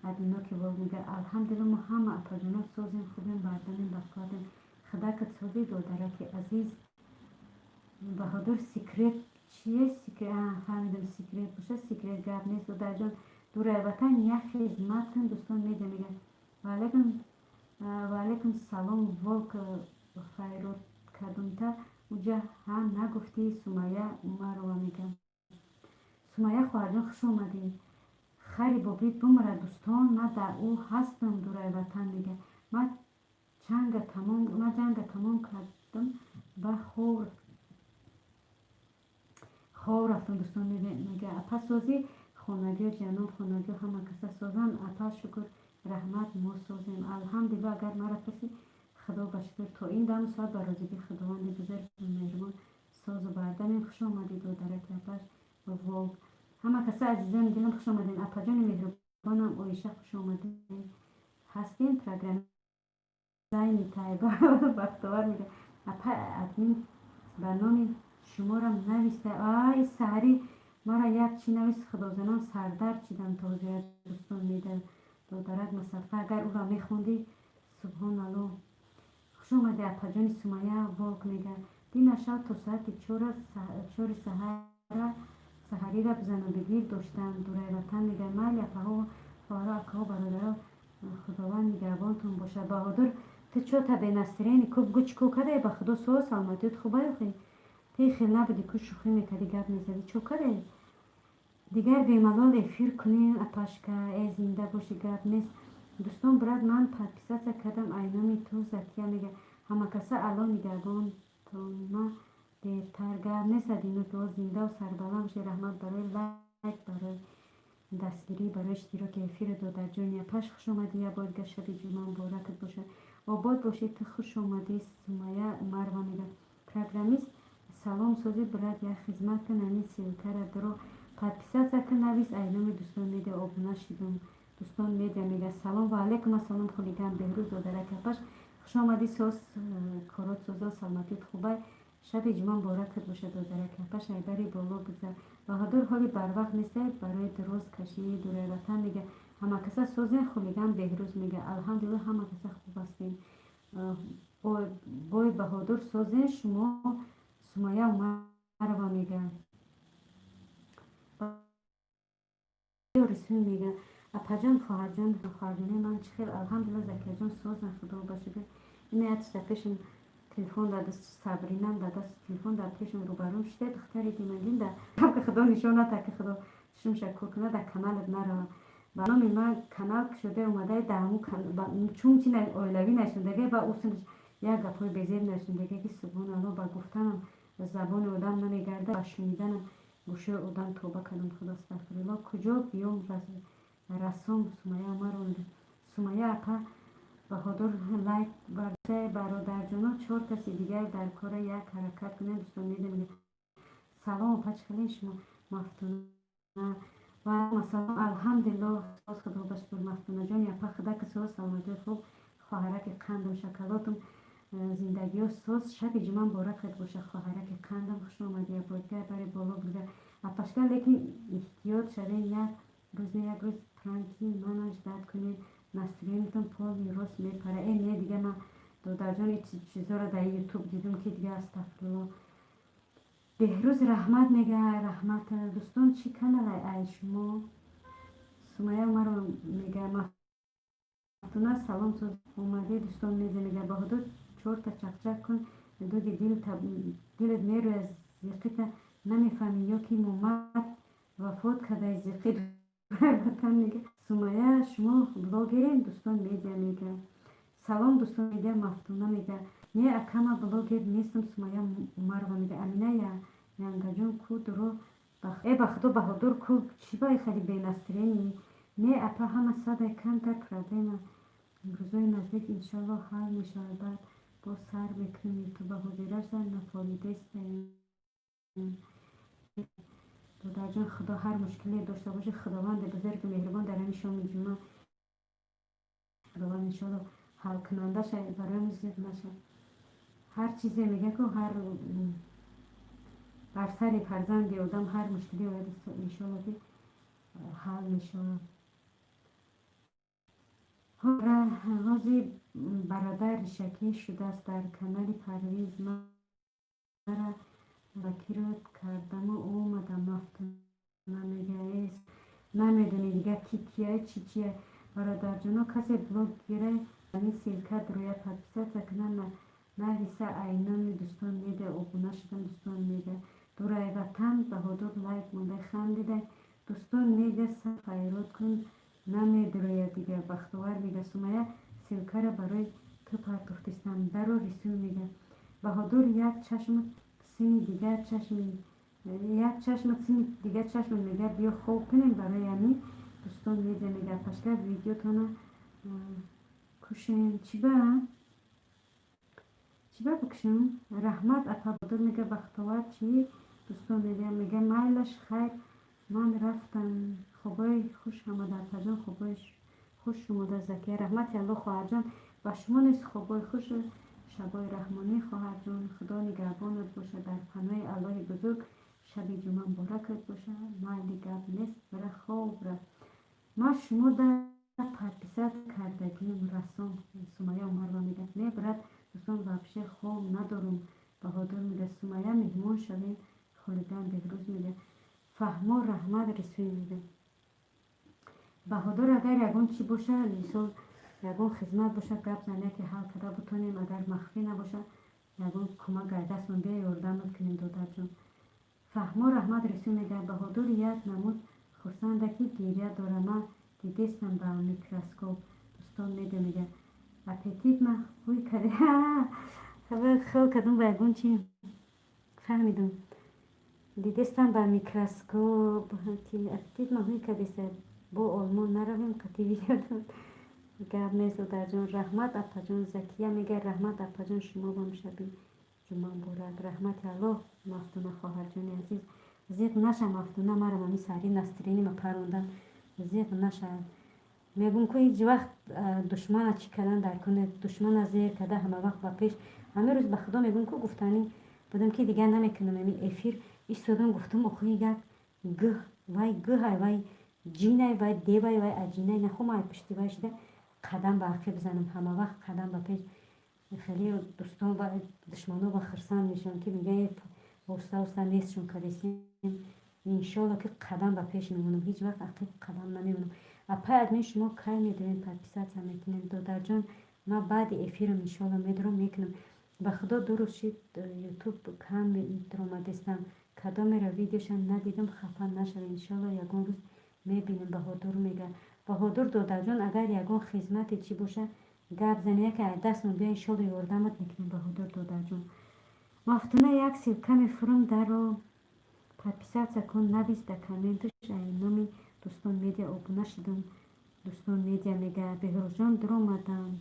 адино ки вол мега. Алҳамдулилла, мо ҳама апаҷоно созем, хубем, бардамем, бақувватем. Худакат созӣ, додараки азиз. Баҳодур, секрет чие? Фаҳмидам, секрет боша, секрет гап нест, додарҷон. Дурай ватан, як хизмат кун. Дӯстон медиа мега: Ваалайкум салом, Волк хайрот кардумта уҷа ҳа нагуфтӣ. Сумая Умарова мега: Сумая хоҳарҷон, хуш омадӣ. Хари бобит бумра. Дӯстон, ман дар ӯ ҳастам. Дурай ватан мега: ман ҷанга тамом кардам ба хов рафтам. Дӯстон мега: Апа, созӣ, хонагиё, ҷаноб, хонагиё, ҳама каса созанд? Апа, шукр, раҳмат, мо созем, алҳамдулилло. Агар мара пурсӣ, худо ба шукр, то ин даму соат ба розигии Худованди бузург меҳрубон созу бардамем. Хуш омадӣ, додараки апаш Волк. Ҳама каса, азизони дилам, хуш омадем. Апаҷони меҳрубонам Оиша, хуш омадем. Ҳастем программа зайни Тайба Бахтовар мега: Апа, админ ба номи шуморам нависта. Ай, саҳарӣ мара як чӣ навист, худозанон, сардард шидам тозира. Дӯстон меда, додарак масадқа, агар ӯро мехондӣ, субҳоналло. Хуш омадӣ, апаҷони Сумая. Волк мега: Дина шаб то соати 4 саҳарира бизану бигир доштам. Дурай ватан мега: Майли, апаҳо, хоҳаро, акаҳо, бародаро, Худованд нигаҳбонтон бошад. Баҳодур, ту чо та бенастирени ку? Бугӯ, чӣ кор кардаи? Ба худо, соз, саломатиёт хубай? Охи, ти хел набудӣ ку, шӯхӣ мекардӣ, гап мезадӣ. Чо кардаи? Дигар бемалол эфир кунем, апашка. Э, зинда бошӣ, гап нест. Дӯстон, брат, ман подписаться кардам айноми ту. Закия мега: Ҳамакаса Алло нигаҳбонтонма дертар. Гап нест, адино ки зиндаву сарбаланд бошед. Раҳмат барои лайк, барои дастгирӣ, барои иштироки эфири додарҷони апаш. Хуш омадӣ як бор дигар, шаби ҷумъа муборакат бошад, обод бошед. Ту хуш омадӣ. Сумая Умарова мега: Программист, салом, созӣ, брат, як хизмат кун, ҳамин ссылка ра дуро подписаться кун, навис айноми Дӯстон Медиа обуна шидум. Дӯстон Медиа мега: Салом. Ва алайкум ассалом, хулиган Беҳрӯз, додараки апаш, хуш омадӣ. Соз, корот созон, саломатият хубай? Шаби ҷумъа муборакат бошад, додараки апаш. Айбари боло бигзар. Баҳодур, ҳоли барвақт нестай барои дуроз кашӣ. Дурай ватан мега: Ҳамакаса созен? Хулиган Беҳрӯз мега: Алҳамдулилло, ҳама каса хуб ҳастем. Бой Баҳодур, созен шумо? Сумая Умарова мега, рисун мега: Апаҷон, хоҳарҷон, хоҳарҷони ман чӣ хел? Алҳамдулилла, Закияҷон, созан, худо ба шукр. Ина пешам телефон дар даст, Сабринам дар даст телефон дар пешам рӯбарӯм шида. Духтари димандин да худо нишон ната, ки худо чишмша кӯр кунад, дар каналат нарава. Ба номи ман канал кушода омадаи, дар ҳамун чун чи оилавӣ нашундагӣ ба усунаш як гапҳои безеб нашундагӣ, ки субҳоналло, ба гуфтанам забони одам намегардад, ба шуниданам гӯшои одам. Тоба кардам, худо, астағфирулло. Куҷо биём расом? Сумая Умарова. Сумая апа, Баҳодур лайк барда, бародарҷоно, чор каси дигар дар кора, як ҳаракат кунем. Дӯстон медонем. Салом, апа, чӣ хелен шумо? Мафтуна ва масалан, алҳамдулилло, соз, худо ба шукр. Мафтунаҷони апа, худаки соз, саломатиёт хуб? Хоҳараки қандам, шоколатум, зиндагиё соз? Шаби ҷумъа муборакат бошад, хоҳараки қандам. Хуш омадӣ абодгар, бари боло бигзар, апашка. Лекин эҳтиёт шавед, як рӯз не як рӯз пранки мана ждать кунед, настроение тон полный рост мепара. Э, не, дига ман, додарҷон, чизоро дар Ютуб дидум, ки дига астағфирулло. Беҳрӯз, раҳмат мега, раҳмат. Дӯстон, чӣ каналай ай шумо? Сумая Умарова мега: Мафтуна, салом, соз, омадӣ. Дӯстон меза мега: Баҳодур, чорта чақчақ кун, дуди дилат мерӯяд. Зиқита намефаҳмӣ ё ки Мумад вафот кардаи? Зиқи ватан мега: Сумая, шумо блогерен? Дӯстон Медиа мега: Салом, Дӯстон Медиа. Мафтуна мега: Не, акама, блогер нестам. Сумая Умарова мега: Амина янгаҷон ку дуро? Э, ба худо, Баҳодур ку, чӣ ба хеле бе настроение? Не, апа, ҳама садай, камтар проблема, рӯзои наздик иншалло ҳал мешавад. Баъд боз сар мекунем Ютуба. Ҳозирашда нафолидестаем, додарҷон. Худо ҳар мушкиле дошта бошед, Худованди бузурги меҳрубон дар ҳамин шоми ҷумъа, Худованд иншолло ҳалкунанда шавад, барои зиқ нашавад. Ҳар чизе мега ку, ҳар бар сари фарзанди одам ҳар мушкиле ояд, иншолло, ки ҳал мешавад. Ҳози бародар ришакӣ шудааст дар канали Парвиз. Мара блокировать кардаму омадам. Мафтуна мега, намедонӣ дигар ки кия, чи чия. Бародарҷоно, касе блогера ами ссылка дуроя, подписаться кунад, нависа: ай номи Дӯстон Медиа обуна шудам. Дӯстон Медиа дурай ватан. Баҳодур лайк монда хандида. Дӯстон Медиа файрод кун, намедурояд дигар. Бахтовар мега: Сумая, ссылкаро барои ту партофтистам, даро. Рисӯ мега: Баҳодур, як чашмат сини дигар чашми, як чашмат сини дигар чашмат. Мега, биё хоб кунем. Барои ами Дӯстон Медиа мега: пашка, видеотона кушем. Чиба, чиба бикушем? Раҳмат, апа. Баҳодур мега: Бахтовар чӣ? Дӯстон Медиа мега: майлаш, хайр, ман рафтам, хобои хуш ҳамада. Апаҷон, хобои хуш шумода. Закия, раҳмати Алло, хоҳарҷон, ба шумо низ хобои хуш, шабои раҳмонӣ. Хоҳарҷон, Худо нигаҳбонат бошад, дар паноҳи Аллоҳи бузург. Шаби ҷумъа муборакат бошад. Майли, гап нест, бира, хоб ра. Ман шумо да подписать кардагиам расон. Сумая Умарова мега: не, брат, дӯстон, вообще хоб надорум. Баҳодур мега: Сумая, меҳмон шавем. Холидан Беҳрӯз мега: фаҳмо, раҳмат. Рисӯй мега: Баҳодур, агар ягон чӣ боша, мисол, ягон хизмат боша, гап зан, яке ҳал карда бутонем. Агар махфӣ набоша, ягон кӯмак дар дастмон бия, ёрдамат кунем, додарҷон. Фаҳмо, раҳмат. Рисӯ мега: Баҳодур як намуд хурсанда, ки гиря дора, ман дидестам ба микроскоп. Дӯстон Медиа мега: аппетит ма ҳуй карде. Хел кардум, ба ягон чи фаҳмидум. Дидестам ба микроскоп, ки аппетит ма ҳуй кардеста. Бо Олмон наравем, қати видео гап нест. Додарҷон, раҳмат. Апаҷон. Закия мега: раҳмат, апаҷон, шумо бам шаби ҷумъа муборак. Раҳмати Аллоҳ, Мафтуна, хоҳарҷони азиз. Зиқ наша, Мафтуна, марам ами сари настроение ма парондан. Зиқ наша, мегӯм ку, ҳеҷ вақт душмана чӣ кардан дар куне, душмана зер карда, ҳама вақт ба пеш. Ҳамин рӯз ба Худо мегӯм ку, гуфтанӣ будам, ки дигар намекунам ами эфир. Истодам, гуфтам: охи, як гӯ вай, гӯҳай вай, ҷинай вай, девай вай, аҷинай нахом, ай пушти вай шида қадам ба ақиб занам. Ҳама вақт қадам ба пеш. Хеле дӯстон ва душмано ба хирсанд мешаванд, ки мегӯянд, оста оста нестшон кардесем. Иншолло, ки қадам ба пеш мемонам, ҳеҷ вақт ақиб қадам намемонам. Апай админ, шумо кай медорем, подписаться мекунем? Додарҷон, ман баъди эфирам, иншолло, медорам, мекунам. Ба Худо, 2 рӯз шид, Ютуб кам омадестам, кадомеро видеошам надидам, хафа нашавед, иншолло, ягон рӯз мебинем. Баҳодур мега: Баҳодур додарҷон, агар ягон хизмате чӣ боша, гап зани, яке аз дастмон бия, иншолло, ёрдамат мекунем. Баҳодур додарҷон. Мафтуна, як ссылка мефурам, даро, подписаться кун, навис дар комменташ: ай номи Дӯстон Медиа обуна шудам. Дӯстон Медиа мега: Беҳрӯзҷон, дуромадам.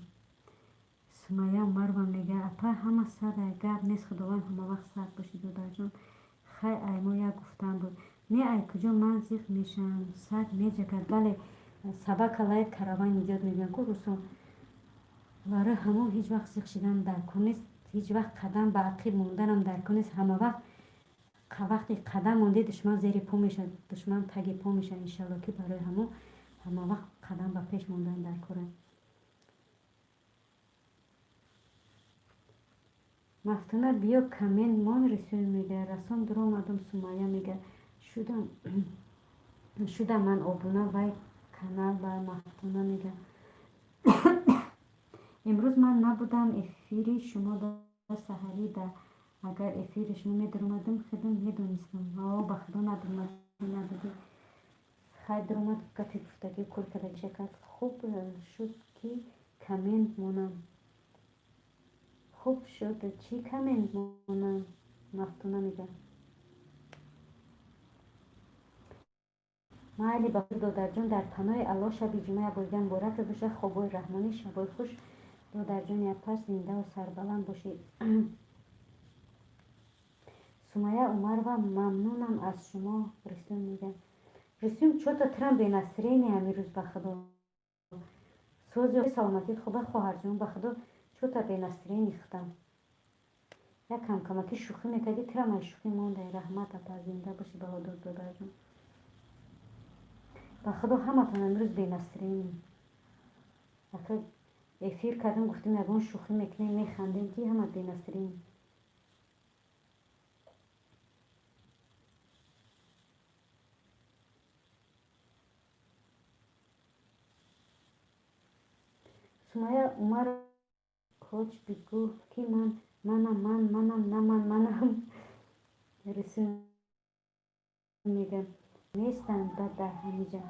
Сумая Умарова мега: апа, ҳама сада, гап нест, Худованд ҳамавақт сад бошӣ, додарҷон. Хай, ай мо як гуфтан буд. Не, ай куҷо ман зиқ мешавам? Саг меҷакад. Бале, собака лает, караван идёт, мегӯянд ку русо. Барои ҳамон ҳеҷ вақт зиқ шидан дар кор нест, ҳеҷ вақт қадам ба ақиб монданам дар кор нест. Ҳама вақт вақте қадам монди, душман зери по мешавад, душман таги по мешавад, иншалло, ки барои ҳамон ҳама вақт қадам ба пеш мондан дар кор аст. Мафтуна, биё, коммент мон. Рисӯй мега: расон, дуромадам. Сумая мега: шудам ман обуна вай канал ба. Мафтуна мега: имрӯз ман набудам эфири шумо да саҳарӣ да, агар эфири шумо медаромадам, худам медонистам. О, ба Худо, надурмадӣ, надодӣ. Хай, дуромад, гапи гуфтагӣ кор кардагиша кард. Хуб шуд, ки коммент монам. Хуб шуд, чӣ коммент монам? Мафтуна мега: майли, баҳодур додарҷон, дар паноҳи Аллоҳ, шаби ҷумъа яборида муборакат бошад, хобҳои раҳмонӣ, шабҳои хуш, додарҷони апаш, зиндаву сарбаланд бошед. Сумая Умарова, мамнунам аз шумо. Рисум мега: Рисум, чё-то трам без настроения ҳамин рӯз, ба Худо. Сози, саломатит хуба, хоҳарҷон? Ба Худо, чё-то без настроения худам. Як камкамакӣ шӯхӣ мекардӣ, трам ай шӯхӣ мондай. Раҳмат, апа, зинда бошӣ. Баҳодур додарҷон, ба Худо, ҳаматон имрӯз без настроения. Ахир эфир кардем, гуфтем ягон шӯхӣ мекунем, механдем, ки ҳама бенасрин. Сумайя Умар хоч бигӯ, ки ман манам, ман манам, на ман манам. Рисун мегам. Нестанд бад дар ҳамиҷа.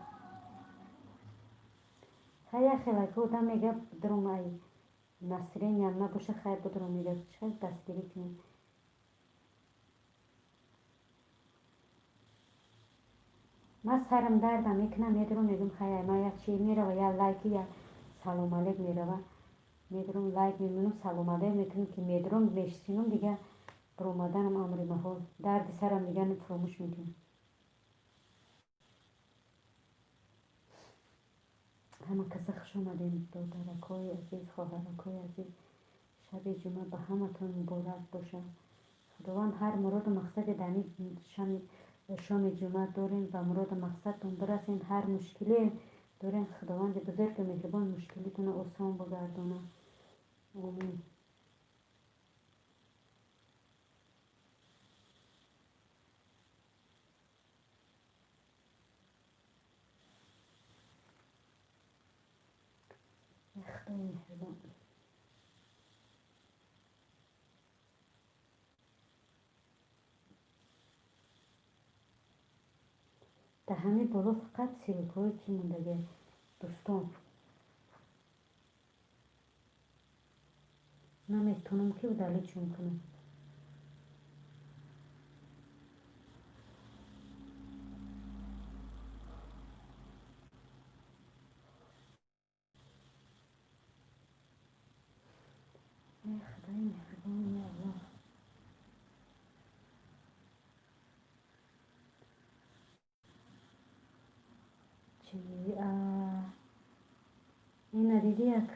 Хай яхелак одам мега будром, ай настроениям набоша, хай будром мега, чӣ дастгирӣ кунем. Ман сарам дардам мекунам, медурам, мегӯм хай ма як чи мерава, я лайки, я салом алейк мерава. Медурам, лайк мемонам, салом алейк мекунам, ки медурам, мешинам, дига баромаданам амри маҳол. Дарди сарам дига фуромӯш мекунам. Ҳама каса хуш омадем, додаракҳои азиз, хоҳаракҳои азиз. Шаби ҷумъа ба ҳаматон муборак бошад. Худованд ҳар муроду мақсаде дар шоми ҷумъа дорем, ба муроду мақсадтон бирасен. Ҳар мушкиле дорем, Худованди бузургу меҳрибон мушкилитонро осон бигардонад. Омин. Худои меҳрибон. Дар ҳамин боло фақат ссылкаҳое ки мондагӣ, дӯстон. Наметавонам ки удалитьшон кунам. Эй Худои меҳрибон, я Аллоҳ. Чи ина дидӣ як,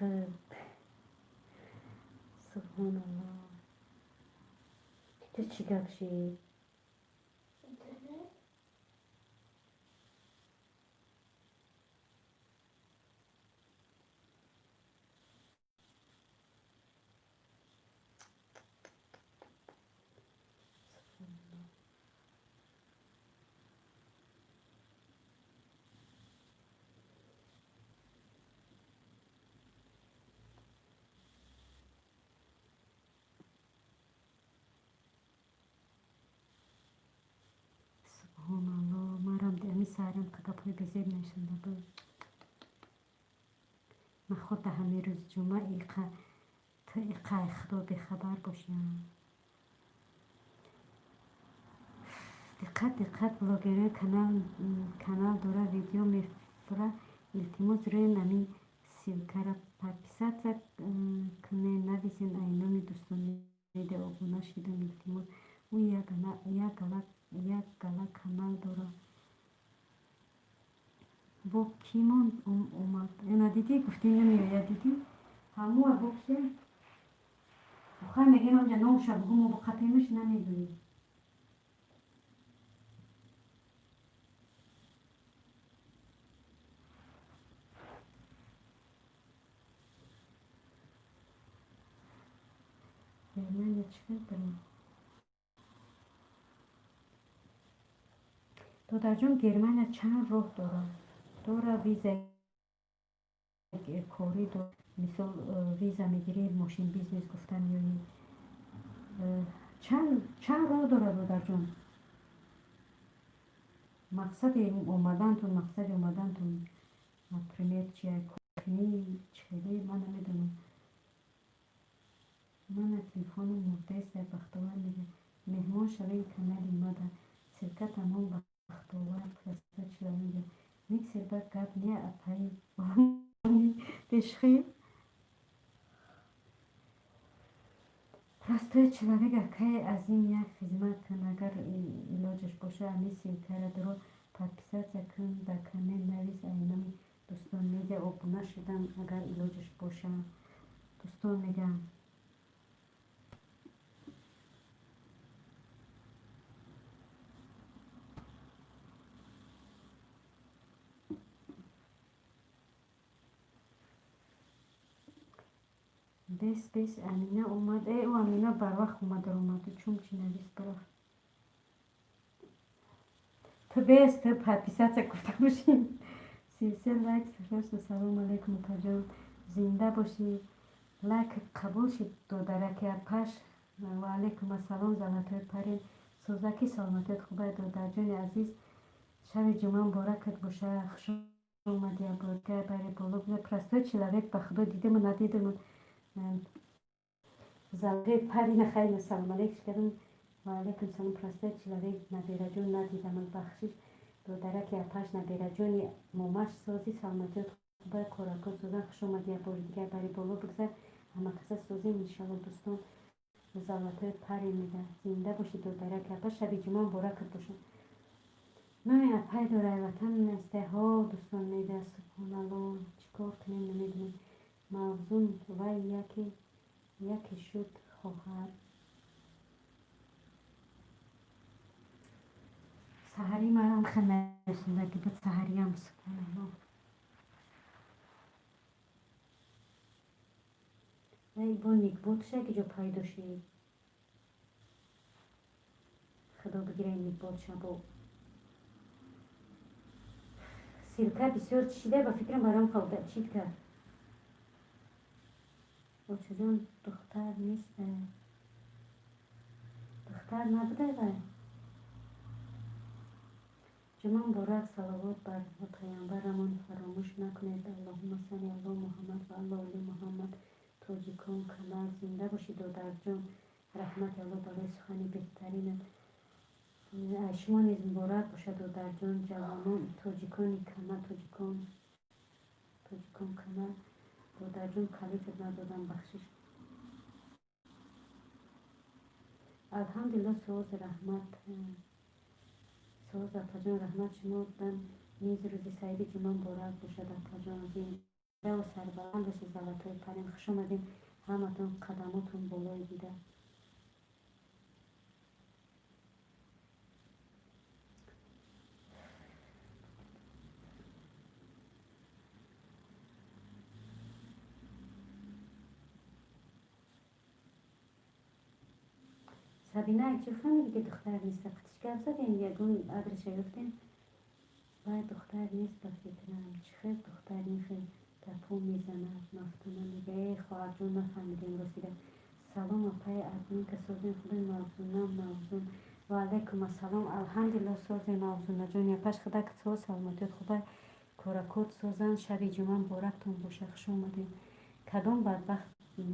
субҳоналлоҳ. Ту чӣ гап шид? Интернет? Субҳоналлоҳ, марам ами сарам гапҳои безеб нависонда буд. Ман худ дар ҳамин рӯзи ҷумъа иқа ту иқа Худо бехабар бошам. Диққат, диққат, блогерои канал дора, видео мефура, илтимос, рӯи ҳамин ссылкара подписаться кунед, нависен ай номи дӯстон медиа обуна шидам, илтимос. Ӯ як гала канал дора. Бо кӣ монд омад? Ина дидӣ, гуфтӣ намеояд, дидӣ? Ҳамуа бо кия? Охай мегӯем онҷа номша бугӯ, мо боқапемаш намегӯем. Германия чӣ кардам? Додарҷон, Германия чанд роҳ дорад? Дора визаи корӣ, мисол виза мегирӣ, мошин бизнес гуфта меоӣ. Чанд роҳ дорад, додарҷон? Мақсади омадантон, например, чия, кунӣ, чӣ хеле, ман намедонам. Мана телефоном мурдаест, Бахтовар мега. Меҳмон шавем канали мада. Ссылка тамом Бахтовар простой человек. Миксер ба гап не, апаи бешхӣ. Простой человек, акай азим, як хизмат кун, агар илоҷаш боша, ами ссылкара дуро подписаться кун, дар коммент навис ай номи дӯстон медиа обуна шудам, агар илоҷаш боша. Дӯстон мегӯям. Бес бес Амина омад. Э, ӯ Амина барвақт омад, даромаду чун чи навис барафт. Ту бес, ту подписаться гуфта бошӣ. 33 лайк срочно. Салому алейкум, опаҷон. Зинда бошӣ. Лайк қабул шид, додараки апаш. Ва алейкум ассалом, золотой парень. Сӯзаки, саломатият хубай, додарҷони азиз. Шаби ҷумъа муборакат боша. Хуш омадӣ, аборга бари боло. Простой человек, ба худо дидиму надидиму. Золотой парень, хайр, салом алейкум кардам. Ва алейкум салом, простой человек, набираҷон надидам, бахшиш. Додараки апаш, набираҷони момаш, сози, саломатият хубай, коракон созан. Хуш омадӣ, бори дигар бари боло бигзар. Ҳамакаса созем, иншалло, дӯстон. Золотой парень мега. Зинда бошӣ, додараки апаш, шаби ҷумъа муборакат боша. Номи апай дорай ватан нестеҳо, дӯстон мега. Субҳоналло, чӣ кор кунем, намедонем. Мавзун вай яке яке шуд, хоҳар. Саҳарӣ манам хел нарасондаги буд, саҳариям, субҳоналло. Вай бо никботша ки ҷо пайдо шид. Худо бигирай никботша бо. Ссылка бисёр чида, ба фикрам барам қалда чид кард. Очаҷон, духтар нест. Духтар набудай вай. Ҷумъа муборак, салавот бар паямбарамон фаромӯш накунед. Аллоҳумма салли ало Муҳаммад ва ало оли Муҳаммад. Тоҷикон канал, зинда бошӣ, додарҷон. Раҳмати Аллоҳ барои сухани беҳтаринат. Шумо низ муборак бошад, додарҷон. Ҷавонон, тоҷикони канал, тоҷикон, тоҷикон канал. Додарҷон, калитат надодам, бахшиш. Алҳамдулилло, соз, раҳмат. Соз, апаҷон, раҳмат. Шумо низ рӯзи саиди ҷумъа муборак бошад, апаҷон. Зиндаву сарбаланд бошед, золотой парень. Хуш омадем ҳаматон, қадамотон болои дида. Сабина, чӣ фаҳмидӣ, ки духтар нест? Қатиш гап задем, ягон адреша ёфтем? Вай духтар нест, ба фикрам. Чӣ хел духтар ин хел гапҳо мезанад? Мафтуна мега. Э, хоҳарҷон, нафаҳмидем, ростига. Салом, апаи админка, созем, худои. Мавзуна, Мавзун. Ва алайкум ассалом. Алҳамдулилло, созем, Мавзунаҷон. Япаш худак со, саломатиёт хубай, коракот созан. Шаби ҷумъа муборактон боша. Хуш омадем. Кадом бадбахт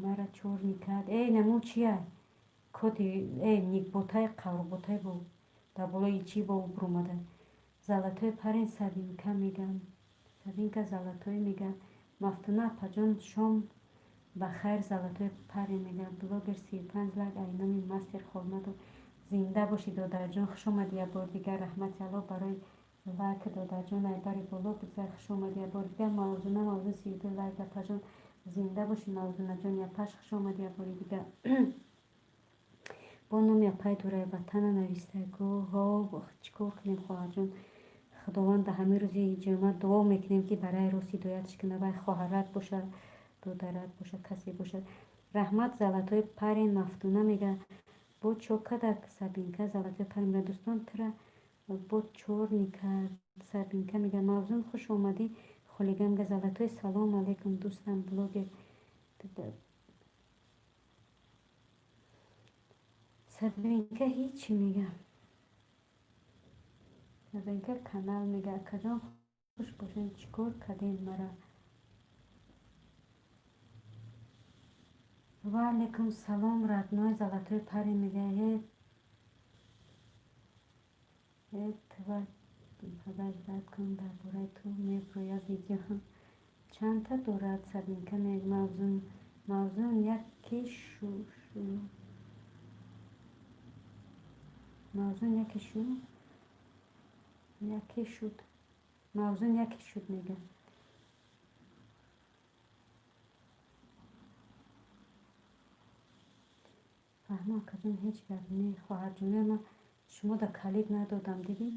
мара чорни кард? Э, намун чия? Коди э никботай қаврботай бо дар болои чӣ бо буромада. Золотой парень, Сабинка мегам. Сабинка золотой мега. Мафтуна апаҷон, шом ба хайр, золотой парень мега. Блогер 35 лайк ай номи мастер Холматов. Зинда бошӣ, додарҷон, хуш омадӣ як бори дигар. Раҳмати Аллоҳ барои лайк, додарҷон, ай бари боло бигзар. Хуш омадӣ як бори дигар. Мавзуна, Мавзун, 32 лайк, апаҷон. Зинда бошӣ, Мавзунаҷон, япаш, хуш омадӣ як бори дигар. Бо номи апай дурай ватана навистагу ҳо, чӣ кор кунем, хоҳарҷон? Худованд, дар ҳамин рӯзи ҷумъа дуо мекунем, ки барои рост ҳидоятш кунад. Вай хоҳарат бошад, додарат бошад, касе бошад. Раҳмат, золотой парень. Мафтуна мега, бо чо кадак Сабинка, золотой парень мега. Дӯстон, тура бо чорни кард, Сабинка мега. Мавзун, хуш омадӣ. Холига мега. Золотой, салом алейкум, дӯстам блогер. Сабинка ҳичи мега. Сабинка канал мега. Акаҷон, хуш бошед, чӣ кор кардем мара? Ва алейкум салом, родной, золотой парень мега. Э, тва подождать кун, дар бораи ту меброяд видео. Чандта дорад Сабинка мега. Мавзун, Мавзун яке шу, Мавзун яке шу, яке шуд. Мавзун яке шуд мега. Фаҳмо, акаҷон, ҳеҷ гап не, хоҳарҷонои ман, шумо да калид надодам, дидӣ?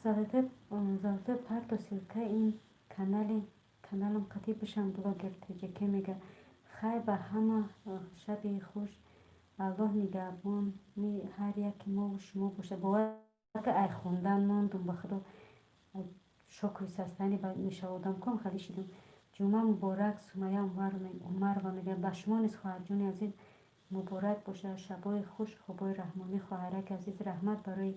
Золотой парто ссылка ин канали каналам қатӣ бишам, блогер теҷаке мега. Хай, ба ҳама шаби хуш, Аллоҳ нигаҳбони ҳар яки мову шумо бошад. Бовар ка, ай хондан мондум, ба худо, шоковый состояние мешава одам ком хали шидам. Ҷумъа муборак, Сумая Умарова мега. Ба шумо низ, хоҳарҷони азиз, муборак бошад. Шабои хуш, хобои раҳмонӣ, хоҳараки азиз. Раҳмат барои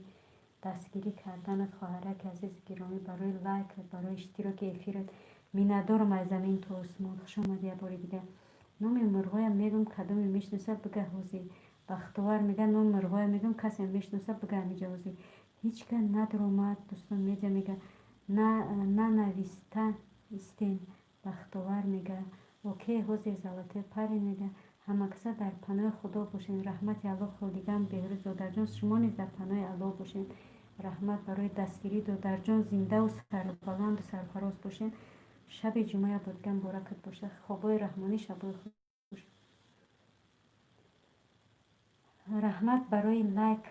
дастгирӣ карданат, хоҳараки азиз гиромӣ, барои лайкат, барои иштироки эфират. Миннатдорам аз замин то осмон. Хуш омадӣ як бори дигар. Номи мурғоям мегӯм, кадоме мешиноса, бига ҳозӣ. Бахтовар мега: номи мурғоям мегӯм, касе мешиноса, бига ҳамиҷа ҳозӣ. Ҳеҷ кас надромад. Дӯстон медиа мега: нанависта истен. Бахтовар мега: окей, ҳозир. Золотой парень мега: ҳамакаса дар паноҳи Худо бошед. Раҳмати Аллоҳ холигам. Беҳрӯз додарҷон, шумо низ дар паноҳи Аллоҳ бошед. Раҳмат барои дастгирӣ, додарҷон. Зиндаву сарбаланду сарфароз бошед. Шаби ҷумъая бодиган муборакат бошад. Хобои раҳмонӣ, шабои хуш. Раҳмат барои лайк,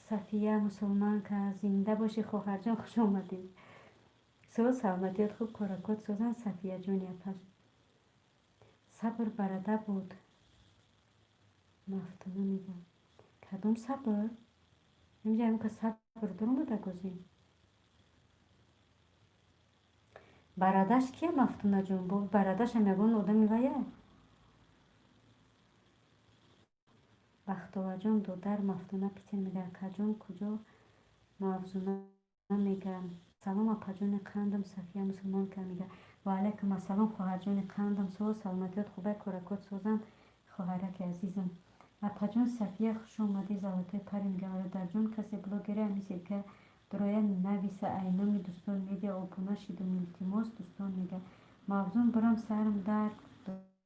Сафия мусулманка. Зинда бошӣ, хоҳарҷон, хуш омадед. Соз, саломатиёт хуб, коракот созанд, Сафияҷони апаш. Сабр барада буд, Мафтуна мега. Кадом сабр? Инҷа ягон кас сабр дуромада гозӣ? Барадаш кия, Мафтунаҷон? Барадашам ягон одами вая? Бахтоварҷон додар, Мафтуна Питер мега. Акаҷон куҷо? Мавзуна мега: салом, апаҷони қандам. Сафия мусулмонка мега: ваалайкум ассалом, хоҳарҷони қандам. Соз, саломатиёт хубай, коракот созанд, хоҳараки азизам. Апаҷон Сафия, хуш омадӣ. Золотой парень мега: бародарҷон, касе блогере ҳами ссылка дуроя нависа, айноми Дӯстон медиа обуна шидум, илтимос. Дӯстон мега: мавзун бурам, сарам дард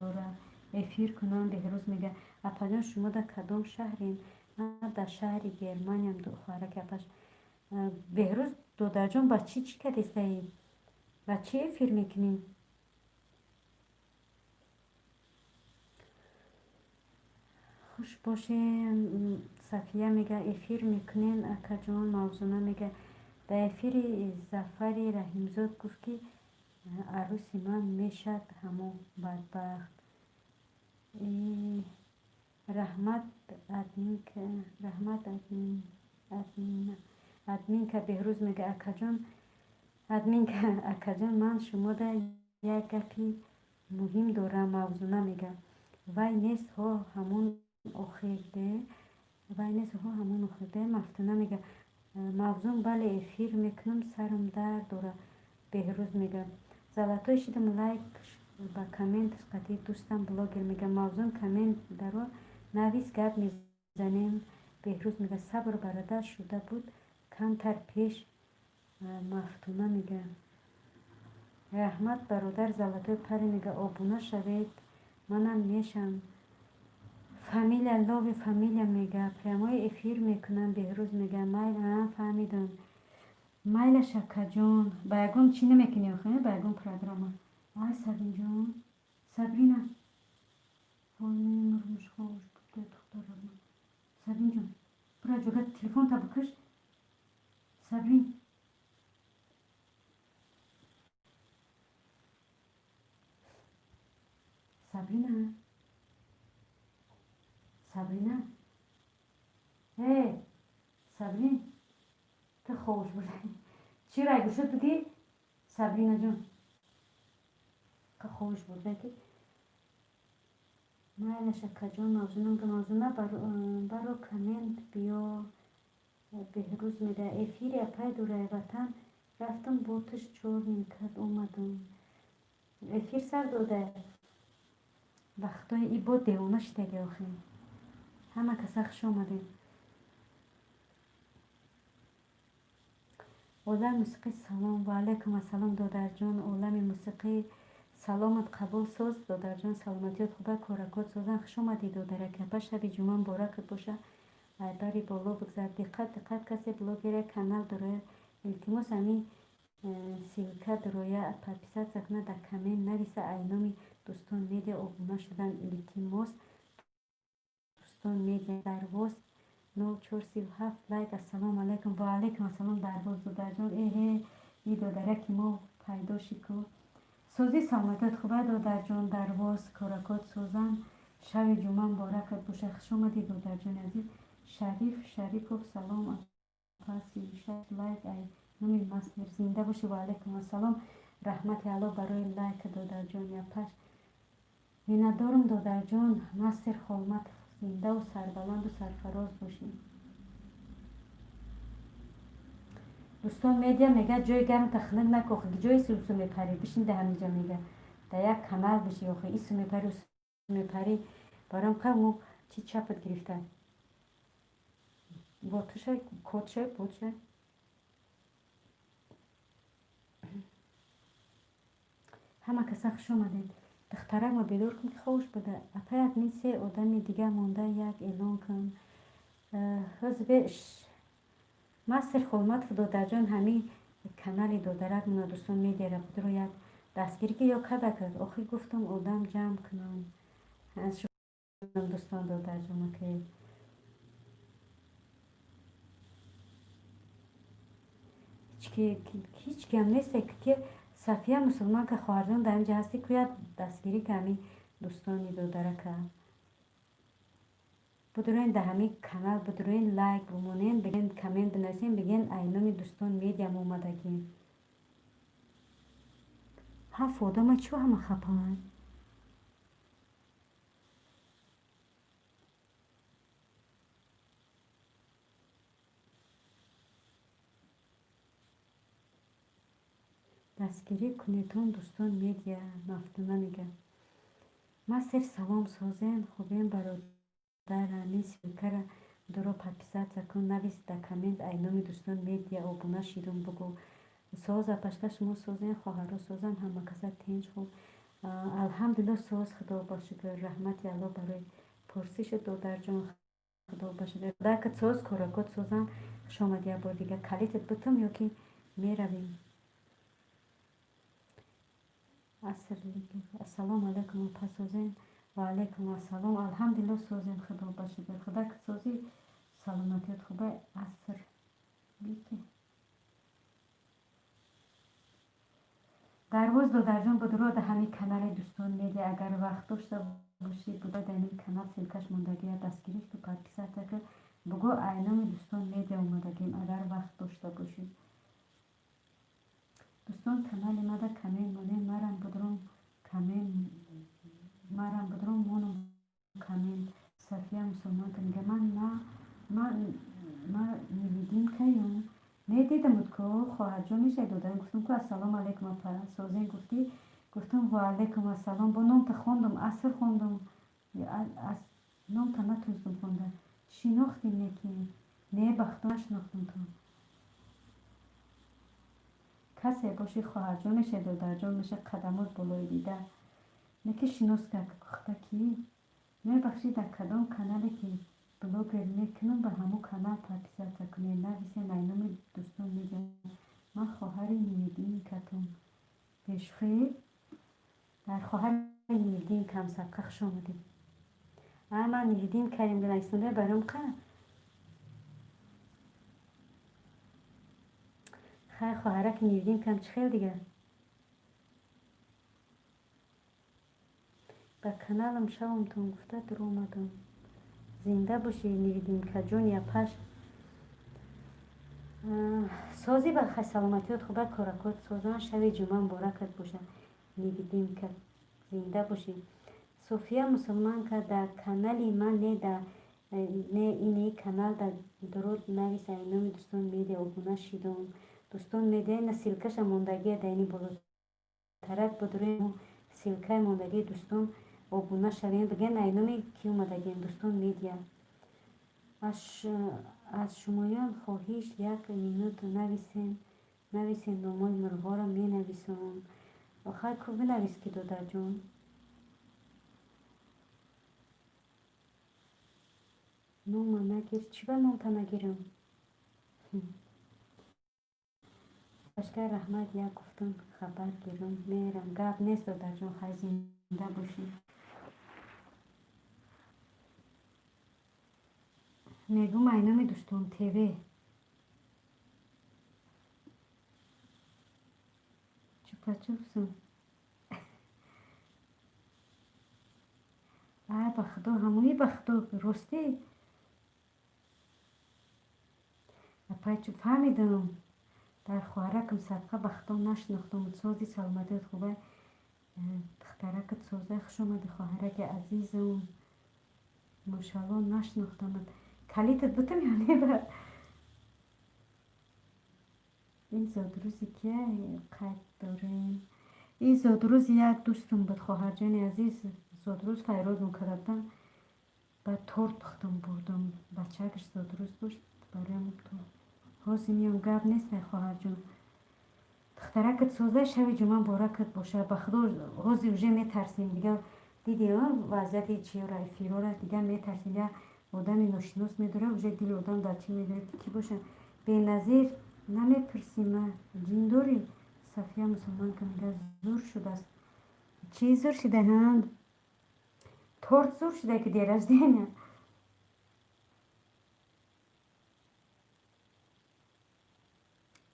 дора, эфир кунам. Беҳрӯз мега: апаҷон, шумо дар кадом шаҳрем? Ман дар шаҳри Германиям, хоҳараки апаш. Беҳрӯз додарҷон, ба чӣ чӣ кардистаӣ? Ба чӣ эфир мекунӣ? Хуш бошем. Сафия мега: эфир мекунен, акаҷон? Мавзуна мега: дар эфири Зафари Раҳимзод гуфт, ки арӯси ман мешад ҳамон бадбахт. Раҳмат, админка, раҳмат, админка. Беҳрӯз мега: акаҷон, админка, акаҷон, ман шумода як гапи муҳим дорам. Мавзуна мега: вай нест ҳо, ҳамон охирде, вай нест ҳо, ҳамон охирде. Мафтуна мега: мавзун, бале, эфир мекунам, сарам дард дора. Беҳрӯз мега: золотой шидам, лайк ба коммент қатӣ дӯстам блогер мега: мавзун, коммент даро навис, гап мезанем. Беҳрӯз мега: сабр бародар шуда буд камтар пеш. Мафтуна мега: раҳмат, бародар. Золотой парень мега: обуна шавед, манам мешам. Фамилия лови фамилия мега: прямой эфир мекунам. Беҳрӯз мега: майла, фаҳмидам, майлаш, акаҷон. Ба ягон чӣ намекунӣ охи, ба ягон программа? Ай, Сабинҷон, Сабрина, вой, мемурмуш, ховуш буда, духтарама. Сабинҷон, бура ҷога, телефонта бикаш, Сабрин. Сабрина, Сабрина, э, Сабрин, ту ховуш бурда, чӣ рай гӯшот бугӣ, Сабринаҷон? Ховуш бурда ки. Майлаш, акаҷон. Мавзуна, мавзуна, баро коммент биё. Беҳрӯз мега: эфири апай Дурай ватан рафтам, боташ чор ним кард, омадам. Эфир сар дода вақтои и бо девона шидаги охи. Ҳама каса хуш омадем. Олами мусиқӣ, салом. Ваалайкум ассалом, додарҷон. Олами мусиқӣ, саломат қабул, соз, додарҷон, саломатиёт хуба, коракот созан. Хуш омадӣ, додараки апа. Шаби ҷумъа муборакат боша. Айбари боло бигзар. Диққат, диққат, касе блогере канал дороя, илтимос, ами ссылка дороя, подписаться куна, дар коммент нависа, айноми Дӯстон медиа обуна шудан, илтимос. Дӯстон медиа дарвоз. 0437 лайк. Ассалому алайкум. Ва алайкум ассалом, Дарвоз додарҷон. Эҳе, и додараки мо пайдо шид ку. Созӣ, саломатият хуба, додарҷон Дарвоз, коракот созан. Шаби ҷумъа муборакат боша. Хуш омадӣ, додарҷони азиз. Шариф Шарипов, салом апа, 36 лайк ай номи Мастер. Зинда бошӣ. Ва алайкум ассалом. Раҳмати Аллоҳ барои лайк, додарҷони апаш. Миннатдорум, додарҷон Мастер Холматов. Зиндаву сарбаланду сарфароз бошӣ. Дӯстон медиа мега, ҷои гармта хунук наку, охи ҷои сусу мепарӣ, бишин да ҳаминҷа, мега, да як канал биши, охи ису мепарӣ, усу мепарӣ, баром ка мо чи чапат гирифта ботуша котша ботша. Ҳама каса хуш омадед. Духтарак ма бедор кун, ки ховуш буда. Апаят мин се одами дига монда, як эълон кун. Ҳизбе Мастер Холматов, додарҷон, ҳамин канали додарак мона, дӯстон медиара худро як дастгирӣ ки ё када кард. Охир гуфтам, одам ҷамъ кунам. Дӯстон, додарҷона, ки ҳеҷ киам несте ки. Сафия Мусулманка, хоҳарҷон, дар инҷа ҳастӣ, куя дастгирӣ ка ҳамин дӯстони додарака. Будуроен дар ҳамин канал, будуроен, лайк бимонен, биген, коммент бинависен, биген, ай номи дӯстон медиам омадагӣ. Ҳафт одама чӣ ҳама хапанд? Дастгирӣ кунедон, дӯстон медиа. Мафтуна мега: Мастер, салом, созен, хубем, бародар. Ҳамин ссылкара дуро подписаться кун, навис дар коммент, ай номи дӯстон медиа обуна шидум бугӯ. Соз, апашка, шумо созен, хоҳаро созан, ҳама каса тинч, хуб? Алҳамдулилло, соз, худо ба шукр. Раҳмати Аллоҳ барои пурсишу, додарҷон, худо ба шукр. Дакат соз, коракот созан. Хуш омадӣ як бор дига. Калитат бутум ё ки меравем? Аср. Ассалому алайкум, апа, созен? Ва алайкум ассалом. Алҳамдулилло, созем, худо ба шукр. Худо ки созӣ, саломатият хуба. Аср бики. Дарвоз, додарҷон, будуро дар ҳамин канали дӯстон медиа, агар вақт дошта бошӣ, буда дар ин канал, ссылкаш мондагия, дастгириш ку, подписаться ку, бугӯ, ай номи дӯстон медиа омадагим, агар вақт дошта бошӣ. Дӯстон, канали мада коммент монем, марам будром коммент, марам будром монум коммент. Сафия Мусулманка мега: ман на ман ма невидимкаём. Медидамуд ку, хоҳарҷон, мешавед, додарам. Гуфтам ку: ассалому алайкум, апа, созен, гуфтӣ, гуфтам: ва алайкум ассалом. Бо номта хондум, аср хондум, номта натунистам хонда. Шинохтим неки не, бахто нашинохтам. То касе боши, хоҳарҷон, мешавед, додарҷон, меша қадамот болои дида неки шинос кард. Гухта ки мебахшид, дар кадом канале ки блогер мекунам, ба ҳамон канал подписаться кунед, нависен, ай номи дӯстон мегӯям. Ман хоҳари невидимкатон. Бешухӣ, дар хоҳари невидимкам сабқа. Хуш омадед. А ман невидимкаем нависонда баром қа. Хай, хоҳараки невидимкам, чӣ хел дигар? Ба каналам шавамтон гуфта дуромадам. Зинда бошӣ, невидимкаҷон, япаш. Созӣ, ба хай, саломатиёт хуба, коракот созан. Шаби ҷумъа муборакат боша, невидимка, зинда бошӣ. София Мусулманка, дар канали ман не, да не, ини канал да дуруд навис, ай номи дӯстон медиа обуна шидом. Дӯстон медиа ина ссылкаша мондагия да ини болотарак, будурем, ссылкаи мондагии дӯстон, обуна шавем, биген, ай номи ки омадагием, дӯстон медиа. Аз шумоён хоҳиш, як минут нависем, нависем, номои мурғҳоро менависам. Охай ку, бинавис ки, додарҷон. Нома нагир, чӣ ба номта нагирам? Башка раҳмат, як гуфтам, хабар гирам, мерам. Гап нест, додарҷон, хай, зинда бошӣ. Мегум айноми Дӯстон ТВ. Чупачупсун. Ай, ба худо, ҳамои, ба худо, ростӣ. Апай, чу фаҳмидам, дар хоҳаракам садқа, ба худо, нашинохтам. Сози, саломатият хуба, духтаракат соза. Хуш омадӣ, хоҳараки азизам. Мошалло, нашинохтамат. Калитат бутам ё не? Ба ин зодрӯзи кия қайд дорем? Ин зодрӯзи як дӯстам буд, хоҳарҷони азиз. Зодрӯз файродум карда будам, баъд торт пухтам, бурдам. Бачакаш зодрӯз дошт, бароям. Ҳозир миём, гап нест, ай хоҳарҷон. Духтаракат соза, шаби ҷумъа муборакат боша. Ба худо, ҳозир уже метарсем дига. Диди вазъияти чиёра, эфирора, дига метарсем. Я одами ношинос медора, уже дили одам дар чӣ медорад, ки кӣ боша. Беназир, намепурсима, ҷин дорӣ? Сафия мусулманка мега, зур шудааст. Чӣ зур шуда? Торт зур шуда, ки день рождения.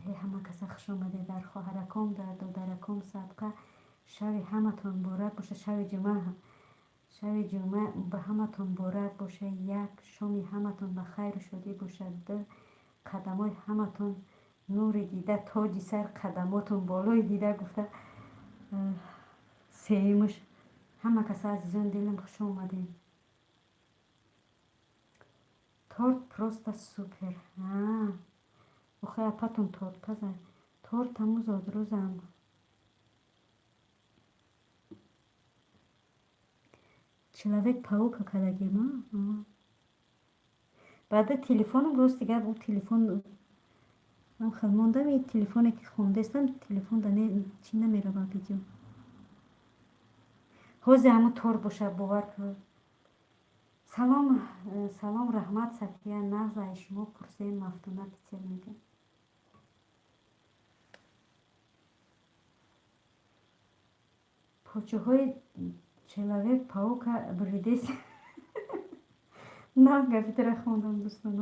Э, ҳама каса хуш омадед, дар хоҳараком, дар додараком садқа. Шаби ҳаматон муборак боша, шаби ҷумъа, шаби ҷумъа ба ҳаматон муборак боша. Як, шоми ҳаматон ба хайру шодӣ бошад. Ду, қадамои ҳаматон нури дида, тоҷи сар, қадамотон болои дида гуфта. Сеюмуш, ҳама каса, азизони дилам, хуш омадем. Торт просто супер. Охи, апатон торт паза. Торт ҳаму зодрӯзам. Человек паука кардагима. Баъда телефоном, рости гап, ӯ телефон хел мондам. И телефоне ки хондестам, телефон да чӣ намерава, видео. Ҳозир ҳамун торт бошад, бовар кун. Салом, салом, раҳмат, Сафия. Нағз, ай шумо пурсем, Мафтуна Питер мега. Почаҳои человек паука буридес. На, гапитара хондам, дӯстон.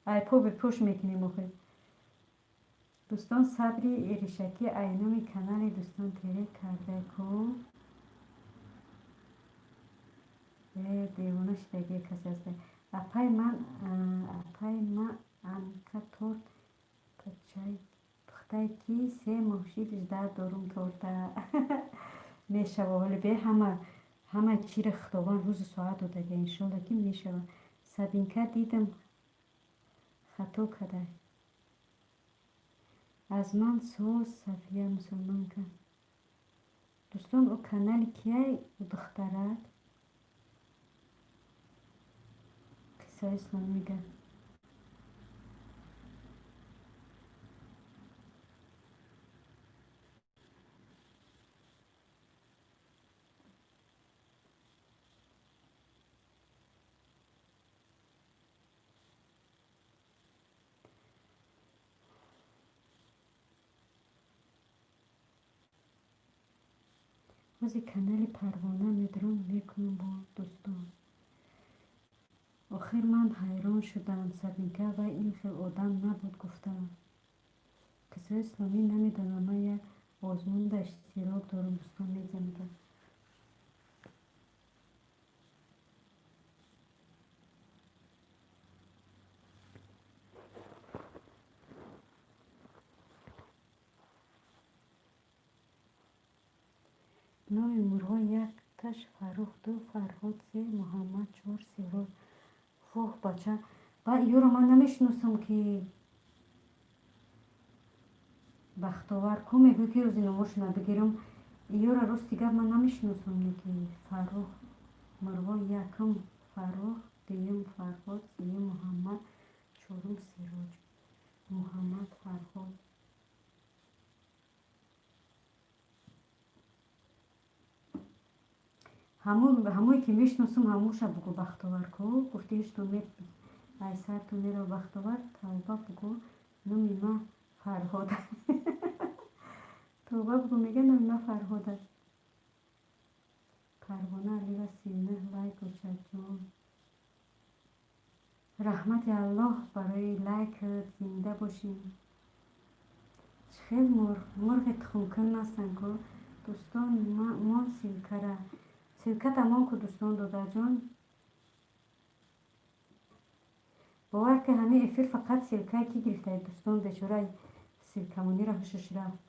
Айпо бепӯш мекунем охи. Дӯстон, сабри решакӣ айноми канали Дӯстон ТВ карда ку. Э, девона шидагие касе аста. Апай ман, апай ма анка торт пухтай, ки 3 моҳ шид, ждать дорум торта. Мешава, ҳоли бе ҳама ҳама чиро Худованд рӯзу соат додага, иншолло, ки мешава. Сабинка, дидам, хато када. Аз ман соз, Сафия мусулманка. Дӯстон, ӯ канали кияй, ӯ духтарак? Қиссаи ислом мега. Ҳозир канали Парвона медурам, мекунам бо дӯстон. Охир ман ҳайрон шудам, Сабинка, вай ин хел одам набуд гуфтам. Қиссаи исломӣ, намедонам, ман як озмунда иштирок дорам, дӯстон мезанада. Номи мурҳо: якташ Фаррух, ду Фарҳод, се Муҳаммад, чор Сироҷ. Воҳ, бача, ба ёро ман намешиносам, ки Бахтовар ку мегӯй, ки рӯзи номошона бигирам. Ёра, рости гап, ман намешиносам. Неки Фаррух, мурҳо: якум Фаррух, дуюм Фарҳод, сеюм Муҳаммад, чорум Сироҷ. Муҳаммад, Фарҳод. Ҳамое ки мешиносам, ҳамоша бугӯ, Бахтовар ку гуфтишту ай сарту мерав. Бахтовар, тавба бугӯ, номи ма Фарҳод. Тавба бугӯ, мега, номи ма Фарҳод аст. Парвона Алиева, 39 лайк, очаҷон. Раҳмати Аллоҳ барои лайкат, зинда бошӣ. Чӣ хел мурғ? Мурғи тухмкун ҳастанд ку. Дӯстон, мон ссылкара. Ссылката мон ку, дӯстон, додарҷон. Бовар ки ҳамин эфир фақат ссылкае ки гирифтаед, дӯстон, бечора ссылкамонира ҳушаш рафт.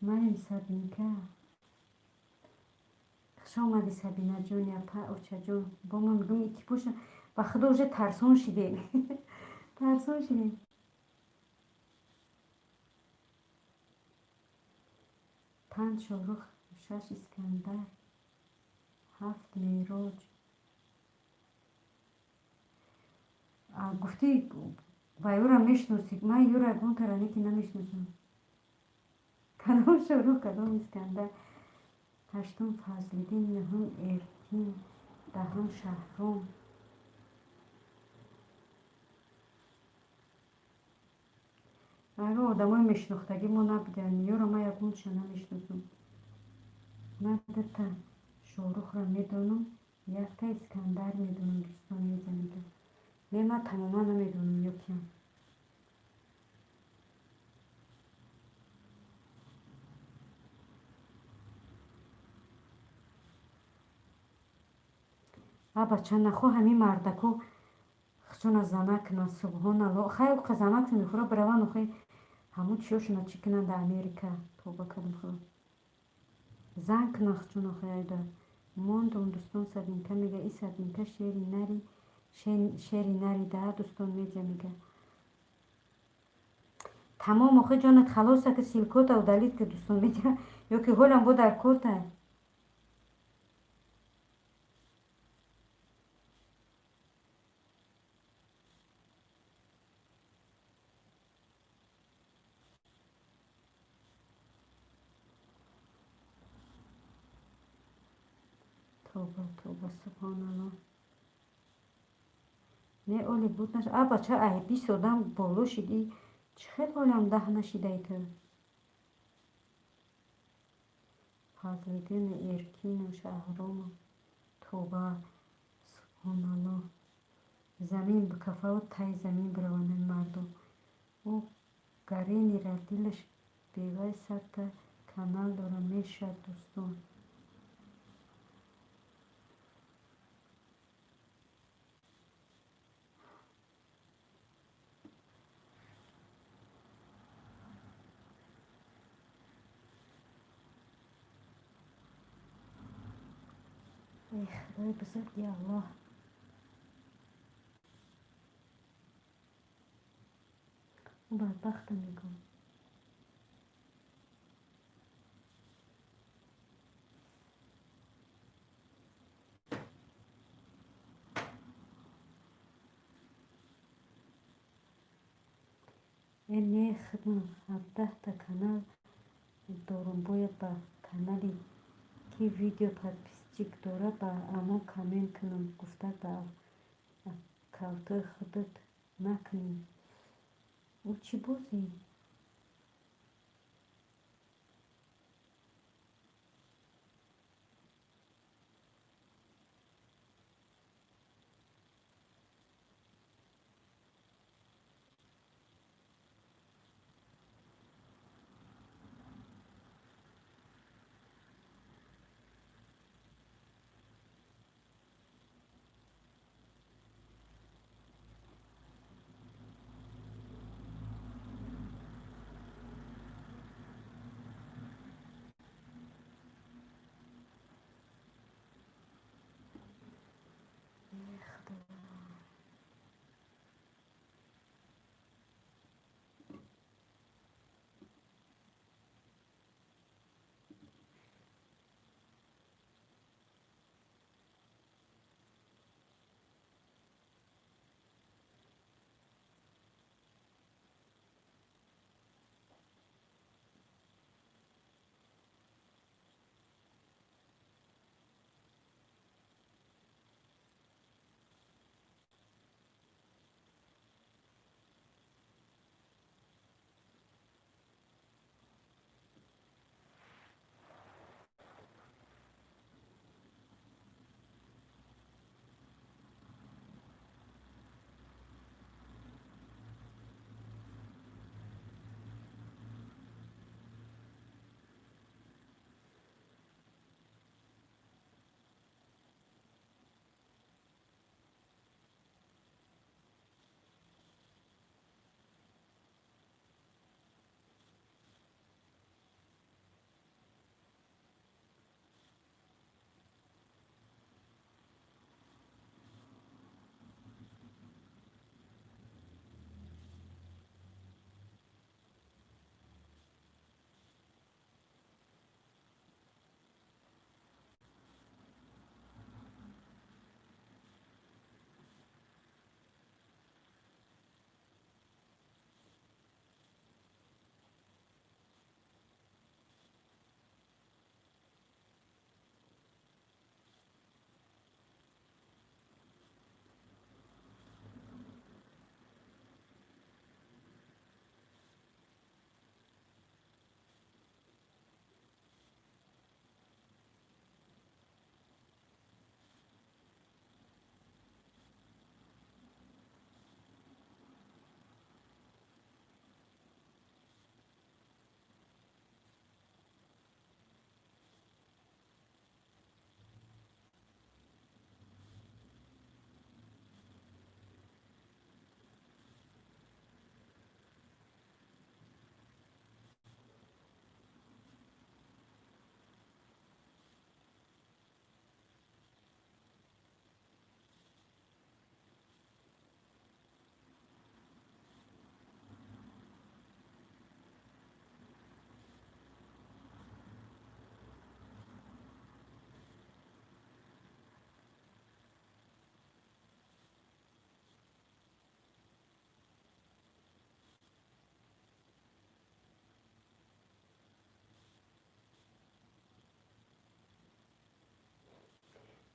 Манем Сабинка. Хуш омадӣ, Сабинаҷон, апа, очаҷон. Бо ман мегӯм, ики боша. Ба худо, уже тарсон шидем. Тарсон шидем. Панҷ Шоҳрух, шаш Искандар, ҳафт Мероҷ. Гуфтӣ ва юра мешиносӣ. Ман юра гунтара не ки намешиносам. Кадом Шоҳрух, кадом Искандар? Ҳаштум Фазлиддин, нуҳум Эркин, даҳум Шаҳром. Ягон одамои мешинохтагӣ мо набудем. Ёро ман ягонча намешиносам. Ман дута Шоҳрухро медонам, якта Искандар медонам, дӯстон мезанида. Не, ман тамоман намедонам ё киям. А бача, нахо ҳамин мардако хчона зана кунанд, субҳоналло. Хай, қа занакшон мехӯра, бираванд, охи ҳамун чиёшона чӣ кунанд дар Америка. Тоба кардам, худо. Зан кунанд хчон охи айда. Мондум, дӯстон, Сабинка мега, и Сабинка шери нари, шери нари да, дӯстон медиа мега. Тамом, охи ҷонат халоса ки ссылкота удалить ки, дӯстон медиа, ё ки ҳолам бо дар корта. Тоба, тоба, субҳоналло. Не, оли буд наш. А бача, ай 20 одам боло шидӣ. Чӣ хел ҳолам 10 нашидаи ту? Фазлиддину Эркину Шаҳрому. Тоба, субҳоналло. Замин бикафаву тай замин бираванд ин мардум. Ӯ Гаренира дилаш бевай 100-та канал дора мешавад, дӯстон. Эй Худои бузурги Аллоҳ. Ӯ бадбахта мегӯ. Э не, худман 17-та канал дорум, бояд ба канале ки видео подписчик дорад, ба амон коммент кунам, гуфта ба аккаунтҳои худат накунӣ. Ӯ чӣ бозӣ?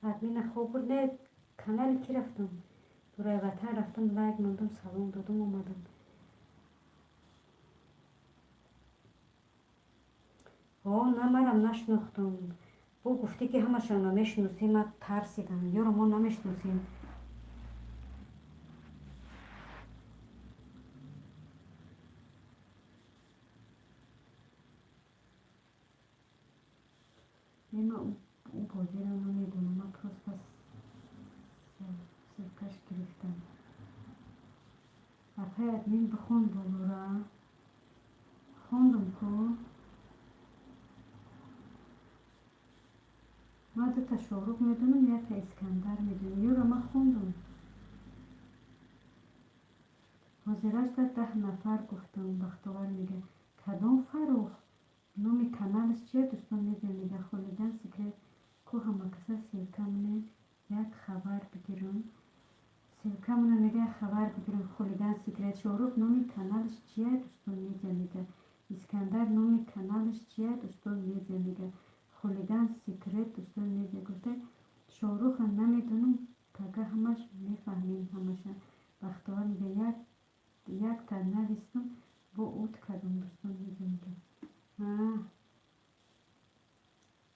Админа хоб бурд, не канали ки рафтам? Дураи ватан рафтам, лайк мондам, салом додам, омадам. О, на марам нашинохтам. Бо гуфтӣ ки ҳамашонро мешиносем, ман тарсидам. Ёро мо намешиносем. Ман ӯ бозиро намедонам, ман просто ссылкаш гирифтам. Апай админ бихон болора. Хондум ку? Ман дута Шоҳрух медонам, якта Искандар медонам. Ёро ман хондум. Ҳозирашда 10 нафар гуфтам, Бахтовар мега. Кадом Фаррух? Номи каналаш чия дӯстон медиа мега. Хулиган секрет ку ҳамакаса ссылка монем як хабар бигирам. Ссылка монам мега як хабар бигирам. Хулиган секрет. Шоҳрух номи каналаш чия дӯстон медиа мега. Искандар номи каналаш чия дӯстон медиа мега. Хулиган секрет дӯстон медиа гуфта Шоҳруха намедонам, пага ҳамаш мефаҳмем ҳамаша. Бахтовар мега якта навистам бо ут кардам дӯстон медиа мега.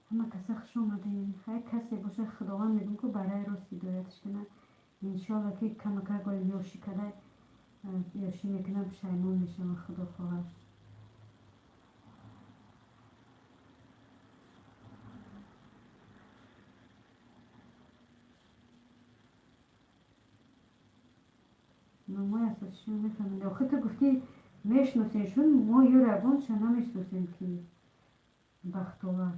Ҳама каса хуш омадем. Ҳар касе боша Худованд мегӯм ку барои рост ҳидояташ кунад. Иншоалло ки камакак голи ёшӣ када ёшӣ мекунам пушаймон мешавам Худо хоҳад. Номои асосишон мефаҳмем. Охир ту гуфтӣ мешиносемшон, мо ёро ягонча намешиносем ки Бахтовар.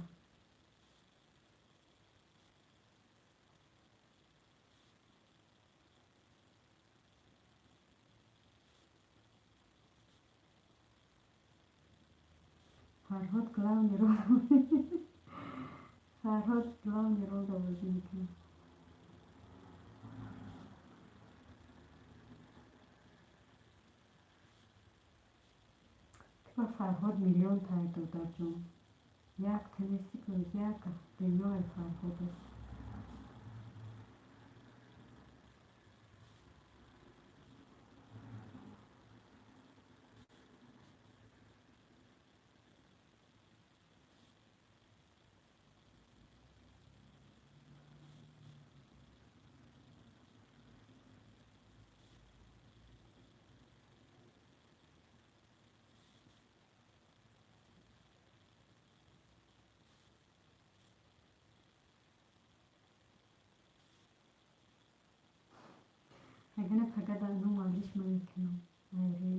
Фарҳод главный рол Фарҳод главный ролро бозӣ мекунад. Ба Фарҳод миллион тай додарҷон. Як тенести ку як дунёи Фарҳод аст. Агар фақат ном алиш ман мекунам. Айри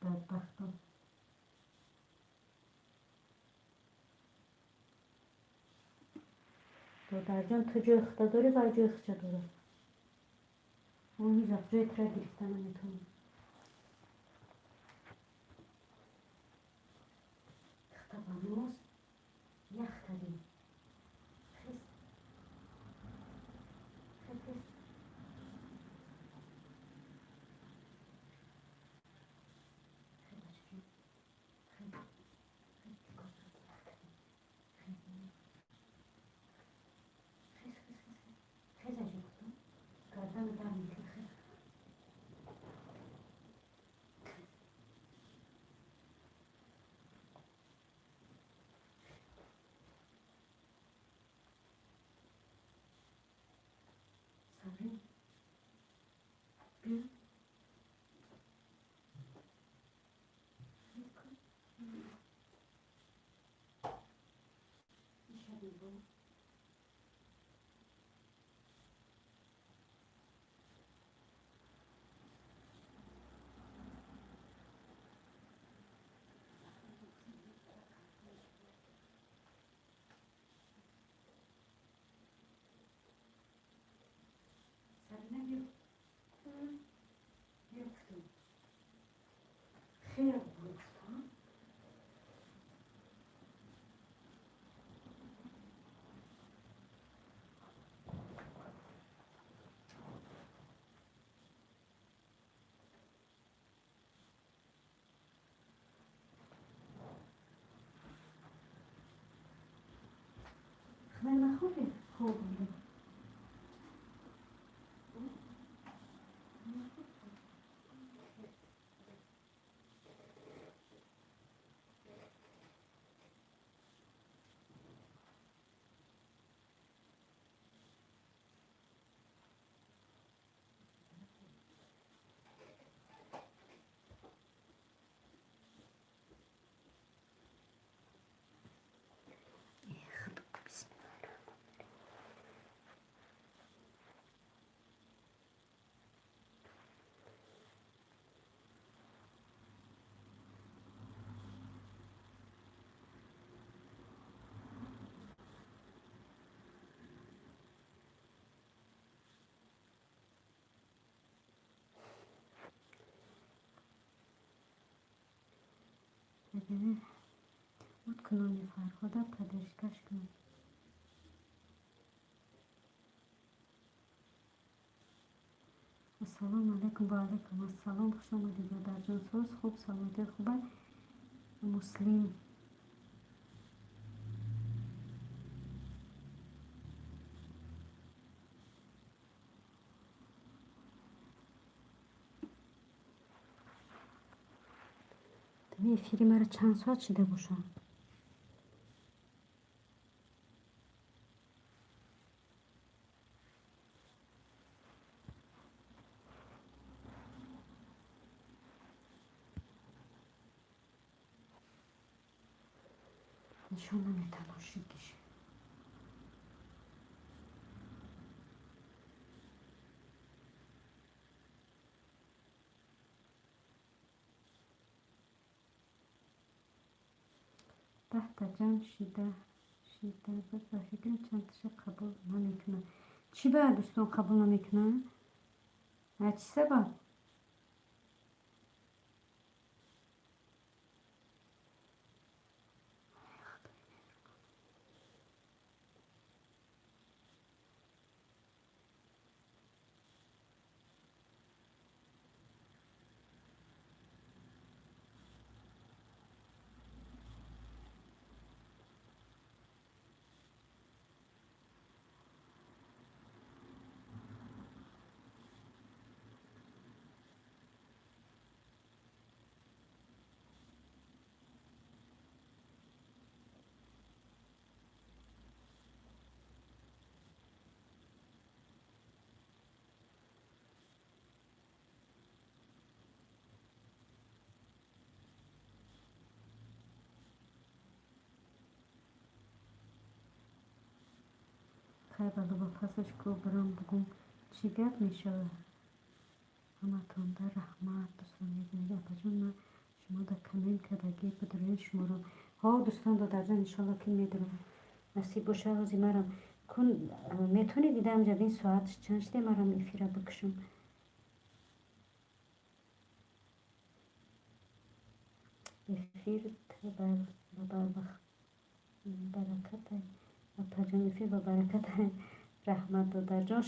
бадбахто. Додарҷон, ту ҷои худо дорӣ ва ҷои худша дорад. Он ҳеҷ вақт ҷои тура гирифта наметавонад. Худо ба мост ях кардем. Хез. Хез, хез. Хел гуфтам. Хеле нахӯрдӣ? Хӯрдам. Мегӯяд, уд кунони Фарҳода поддержкаш кун. Ассалому алайкум. Ва алайкум ассалом. Хуш омадед, додарҷон. Соз, хуб, саломатӣ хуба. Муслим. Эфири мара чанд соат шида бошад? Нишон наметавон шидиш. Даҳта ҷамъ шида буд, ба фикрам чандташа қабул намекунад. Чӣ ба, дӯстон, қабул намекунад? Чӣ сабаб? Хай, балоба пасаш ку бирам, бугум чӣ гап мешавад. Ҳаматонда раҳмат, дӯстон. Мегӯяд, апаҷон, ман шумо да коммент кардагӣ бидурен шуморо. Ҳо, дӯстон, додарҷон, иншолло ки медурам, насиб боша. Ҳози марам кун метавонӣ дидам ҷабин соатш чанд шиде, марам эфира бикушам. Эфир баракатай, апаҷон, эфир ба баракатай. Раҳмат, додарҷон.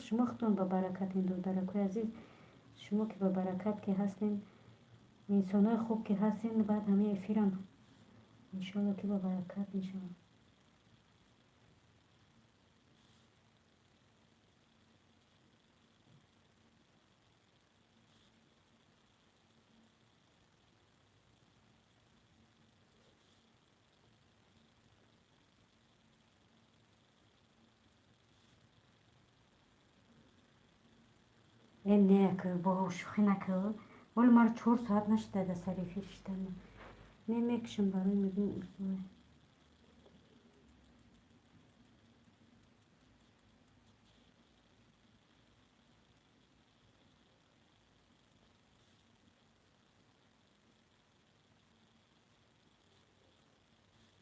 Шумо худтон ба баракатен, додаракои азиз. Шумо ки ба баракат ки ҳастем, инсонҳои хуб ки ҳастем, баъд ҳамин эфирам иншолло ки ба баракат мешавад. Э, не, бо шӯхӣ накӯ. Вале маро 4 соат нашида дар сари эфир шидан. Не, мекушам барои мегӯм.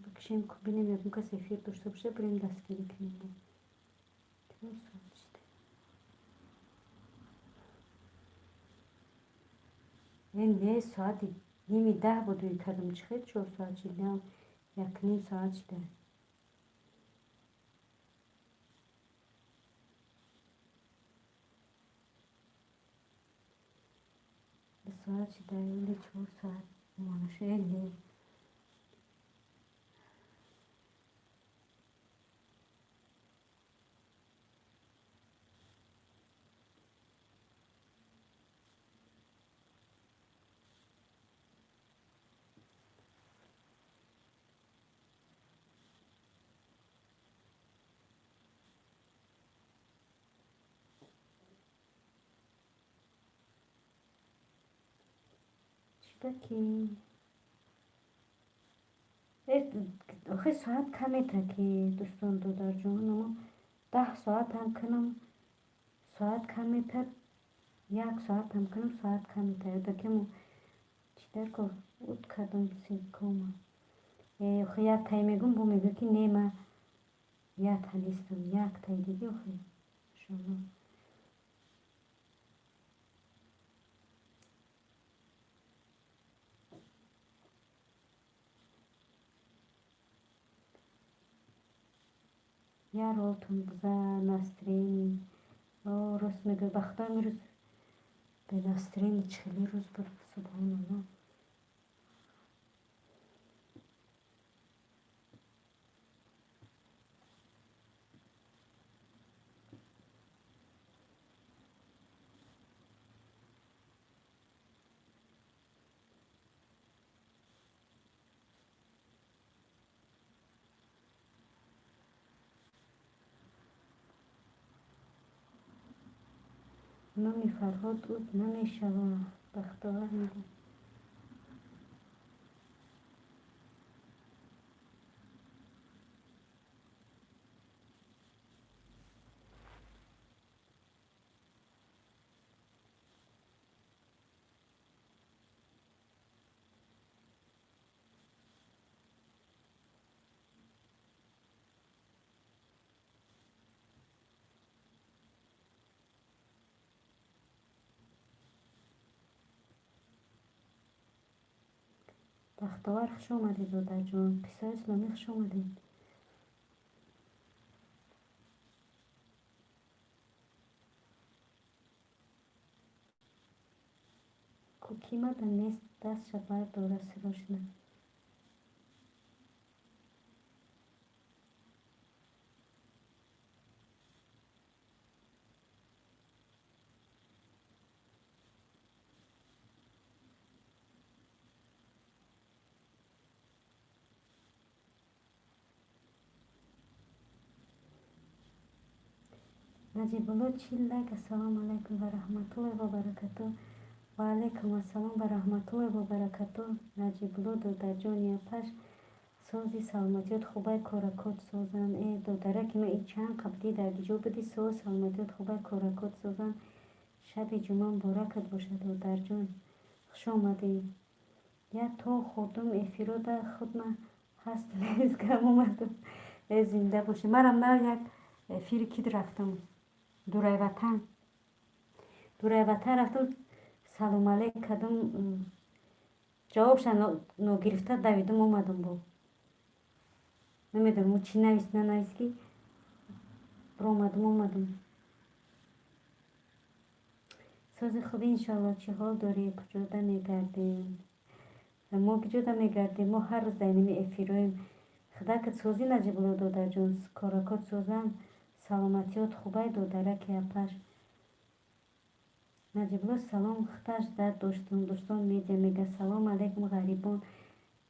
Бикушем, бинем, ягон кас эфир дошта боша, бирем дастгирӣ кунем. 4 соат шида. Э, не, соати 9:30 буд, ӯй кардам. Чӣ хел 4 соат шид? 1.5 соат шида. 2 соат шида или 4 соат монаша. Э, не. Чиба ки? Охи, соат камета ки, дӯстон, додарҷон, 10 соат ҳам кунам, соат камета, як соат ҳам кунам, соат камета. Ёдакему чӣ дар кор уд кардам симкома. Охи, як тай мегӯм, бо мегӯ ки не, ма якта нестам, яктай диди, охи, иншолло. Я ролтон за настроение. О, рост мегӯй, ба худо, имрӯз бе настроение чӣ хеле рӯз буд, субҳоналло. Номи Фарҳод уд намешавад, Бахтовар мегӯяд. Бахтовар, хуш омадед, додарҷон. Қиссаи исломӣ, хуш омадед. Кукимада нест, дастша бардора срочно. Наҷибулло, 40 лайк. Ассалому алайкум ва раҳматуллоҳи ва баракату. Ва алайкум ассалом ва раҳматуллоҳи ва баракату. Наҷибулло додарҷон, япаш сози, саломатиёт хубай, коракот созан. Э, додараки ма, и чанд қабдӣ дар гиҷо будӣ? Соз, саломатиёт хубай, коракот созан. Шаби ҷумъа муборакат бошад, додарҷон, хуш омадӣ. Я то хурдум эфирода худма ҳаст нест гам омадум. Э, зинда бошӣ. Марам на як эфири кид рафтам, Дурайватан, Дурайватан рафтам, салом алейк кардам, ҷавобша ногирифта давидум омадум. Бо намедонам, ӯ чӣ навис, нанавис, ки биромадум, омадум. Сози, хуби, иншоалло. Чӣ ҳол дорӣ? Куҷода мегардем? Мо куҷода мегардем? Мо ҳар рӯз дар инами эфироем. Худакат созӣ, Наҷибулло додарҷон, коракот созам, саломатиёт хубай, додараки апаш. Наҷибулло, салом, хташ дард доштум. Дӯстон медиа мега: «Салом алейкум, Ғарибон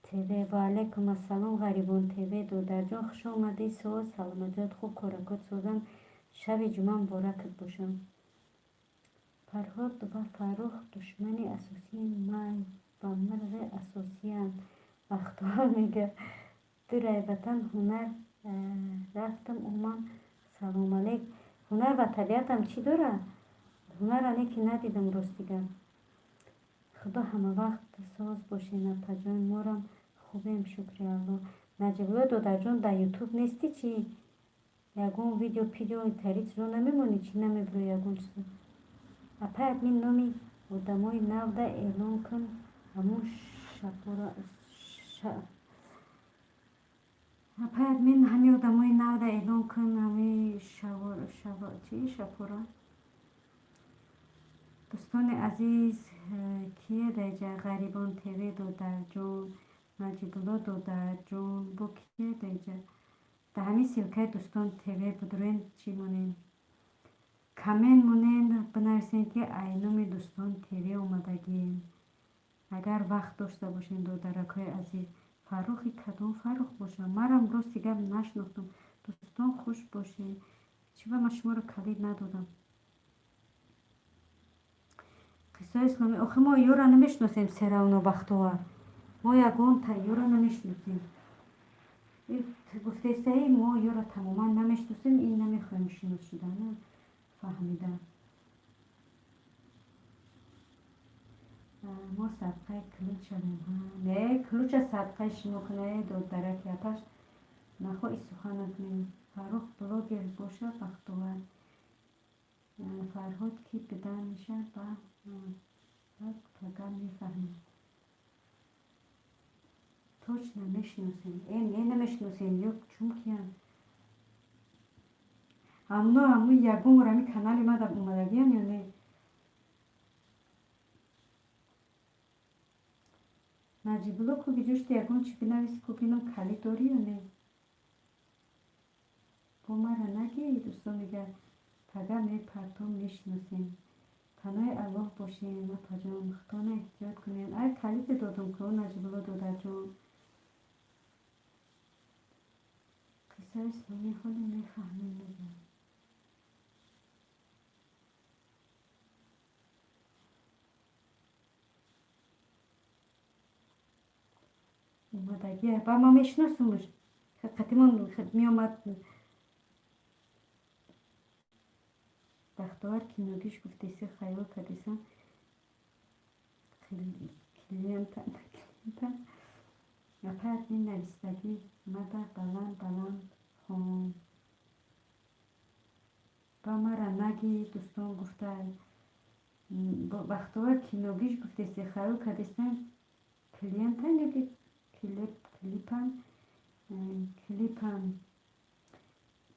ТВ». Ва алейкум ассалом, Ғарибон ТВ, додарҷон, хуш омадӣ. Соз, саломатиёт хуб, коракот созам. Шаби ҷумъа муборакат бошам. Фарҳод ва Фаррух душмани асосии май ва мирғи асосиянд, Бахтовар мега. Дурайватан ҳунар рафтам, омам, салом алейк. Ҳунар ва табиатам чӣ дорад? Ҳунарра не ки надидам, рости гап. Худо ҳамавақт соз бошед, апаҷон. Морам хубем, шукри Алло. Наҷибулло додарҷон, дар Ютуб нестӣ чӣ? Ягон видео пидео тари чизо намемонӣ? Чӣ намебурӣ ягон чизо? Апай админ, номи одамои навда эълон кун. Ҳамун шапора. Апай админ, ҳами одамои навда эълон кун, ҳами чи шапора. Дӯстони азиз, кие даҷа? Ғарибон ТВ додарҷон, Наҷибулло додарҷон, бо кие даҷа? Дар ҳамин ссылкаи Дӯстон ТВ будурен, чӣ монем, коммент монен, бинависем, ки ай номи Дӯстон ТВ омадагием, агар вақт дошта бошем, додаракҳои азиз. Фаррухи кадом Фаррух бошам? Марам рости гап нашинохтам. Дӯстон, хуш бошед. Чӣ ба ман шуморо калид надодам? Қиссаи исломӣ, охи мо ёра намешиносем, серавно Бахтовар, мо ягон ёра намешиносем. Гуфтестаи, мо ёра тамоман намешиносем и намехоҳем шинос шудан. Фаҳмида, мо садқаи ключ шавем. Не, ключа садқаи шумо кунае, додараки апаш, нахо и сухан накунем. Фаррух блогер боша, Бахтовар. Фарҳод ки бидан мешавад, ба пага мефаҳмем. Точно мешиносем, э, не, намешиносем ё чун киян. Ҳамуно ҳамун ягон бор ҳамин канали мада омадагиян ё не? Наҷибулло ку биҷушти ягон чӣ бинавис, ку бинам калид дорӣ ё не? Бо мара нагӣ, дӯстон мега, пага мепартом, мешиносем. Паноҳи Аллоҳ бошем, апаҷон, худтона эҳтиёт кунем. Ай калиде додум ку, Наҷибулло додарҷон. Қиссаи исломӣ ҳоле мефаҳмем, мегӯям. Омадагия ба ман мешиносумш. Қатимон меомад. Бахтовар киногиш гуфтеси, хаёл кардесам клиента. Апа, ин навистагӣ мада баланд баланд хон. Ба мара нагӣ, дӯстон гуфта. Бахтовар киногиш гуфтеси, хаёл кардесам клиентан ё ки клипан, клипан.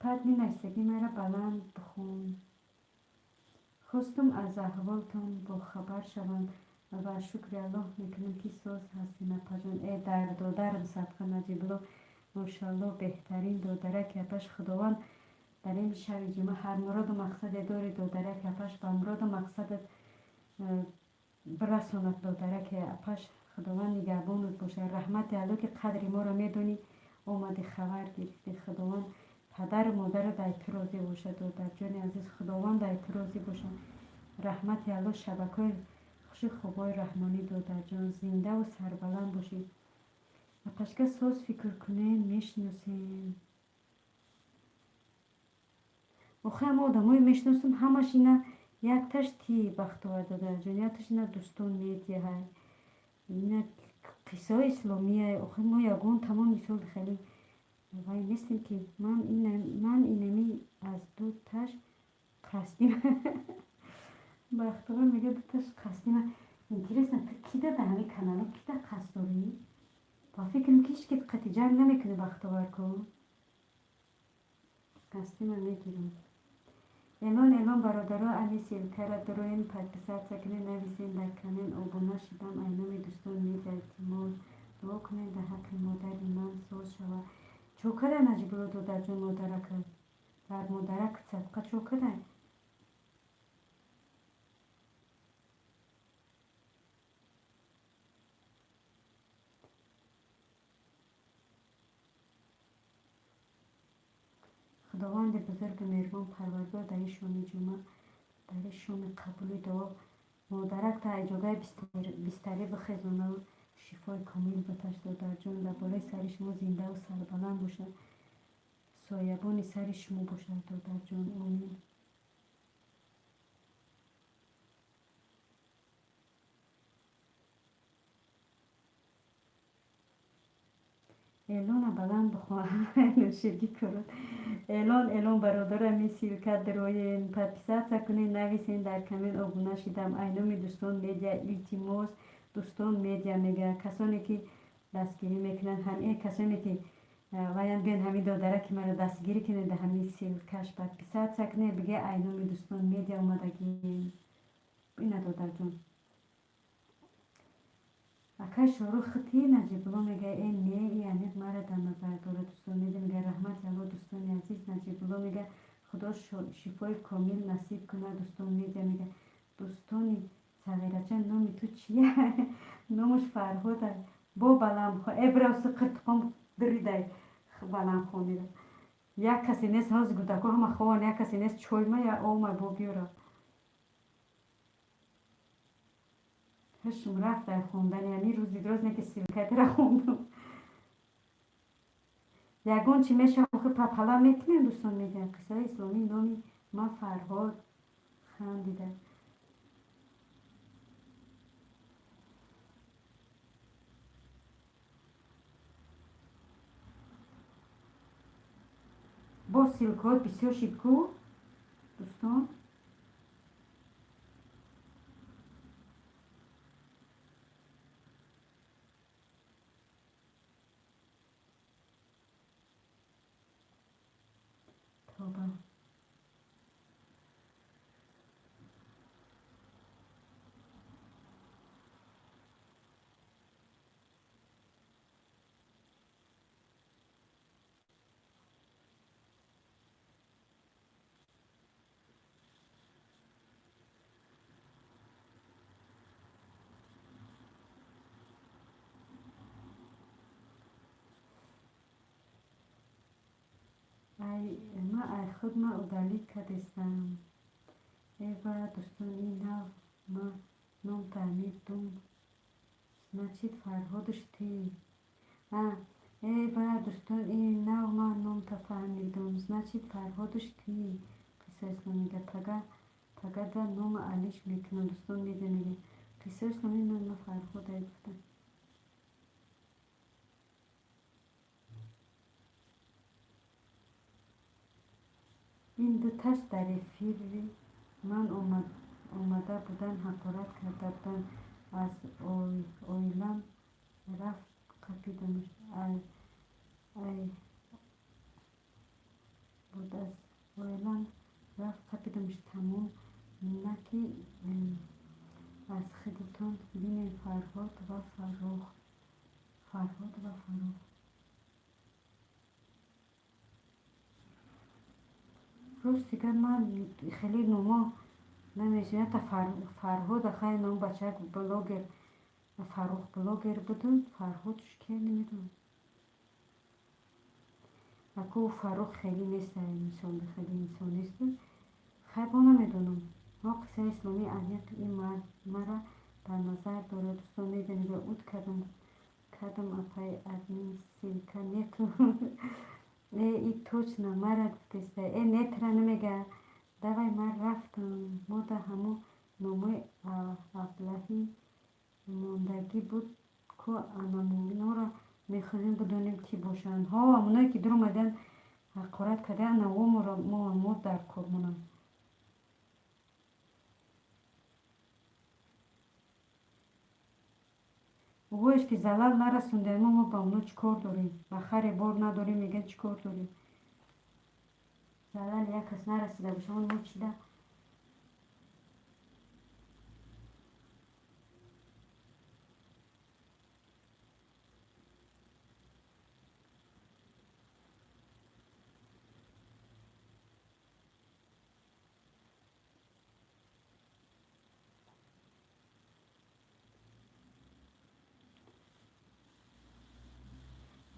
Пад навистагӣ мара баланд бихон. Хостум аз аҳволтон бохабар шавам ва шукри Аллоҳ мекунам, ки соз ҳастем, апаҷон. Э, дар додарам садқа, Наҷибулло, мошалло, беҳтарин додараки апаш. Худованд дар ин шаби ҷумъа ҳар муроду мақсаде дори, додараки апаш, ба муроду мақсадат бирасонад, додараки апаш. Худованд нигаҳбонат бошад. Раҳмати Аллоҳ, ки қадри моро медонӣ, омади хабар гирифтӣ. Худованд падару модарат дар ту розӣ бошад, додарҷони азиз. Худованд дар ту розӣ бошад. Раҳмати Аллоҳ, шабакаҳои хуши хубои раҳмонӣ, додарҷон, зиндаву сарбаланд бошед. Апашка, соз фикр кунем, мешиносем. Охир ҳама одамое мешиносам, ҳамаш ина якташ ти Бахтовар додарҷон, якташ ина дӯстон медиҳай, ина қиссаҳои исломия. Охир мо ягон тамом мисол хеле вай нестем, ки ман инами аз ду таш қасдим. Бахтовар мега, дуташ қасдима. Интересно, ту кида дар ҳамин канало кида қасд дорӣ? Ба фикрам, ки ҳеҷ ки қати ҷанг намекунӣ, Бахтовар ку. Қасдима мегирам. Элон, элон, бародаро, ами ссылка ра дуроен, подписаться кунед, нависен дар коммент обуна шидам айноми дӯстон медиа, илтимос дуо кунед дар ҳаққи модари ман, соз шавад. Чо када, Наҷибулло додарҷон, модарака? Дар модарак садқа чо када? Худованди бузургу меҳрубон, Парвардигор, дар ин шоми ҷумъа, дар ин шоми қабули дуо, модарак та ҷогаи бистарӣ бихезонаву шифои комил баташ, додарҷон. Дар болои сари шумо зиндаву сарбаланд бошад, соябони сари шумо бошад, додарҷон, омин. Эълона баланд бихоҳ, нӯширгӣ кунад. Эълон, эълон, бародарам, ин ссылка дароен, подписаться кунед, нависен дар коммент обуна шидам айноми дӯстон медиа, илтимос. Дӯстон медиа мега, касоне ки дастгирӣ мекунанд, ҳамин касоне ки ваян биён, ҳамин додара ки маро дастгирӣ кунед, дар ҳамин ссылка ш подписаться кунед, биге айноми дӯстон медиа омадагӣ. Ина, додарҷон, акай Шорух хити. Наҷибулло мега, э не, и аниқ мара дар назар дорад. Дӯстон медиа мега, раҳмати Аллоҳ, дӯстони азиз. Наҷибулло мега, Худо шифои комил насиб кунад. Дӯстон медиа мега, дӯстони сағирача, номи ту чия? Номаш Фарҳода. Бо баландхо э бирав, қиртиқом диридай баландхонида. Як касе нест, ҳози кӯдако ҳама хован, як касе нест, чойма я ома бо биёра. Ҳушм рафт дар хондани ҳамин рӯзи дроз, не ки ссылка тра хондам. Ягон чи мешава, охи папала мекунем. Дӯстон мегӯянд, қиссаи исломӣ, номи ман Фарҳод, хандида. Бо ссылка ҳо бисёр шид ку, дӯстон. Тоба. Ма ай худ ма удалить кардестам. Э ва дӯстон, ин нав ма ном фаҳмидум, значит Фарҳодш ти. Э ва дӯстон, ин нав ма номта фаҳмидум, значит Фарҳодш ти. Қиссаи исломига пагада нома алиш мекунам. Дӯстон медонед, қиссаи исломӣ номи Фарҳода гуфтам. Ин дуташ дар эфири ман омада буданд, ҳақорат карда буданд. Аз оилам рафт қапидамш. Ай буд, аз оилам рафт қапидамш. Тамом, на ки аз худатон бинед. Фарҳод ва Фаррух, Фарҳод ва Фаррух. Рост дигар ман хеле номо намешинам. Ҳатто Фарҳода хай ном бачак блогер, Фаррух блогер будум. Фарҳодш ки намедонам. Аку Фаррух хеле нест, инсон хеле инсон нест. Хай бо намедонам. Мо қиссаи исломӣ аниқ ин мара дар назар дорад. Дӯстон медонед, уд кардам апай админ ссылка нету. Э, и точно мара гуфтеста. Э, нетра намега. Давай, ман рафтам. Мо да ҳамо номои аблаҳӣ мондагӣ буд ку, анамоноро мехоҳем бидонем, кӣ бошанд. Ҳо, ҳамоное ки дур омадан ҳақорат кардан, ана мо дар кор монам. Оҳоеш ки залал нарасондаем, мо ба оно чӣ кор дорем? Ба харе бор надорем, мегӯянд чӣ кор дорем? Залали як кас нарасида бошад, мо чида?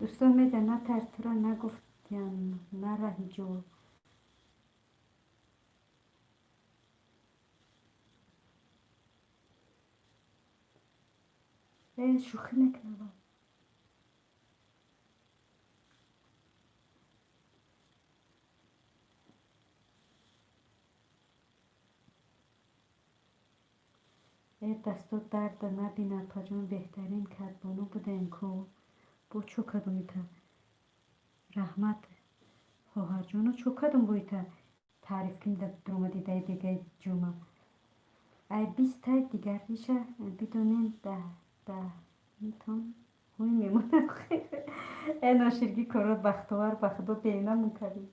Дӯстон медиҳанд, натарс, туро нагуфтям, нара ҳиҷоб. Э, шӯхӣ мекунам. Э, дастот дарда набин, апаҷон, беҳтарин кадбону будем ку. Бо чӯ кадом ита? Раҳмат, хоҳарҷону, чӯ кадом бо ита таъриф кунӣ дуромади даи дегаи ҷума. Ай бистай дигариша бидонем, даҳнитон ҳуй мемонад. Э, ноширгӣ корот бахтовар, ба худо бенамун кардӣ.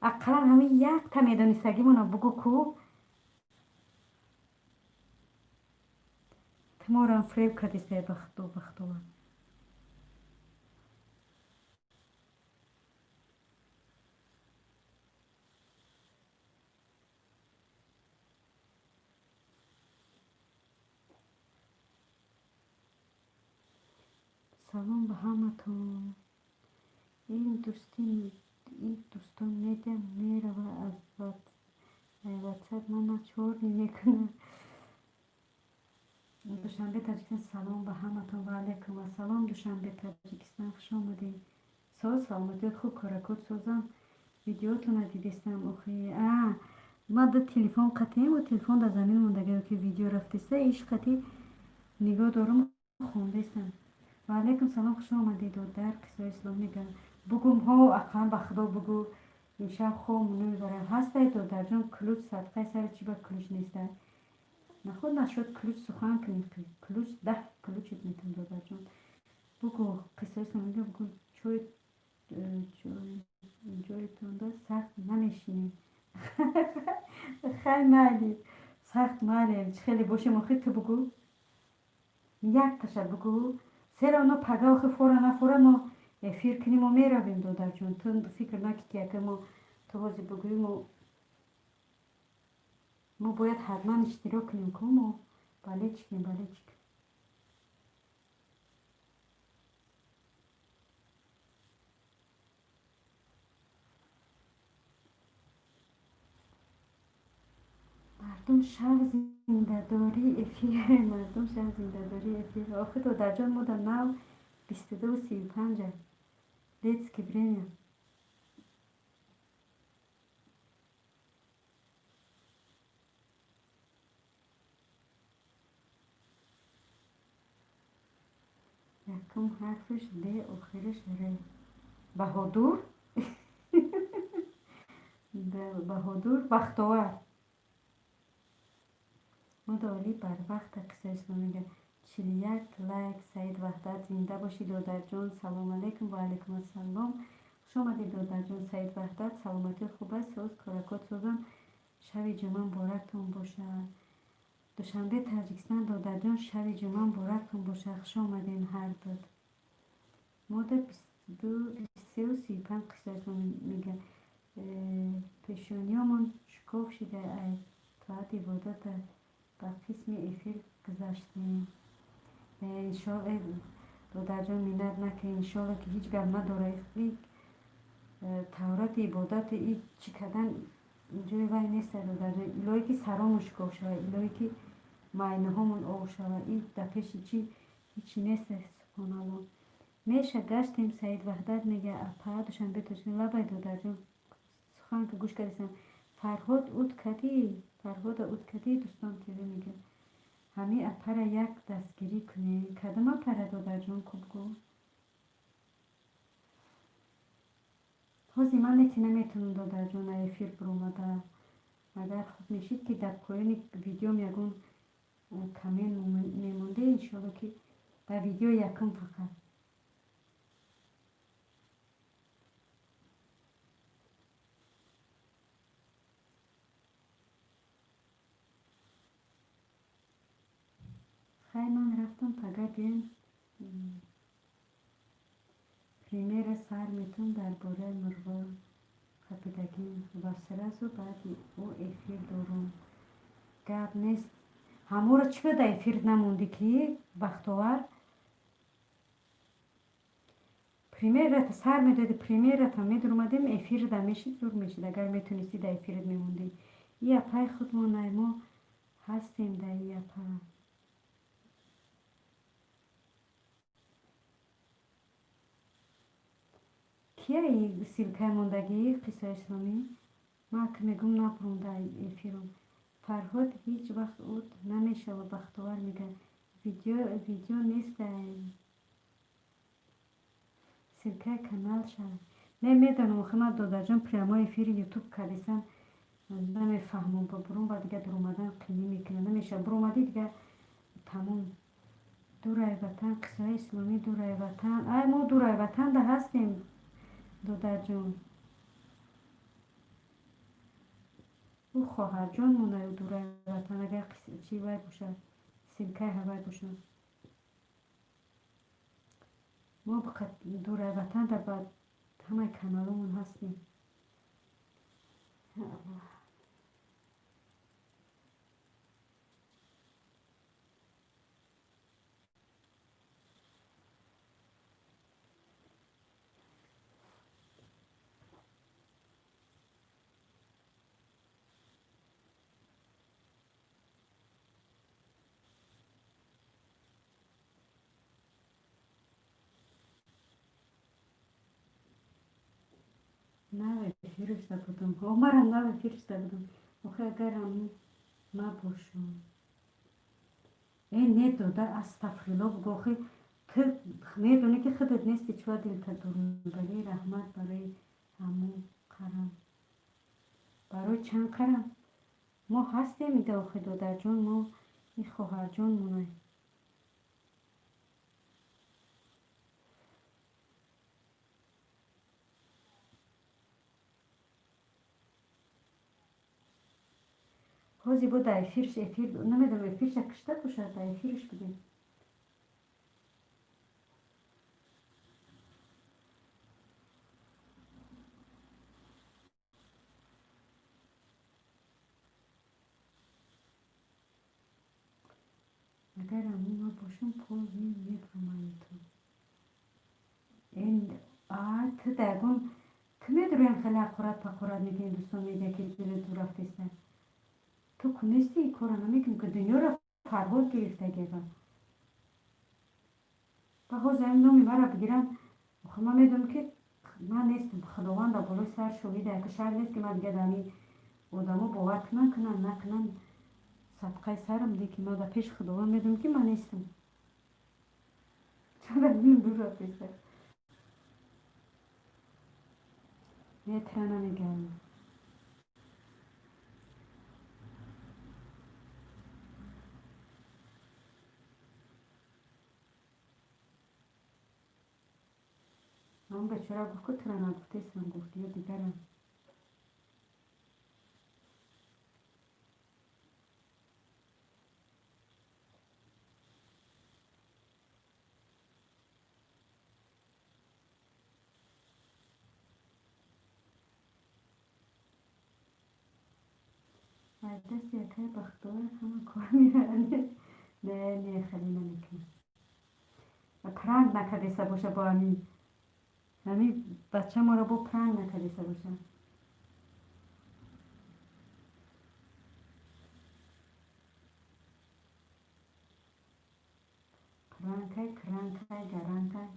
Ақаллан ҳамин якта медонистагимона бугӯ ку. Ту морам фиреб кардистай, ба худо, бахтовар. Салом ба ҳаматон. Ин дӯстон медиа мерава аз ватсап мана чорни мекунад. Душанбе Таҷикистон, салом ба ҳаматон. Ва алайкум ассалом, Душанбе Таҷикистон, хуш омадед. Соз, саломатиёт хуб, коракот созам. Видеотона дидистам охи. А, ма ду телефон қатием, телефон дар замин мондага, ки видео рафтиста, иш қатӣ нигоҳ дорум, хондестам. Ва алайкум салом, хуш омадед, додар. Қиссаи ислом мегӯям. Бугум ҳо, ақаллан ба худо бугӯ. Имшаб хоб намебарам. Ҳастай, додарҷон, ключ садқаи сари чӣ ба ключ нестай? Наход нашуд ключ сухан кунӣ. Ключ 10 ключит метам, додарҷон. Бугӯ, қиссаи ислом мегӯям, бугӯ чой ҷойтонда сахт намешинем. Хай майли, сахт майлем, чӣ хеле бошем охи, ту бугӯ. Якташа бугӯ. Сера оно пага охи фора нафора мо эфир кунем, мо меравем, додарҷон. Ту фикр накӣ, ки яка мо ту ҳозир бугӯӣ, мо бояд ҳатман иштирок кунем ку, мо болельщик ем, болельщик. Шав зиндадорӣ эфир, мардум, шав зиндадорӣ эфир. Охи, додарҷон, мода нав 22:35, детский время. Якум ҳарфаш Д, охираш Р. Баҳодур, Баҳодур, Бахтовар. Мода олӣ барвақта. Қиссаи исломӣ, 41 лайк. Саид Ваҳдат, зинда бошӣ, додарҷон. Салом алейкум. Ва алейкум ассалом, хуш омадед, додарҷон. Саид Ваҳдат, саломатӣ хуб аст, соз, коракот созам. Шаби ҷумъа муборактон бошад. Душанбе, Таҷикистон. Додарҷон, шаби ҷумъа муборактон бошад. Хуш омадем ҳардуд. Мода 23:35. Қиссаи исломӣ мега, пешониёмон шукоф шида, ай тоат ибодата ба қисми эфир гузаштем. Додарҷон, миннат накунед, иншоалло, ки ҳеҷ гап надорад. Таврати ибодати и чӣ кардан ҷои вай нест, додарҷон. Илоҳе, ки саромон шукоф шавад, илоҳе, ки майнаҳомон ов шавад. И дар пеши чӣ ҳечи нест, субҳоналло. Меша гаштем. Саид Ваҳдат мега, апа, Душанбе, Тоҷикистон. Лабай, додарҷон, сухан ки гӯш кардастам. Фарҳод уд кадӣ, Фарҳода уд кадӣ. Дӯстон ТВ мега, ҳамин апара як дастгирӣ кунед. Кадом апара, додарҷон, хуб гӯ. Ҳозир ман неки наметавонам, додарҷон, эфир биромада. Агар хуб мешид, ки дар поёни видеом ягон коммент мемонде, иншоалло, ки дар видеои якум фақат. Хай, ман рафтам, пага биёем, премьера сар метавон дар бораи мурғо қапидагӣ ва сразу баъди ӯ эфир дорум. Гап нест. Ҳаморо чӣ ба дар эфир намондӣ, ки Бахтовар премьерата сар медоди? Премьерата медуромадем, эфирда мешид, зур мешид, агар метонистӣ, дар эфират мемондӣ. И апаи худмонай, мо ҳастем дар и апа. Кия ссылкаи мондагии Қиссаи исломӣ? Ман ки мегӯм, набурум дар эфиром. Фарҳод ҳеҷ вақт уд намешавад. Бахтовар мега, видео нестай, ссылкаи канал шавад. Не медонам, охи ман, додарҷон, прямой эфири Ютуб кардисам, намефаҳмам. Ба бурун ба дига дуромадан қинӣ мекунад, намешавад. Буромадӣ, дига тамом. Дурай ватан, Қиссаи исломӣ, дурай ватан. Ай, мо дурай ватанда ҳастем, додарҷон. Ӯ хоҳарҷон монаю дурай ватан, агар чи вай бошад, ссылкаи ҳавай бошад. Мо дурай ватанда ба ҳамаи каналомон ҳастем. Аллоҳ. Нав эфир шуда будам. Омарам, нав эфир шуда будам. Охи, агарам набошам. Э, не, додар, астафрилло бугӯ. Охи, ту медонӣ, ки худат нести, чӯа дилта дур мебарӣ? Раҳмат барои ҳамун қарам. Барои чанд қарам? Мо ҳастем ида, охи, додарҷон, мо и хоҳарҷон монай. Ҳозир бо дар эфирш, эфир намедонам, эфирша кишта бошад, дар эфирш будем. Агар ҳамун ман бошам, полный мебурам ютуб. А ту да ягон ту медурӯям, хеле ҳақорат пақорат мекунӣ. Дӯстон мегӯяд, ки дили ту рафтеста. Ту ку нести, кора намекунӣ, ки дунёро Фарҳод гирифтагеба. Ба ҳозир ҳамин номи мара бигиранд, охир ман медонам, ки ман нестам. Худованд дар болои сар шоҳида, яке шарт нест, ки ман дига дар ҳамин одамо бовар кунанд, кунанд, накунанд, садқаи сарам, лекин ман дар пеши Худованд медонам, ки ман нестам. Чара дин дур рафтеста? Не, тира намегӯям. Он бечора гуфт, ку тура нагуфтесам, гуфт ё дигарам. Аз дасти якай Бахтовар ҳама кор меаранд. Не, не, хеле намекунам. Пранк накардеса боша, бо ҳамин бача моро бо пранк накардеса боша. Пранкай, кранкай, гаранкай.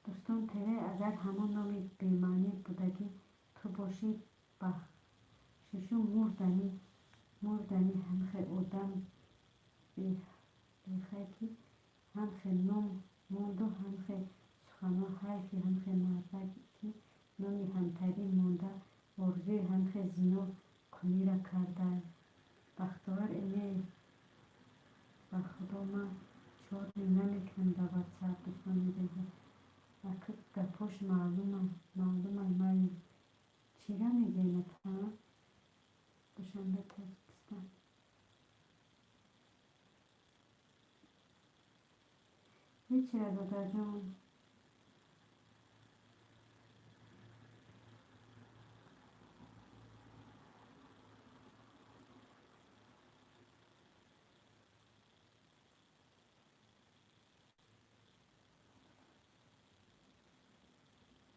Дӯстон ТВ, агар ҳамон номи бемаънӣ будагӣ ту бошӣ, бахшишу мурдани, мурдани. Ҳамхел одам бехай, ки ҳамхел ном монду, ҳамхел суханҳо. Ҳайфи ҳамхел мардак, ки номи ҳамтарӣ монда, орзуи ҳамхел зино кунира карда. Бахтовар, не, ба Худо, ман чёрный намекунам дар Ватсап. Дӯстони азиз, ака, гапош маълумай. Ман чира мегӯем, апа? Душанбе, Тоҷикистон. Ҳечира, додарҷон.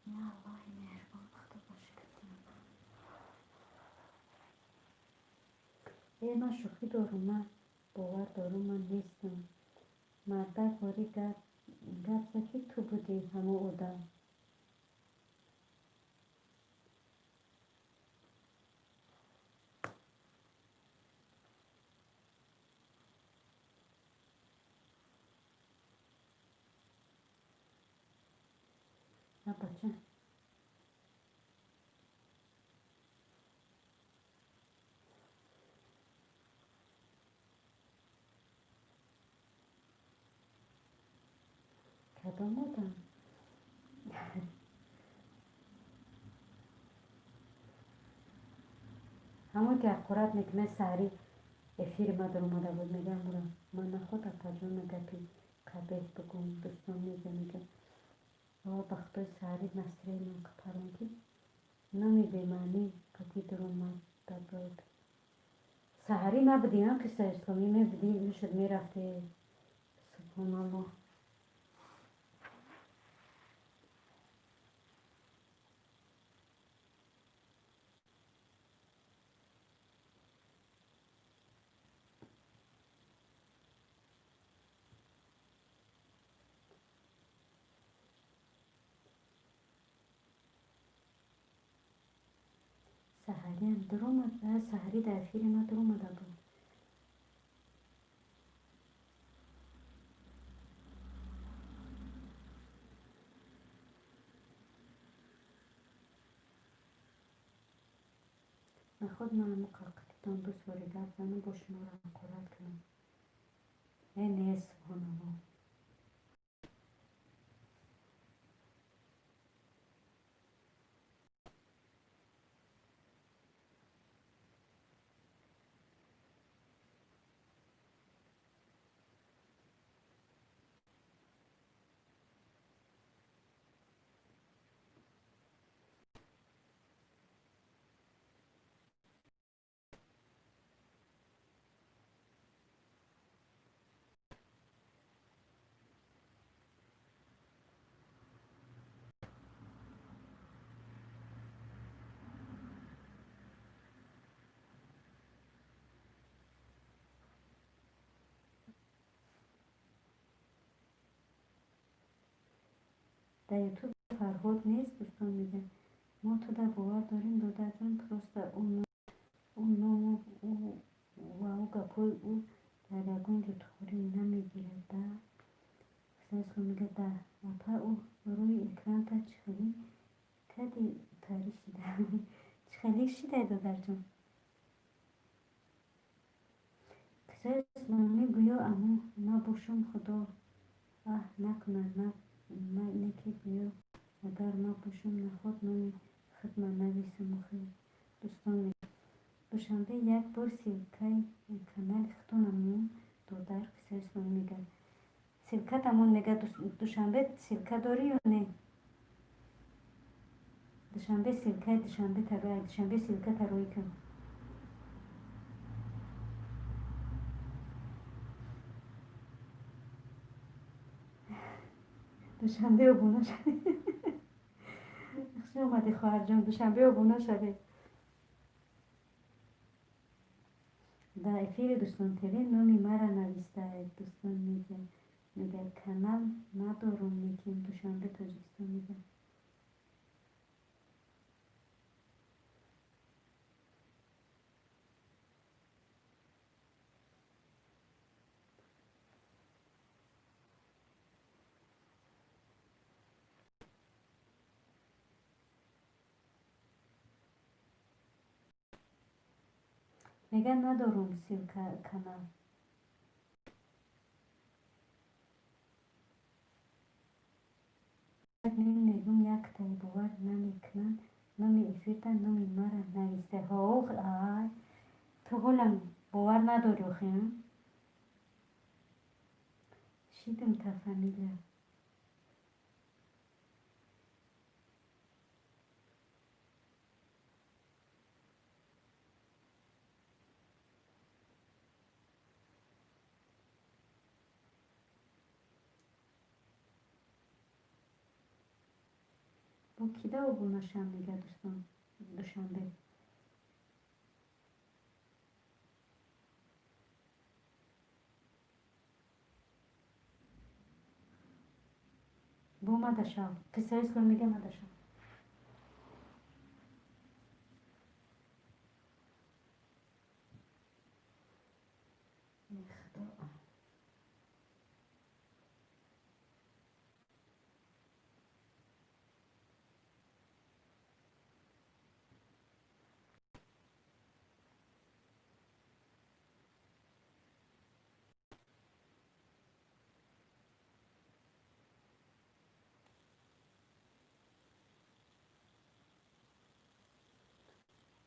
Я Аллоҳи меҳрубон, Худо ба шукр кунам. Э, ман шӯхӣ дорум, ман бовар дорум, ман нестам. Мардак ворӣ гап зад, ки ту будӣ ҳамон одам. А бача кадом одам? Ҳамон ки ҳақорат мекунад, саҳари эфири ма даромада буд, мегӯям, ман наход, апаҷона, гапи қабеҳ бигӯм. Дӯстон мега, ба Худои, саҳари настроениям парон, ки номи бемаънӣ қатъи дуромада буд. Саҳарӣ набудӣ, а, қисса исломӣ мебудӣ, мешуд, мерафтӣ. Субҳоналлоҳ. Саҳариам дуромад, саҳарӣ дар эфири ма дуромада буд. Наход ман ҳамо қалқатитон ду сори гап занам, бо шуморо ҳақорат кунам. Э, не, субҳоналлоҳ. Дар Ютуб Фарҳод нест, дӯстон мегӯяд. Мо туда бовар дорем, додарҷон, просто ӯ ному ва ӯ гапҳои ӯ дар ягон ҷо туғрӣ намегирад, да? Қиссаи мегӯяд, да апа, ӯ рӯи экранта чӣ хеле кади тари шида. Чӣ хеле шидай, додарҷон? Қиссаи исломӣ гӯё аммо набошум, худо аҳ накунад, не ки гӯё агар набошум, наход номи худма нависам охи. Дӯстон, Душанбе, як бор ссылкаи канали худтонамон, додар. Қиссаи исломӣ мегӯяд, ссылкатамон мегӯяд. Душанбе, ссылка дорӣ ё не? Душанбе, ссылкаи Душанбе тарои, Душанбе, ссылка тароӣ кун. Душанбе, обуна шавед. Хуш омадӣ, хоҳарҷон. Душанбе, обуна шавед. Дар эфири Дӯстон ТВ номи мара навистаед. Дӯстон мегӯяд, канал надорум, лекин Душанбе, Тоҷикистон мегӯяд. Мегӯяд, надорум ссылка канал. Мегӯм, яктае бовар намекунанд, номи эфирда номи мара нависта. Ҳо, ай, ту ҳолам бовар надорӣ охи? Шидам та фамилия. Бо кида обуна шавам, мегӯяд дӯстон Душанбе. Бо мада шав. Қиссаи ислом мега, мада шав. Худо.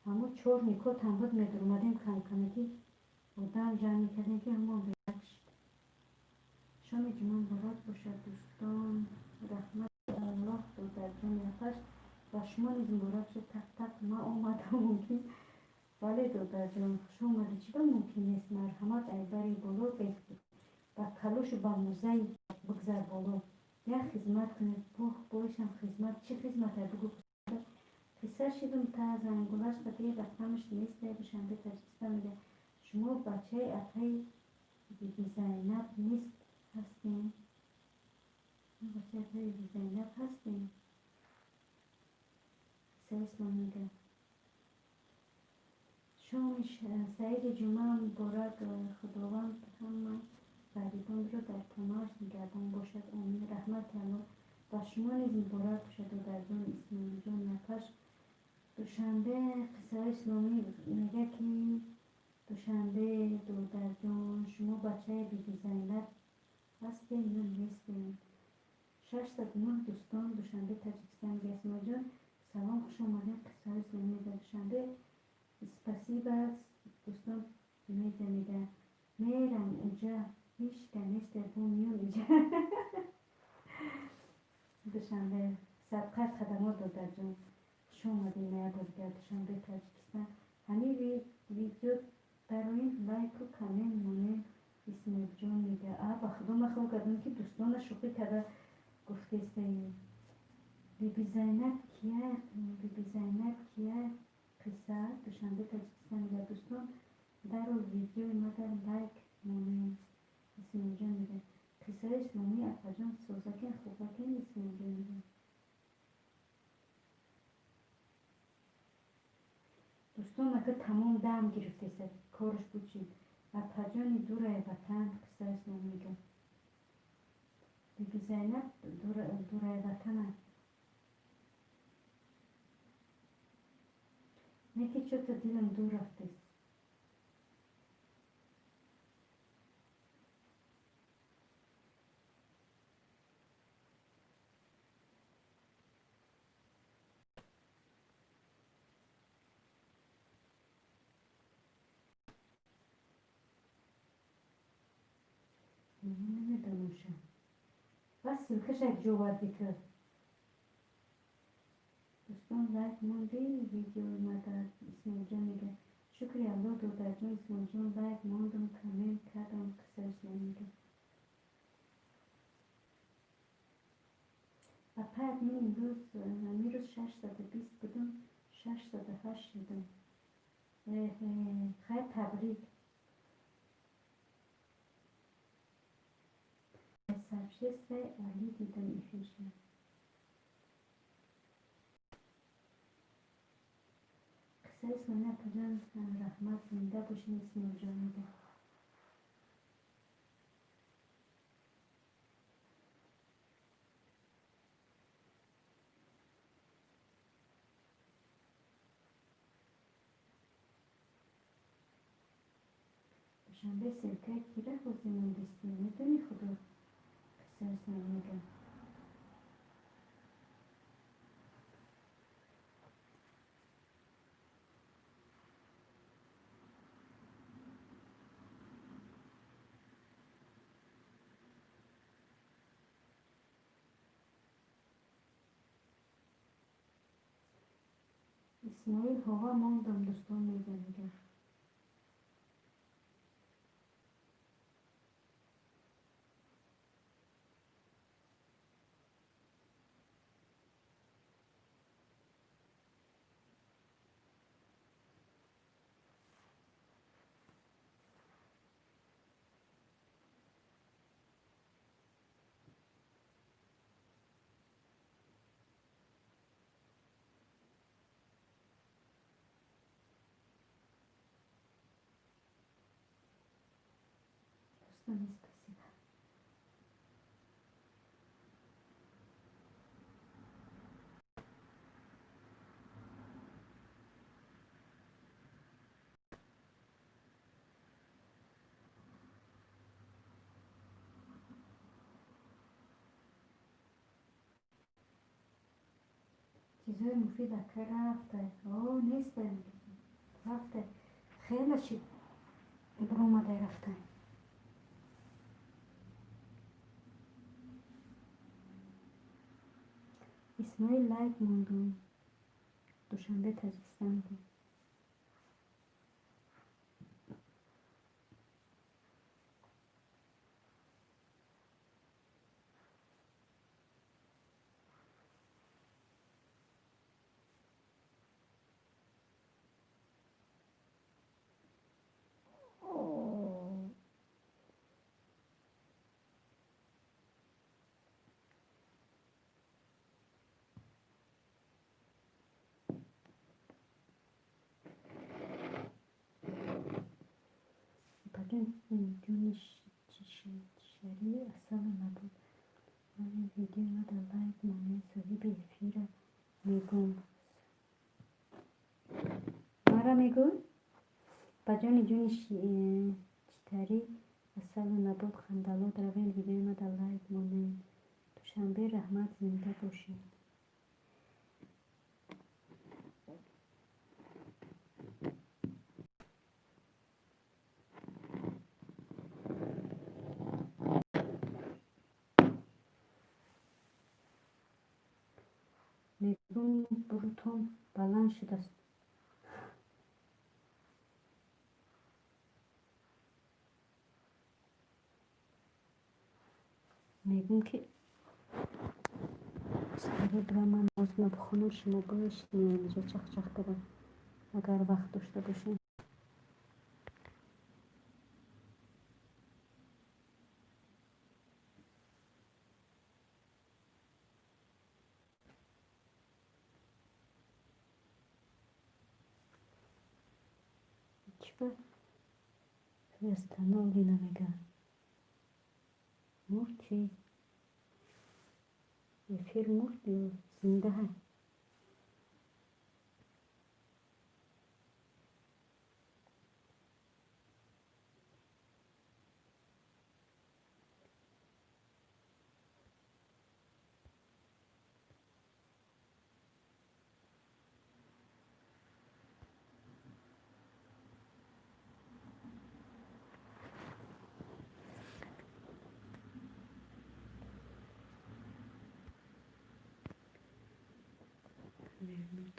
Ҳамо чор никотам буд, медуромадем, камкамаки одам ҷамъ мекардем, ки ҳамон як шид. Шоми ҷумъа муборак бошад, дӯстон. Раҳмати Аллоҳ, додарҷони апаш, ба шумо низ муборак шуд. Так, так, ман омадам, мумкин? Бале, додарҷон, хуш омадӣ. Чӣ ба мумкин нест? Марҳамат, айбари боло ба калошу ба музаи бигзар боло. Як хизмат кунед. Боишам хизмат. Чӣ хизмате, бугӯ. Қисса шидум та зангулаш қадри рақамаш нестай. Душанбе, Таҷикистон мегӯяд, шумо бачаи апаи Биби Зайнаб нест ҳастем? Бачаи апаи Биби Зайнаб ҳастем? Қиссаи ислом мегӯяд, шоми саиди ҷумъа муборак. Худованд ҳама ғарибонро дар паноҳаш нигаҳбон бошад, омин. Раҳмати Аллоҳ, ба шумо низ муборак бошад, додарҷон Исмоилҷон напаш. Душанбе, қиссаҳои исломӣ мегӯяд, ки Душанбе, додарҷон, шумо бачаи Биби Зайнаб ҳастем ё нестем? 609 дӯстон. Душанбе, Таҷикистон мегӯяд, Исмоилҷон, салом, хуш омадед. Қиссаҳои исломӣ мегӯяд, Душанбе, спасибо. Дӯстон медиа мегӯяд, мерам уҷа, ҳичка несте, бо миём иҷа. Душанбе, садқа хадамот, додарҷон, хуш омадед як бор дигар. Душанбе, Таҷикистон, ҳамин видео дароин, лайку коммент монем. Исмоилҷон мегӯяд, а ба худо, ман хиёл кардам, ки дӯстона шӯхӣ карда гуфтестаи. Биби Зайнаб кия? Биби Зайнаб кия? Қисса, Душанбе, Таҷикистон мегӯяд, дӯстон, даро видеои мада лайк монем. Исмоилҷон мегӯяд, қиссаи исломӣ, апаҷон, созакен, хубакен? Исмоилҷон мегӯяд. Дӯстон, ака тамом дам гирифтеса, корш бучин. Апаҷони дурай ватан, қиссаи ислом мегӯям. Биби Зайнаб дурай ватана. Не ки чё-то дилам дур рафтест. Намедонамша. Бас ссылка ш як ҷо оварди ту. Дӯстон, лайк монди видеои мада, Исмоилҷон мега. Шукри Аллоҳ, додарҷон Исмоилҷон, лайк мондум, коммент кардам, қиссаи ислом мега. Апаят мин имрӯз ҳамин 620 будум, 608 шудам. Хайр, табрик. Сообществои Али дидам эфирша. Қиссаи исломӣ, апаҷон, раҳмат, зинда бошед, Исмоилҷон мега. Душанбе ссылка и кира ҳозир мондистӣ? Медонӣ худо, қиссаи исломӣ мега. Исмоил ҳова мондам, дӯстон мега мега. Дӯстони, спасибо. Чизҳои муфид ака рафта. О, неста. Рафта. Хеле чи буромадай рафта. Исмоил, лайк мондум. Душанбе, Таҷикистон буд. Ҷони чишари асалу набуд. Мани видеои мада лайк монед, соҳиби эфира мегӯм. Мара мегӯй? Ба ҷони ҷони читари асалу набот хандалот равем, видеои мада лайк монед. Душанбе, раҳмат, зинда бошед. Мегӯм, бурутон баланд шудааст. Мегӯм ки ман намозма бихонам, шумо бишинед инҷо чахчах кардам, агар вақт дошта бошем. Чӣ приостановлена мега? Мурд чӣ? Эфир мурд ё зинда? Вернут.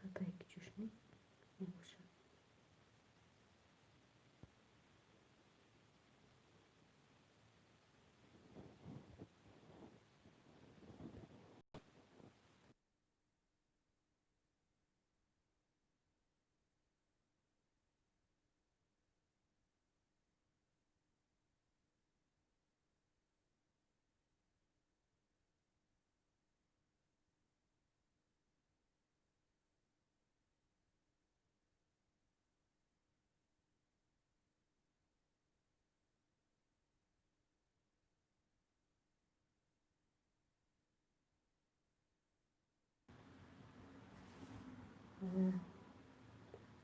Пакай ки чушни мебошад.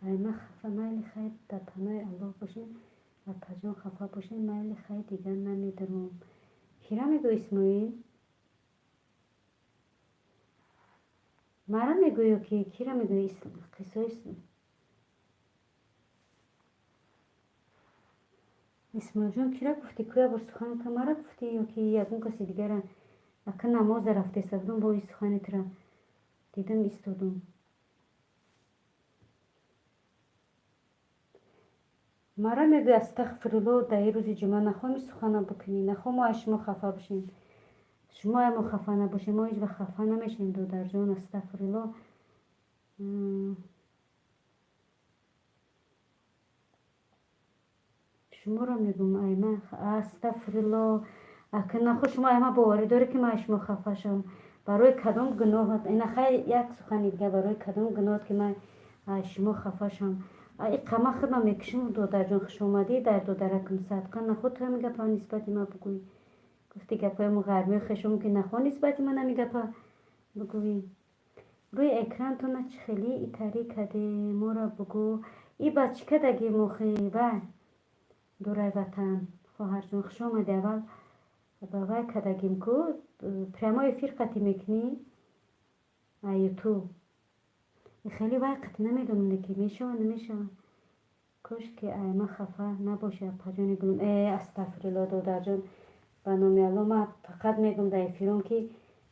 Айма хафа, майли, хайр, дар паноҳи Аллоҳ бошем. Апаҷон, хафа бошем, майли, хайр, дигар намедорам. Кира мегӯ, Исмоил? Мара мегӯё ки кира мегӯи? Қиссои Исмоилҷон, кира гуфтӣ? Ку як бор суханта мара гуфтӣ ё ки ягон каси дигара? Ака намоза рафтеста будум, бо ин сухани тура дидам, истодум. Мара мегӯй? Астағфирулло, дар ин рӯзи ҷумъа нахоҳем ин сухана бикунӣ, нахоҳ мо аз шумо хафа бошем. Шумо мо хафа набошем, мо ҳеҷ вақт хафа намешавем, додарҷон, астағфирулло. Шуморо мегӯм, айма, астағфирулло. Ака нахоҳ шумо айма боварӣ доред, ки ман аз шумо хафа шавам? Барои кадом гуноҳат? Ина хай, як сухани дига, барои кадом гуноҳат, ки ман аз шумо хафа шавам? Иқама худам мекушам, додарҷон, хушомадӣ дар додаракам садқа. Нахоҳ ту ҳамин гапа нисбати ман бигӯӣ. Гуфти гапҳои мо ғарбиё хешом, ки нахоҳ нисбати ман ҳамин гапа бигӯӣ. Рӯи экрантона чӣ хеле итарӣ каде, моро бугӯ. И ба чӣ кадаги мохи вай дурай ватан? Хоҳарҷон, хушомадӣ. Аввал ба вай кадагим ку, прямой эфир қатӣ мекунӣ а Ютуб. Хеле вай қатӣ намедонам, ки мешава, намешава. Кош ки айма хафа набоши, апаҷони гулум. Э, астағфирулло, додарҷон, ба номи Алло, ман фақат мегӯм дар эфиром, ки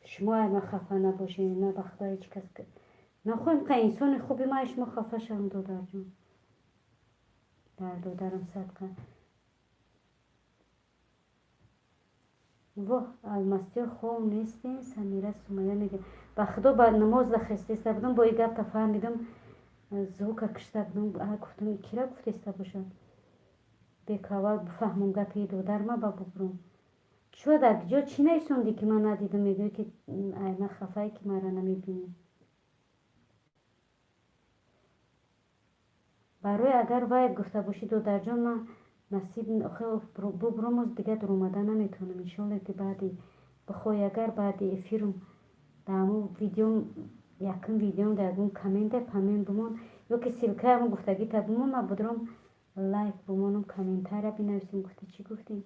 шумо айма хафа набошед. На, ба Худо, ҳеҷ кас нахоҳем ка инсони хуби ман шумо хафа шавам, додарҷон. Дар додарам садқа. Воҳ, алмастиё хов нестем, Самира Сумая мега. Ба Худо, ба намоз дахестеста будам, бо ин гапта фаҳмидам, звука кишта будам, гуфтам, кира гуфтеста бошад. Бек аввал бифаҳмам гапи додарма, ба бубурам. Чӯ дар ҷо чӣ нависондӣ, ки ман надидам? Мегӯӣ, ки айма хафае, ки маро намебинӣ. Барои агар вай гуфта бошӣ, додарҷон, ман Насиб бубромоз, дига дуромада наметавонам. Иншолло, ки баъди бихоҳӣ, агар баъди эфирм дар ҳамун видеом, якум видеом, дар ягон коммента памент бимон ё ки ссылка и ҳамун гуфтагита бимон, ман будром лайк бимонам, комментария бинависем. Гуфти чӣ гуфтем?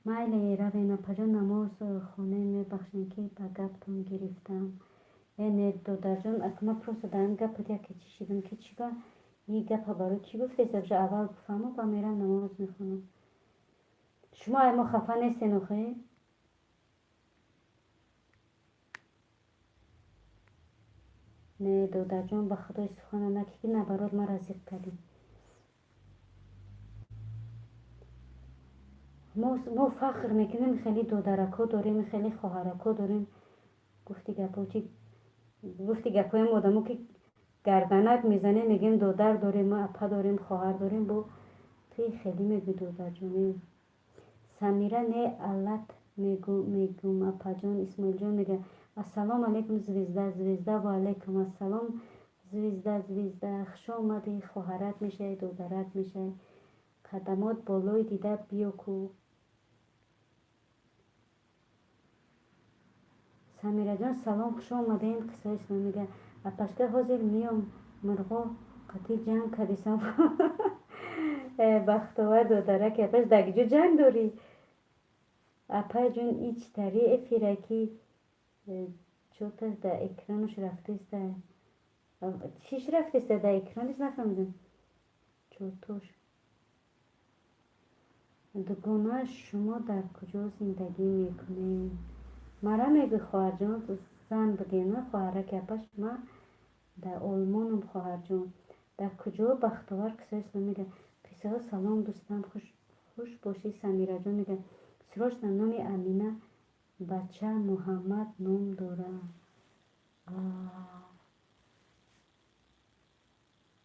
Майли, равем, апаҷон, намоз хонем. Мебахшем, ки ба гаптон гирифтам. Э, не, додарҷон, ма просто дар ҳамин гапат яке чӣ шидам, ки чӣ ба и гапа барои кӣ гуфтест? Уже аввал бифаҳмо, ба мерам намоз мехонам. Шумо ай мо хафа нестен охе? Не, додарҷон, ба худои сухана накӣ, ки наоборот мара зиқ кардӣ. Мо фахр мекунем, хеле додарако дорем, хеле хоҳарако дорем. Гуфти гапо чи, гуфти гапҳоям, одамо ки гарданак мезанем, мегӯем додар дорем, апа дорем, хоҳар дорем. Бо туи хеле мегӯй, додарҷоне. Самира, не, аллат мегум, апаҷон. Исмоилҷон мега: «Ассалому алайкум, звезда, звезда». Ва алайкум ассалом, звезда, звезда, хуш омадӣ. Хоҳарак мешавӣ, додарак мешавӣ? Қадамот болои дида биё ку. Самираҷон, салом, хуш омадем. Қиссаи ислом мега: «Апашка, ҳозир миём, мурғо қатъи ҷанг кардисам». Бахтовар, додараки апаш, дар киҷо ҷанг дорӣ? Апайҷон, и чӣ тари эфира, ки чота дар экранаш рафтеста? Чиш рафтеста дар экранаш, нафаҳмидам. Чотош. Дугона, шумо дар куҷо зиндагӣ мекунед? Мара мегӯй, хоҳарҷон? Зан будем, хоҳараки апаш, ма дар Олмоном, хоҳарҷон. Дар куҷо, Бахтовар? Қиссаи ислом мега: «Қиссаҳо, салом, дӯстам, хуш бошӣ». Самираҷон мега: «Срочно, номи Амина бача Муҳаммад ном дорад».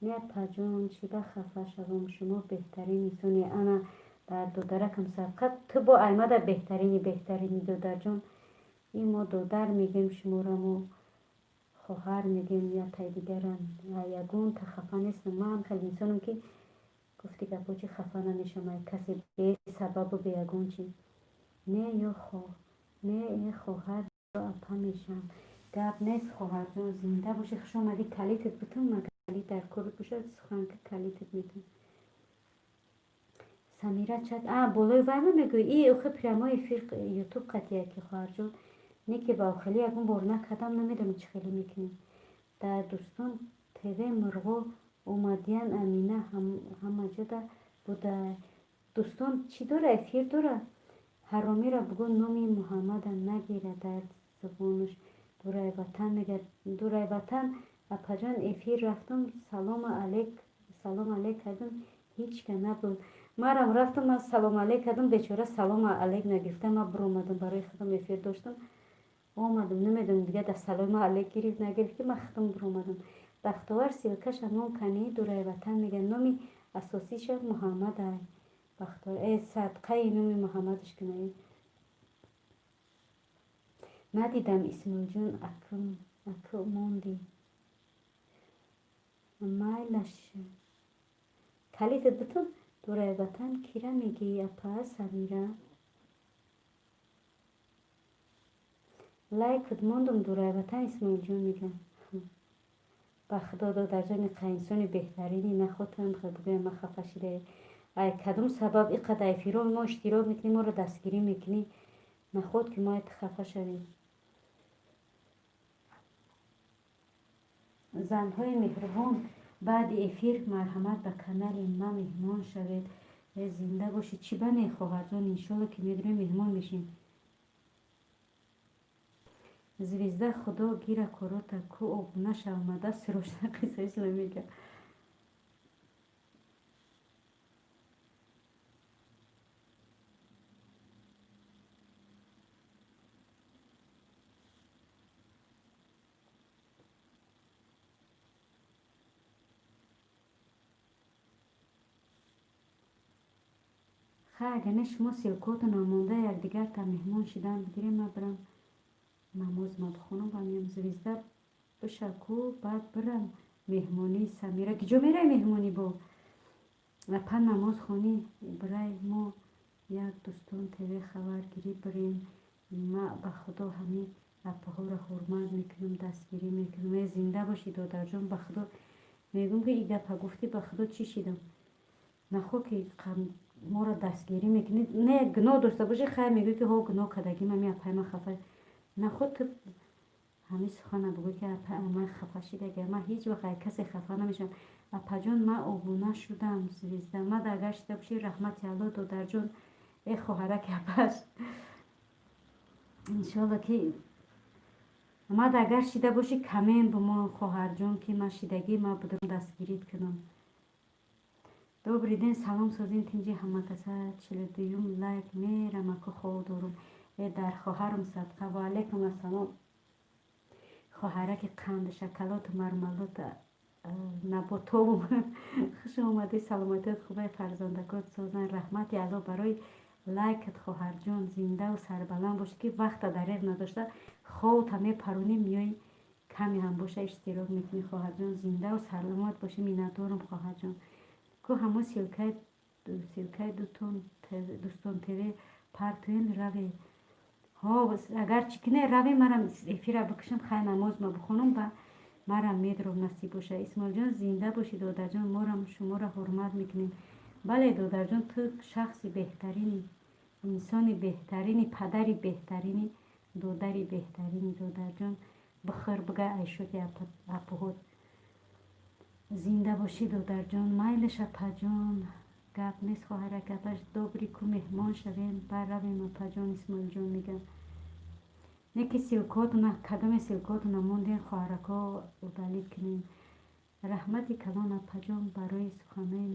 Не, апаҷон, чӣ ба хафа шавам? Шумо беҳтарин инсоне. Ана дар додаракам сабқат, ту бо аймада беҳтарини, беҳтарини, додарҷон. Ин мо додар мегӯем шуморо, мо хоҳар мегӯем ятай дигарам. Ягонта хафа нестам. Ман хеле инсонам, ки гуфти гапо чи, хафа намешавам ай касе бесабабу бе ягон чи. Не, ё не, э, хоҳар апа мешавам. Гап нест, хоҳарҷон, зинда бошӣ, хуш омадӣ. Калитат бутун, ма калит дар кор бошад, суханка калитат метун. Самира, чат а болои вай ма мегӯӣ? И охи прямой эфир Ютуб қатия ки, хоҳарҷон, не ки ба охили ягон бор накардам, намедонам чӣ хеле мекунем. Дар Дӯстон ТВ мурғо омадиян, Амина ҳамаҷода буда. Дӯстон чӣ дора, эфир дора? Ҳаромиро бугӯ, номи Муҳаммада нагира дар забонаш. Дурай ватан мега, дурай ватан. Апаҷон, эфир рафтам, салому алейк, салом алейк кардам, ҳеҷ ка набуд. Марам рафтам, ман салом алейк кардам, бечора салому алейк нагирифта. Ман биромадам, барои худам эфир доштам, омадам, намедонам дига дар салому алейк гирифт, нагирифт, ки ман худам биромадам. Бахтовар, ссылка ша ном кани. Дурай ватан мега: «Номи асосиша Муҳаммад ай». Бахтовар, э, садқаи номи Муҳаммадаш кунай. Надидам, Исмоилҷон, акӯ мондӣ. Майлаш, калитат бутун. Дурай ватан, кира мегӯӣ, апа Самира? Лайкат мондум, дурай ватан. Исмоилҷон мегӯям: «Ба худо, додарҷони, инсони беҳтарини, нахотам бигӯям, ман хафа шидаe. Ай кадом сабаб иқадар эфиро мо иштирок мекунӣ, моро дастгирӣ мекунӣ? Наход ки мо айт хафа шавем». Занҳои меҳрубон, баъди эфир марҳамат, ба канали ма меҳмон шавед. Зинда бошед. Чӣ ба не, хоҳарҷон, иншолло, ки медурем, меҳмон мешем. Звезда, худо гира корота ку, обуна шавмада срочно. Қиссаи мега. Хай, агар не, шумо ссылка отона монда, якдигар та меҳмон шидан бигирем, ман бирам намозма бихонам ва меям. Звезда, бишаку, баъд бирам меҳмонии Самира. Киҷо мерай меҳмонӣ бо? Апа, намоз хонӣ, бирай мо як Дӯстон ТВ хабаргирӣ бирем. Ма ба Худо ҳамин апаҳоро ҳурмат мекунам, дастгирӣ мекунам. Э, зинда бошӣ, додарҷон. Ба Худо мегӯм, ки и гапа гуфтӣ, ба Худо, чӣ шидам. Нахо ки моро дастгирӣ мекунӣ, не гуноҳ дошта бошӣ, хайр, мегӯӣ, ки ҳо, гуноҳ кардагим, ами апаи ман хафа. Нахо ту ҳамин сухана бигӯӣ, ки апа ман хафа шидаги. Ман ҳеҷ вақт ай касе хафа намешавам. Апаҷон, ман обуна шудам, звезда мад агар шида бошӣ, раҳмати Алло, додарҷон. Э, хоҳараки апаш, иншоалло, ки мад агар шида бошӣ, коммент бимон, хоҳарҷон, ки ман шидагӣ, ман будам, дастгирит кунам. Добрый день, салом, созин, тинҷи ҳамакаса. 42-юм лайк мерам, аку хов дорум. Э, дар хоҳарам садқа. Ва алайкум ассалом, хоҳараки қанду шоколаду мармаладу наботову, хуш омадӣ. Саломатият хубай, фарзандакот созан. Раҳмати Алло барои лайкат, хоҳарҷон. Зиндаву сарбаланд бошӣ, ки вақта дареғ надошта, ховта мепаронӣ, меои, каме ҳам боша, иштирок мекунӣ. Хоҳарҷон, зиндаву саломат бошӣ, миннатдорам, хоҳарҷон. Ку ҳамон ссылкаи Дӯстон ТВ партоен, раве. Ҳо, агар чӣ кине, раве, марам эфира бикушам, хай, намозма бихонам, ба марам медром, насиб боша. Исмоилҷон, зинда бошӣ, додарҷон, морам шуморо ҳурмат мекунем. Бале, додарҷон, ту шахси беҳтарини, инсони беҳтарини, падари беҳтарини, додари беҳтарини. Додарҷон, бихӯр, бигай айшоти апуҳот. Зинда бошӣ, додарҷон. Майлаш, апаҷон, гап нест, хоҳарак апаш. Добрый ку, меҳмон шавем, барравем, апаҷон. Исмоилҷон мегӯям, не ки ссылкотона, кадоме ссылкотона мондем, хоҳарако, удалить кунем. Раҳмати калон, апаҷон, барои суханои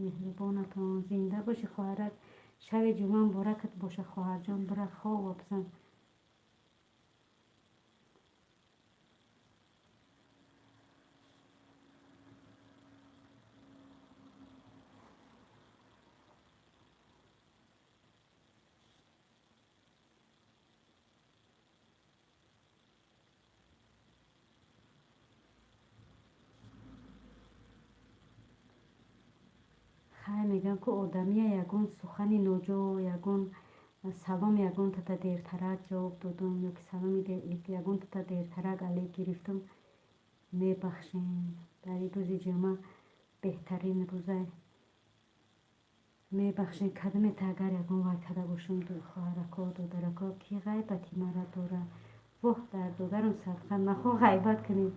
меҳрубонатон. Зинда бошӣ, хоҳарак. Шаби ҷумъа муборакат боша, хоҳарҷон. Бира, хоб бизан. Хай, мегӯям, ку одамия ягон сухани ноҷо, ягон салом ягонтата дертарак ҷавоб додум ё ки саломи ягонтата дертарак алек гирифтум, мебахшем. Дар ин рӯзи ҷумъа, беҳтарин рӯза, мебахшем. Кадомета агар ягон вай карда бошум, хоҳарако, додарако, ки ғайбати мара дора? Воҳ, дар додарам садқа, нахо ғайбат кунед.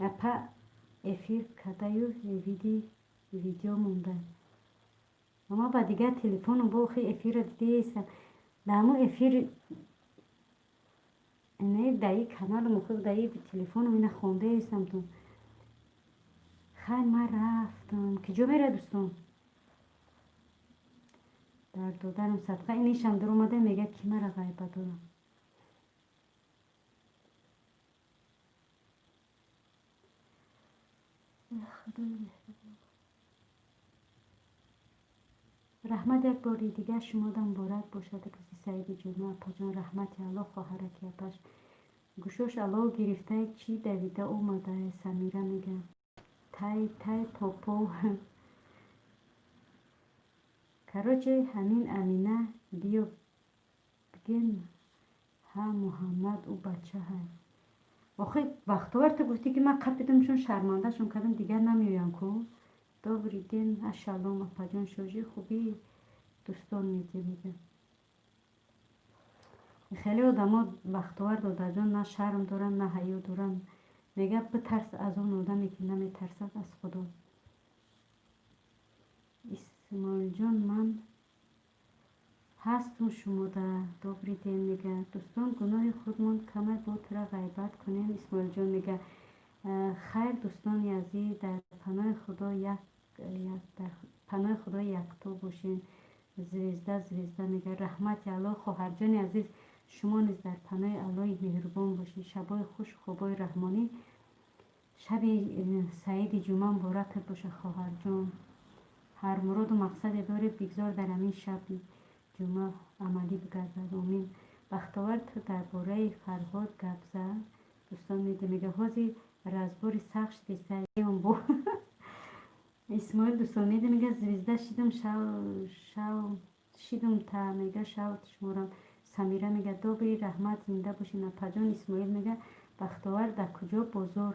Апа, эфир кардаю види видео монда. Ама ба дигар телефоном бо охи эфирро дидеестам. Дар ҳамон эфир не, даи каналам, охи даи телефоном ина хондаестам ту. Хай, ман рафтам. Ки ҷо меравед, дӯстон? Дар додарам садқа, инишам дуромада, мегӯяд, ки мара ғайбат дорам. Худои меҳрубон, раҳмат. Як бори дигар шумода муборак бошад рӯзи саиди ҷумъа, апаҷон. Раҳмати Аллоҳ, хоҳараки апаш. Гӯшош алов гирифтае, чӣ давида омадае, Самира мегӯям. Тай тай попо. Короче, ҳамин Амина биё бигем, ҳа, Муҳаммад ӯ бача ҳай. Охи, вақтовар ту гуфтӣ, ки ман қапидам, чун шармандашон кардам, дигар намеоям ку. Добрый день, ашалом, апаҷон, шожӣ, хубӣ, дӯстон мегӯям. Хеле одамо, бахтовар додарҷон, на шарм доранд, на ҳаё доранд. Мегӯяд, битарс аз он одаме, ки наметарсад аз Худо. Исмоилҷон, ман ҳастум шумода. Добрый день, мегӯяд. Дӯстон, гуноҳи худмон камай, бо тура ғайбат кунем. Исмоилҷон мегӯяд. Хайр, дӯстони азиз, дар паноҳи Худо, дар паноҳи Худои якто бошем. Звезда, звезда мегӯяд. Раҳмати Аллоҳ, хоҳарҷони азиз, шумо низ дар паноҳи Аллоҳи меҳрубон бошед. Шабои хуш, хобои раҳмонӣ. Шаби саиди ҷумъа муборакат бошад, хоҳарҷон. Ҳар муроду мақсаде доред, бигзор дар ҳамин шаби ҷумъа амалӣ бигардад. Омин. Бахтовар, ту дар бораи Фарҳод гап зад. Дӯстон, мегӯяд, ҳозир разбори сахт шудеста бо. Исмоил дӯстон меда мега, звезда шидум, шав шав шидум, та мега, шав шуморам. Самира мега, добрый, раҳмат, зинда бошед, апаҷон. Исмоил мега, Бахтовар дар куҷо бозор?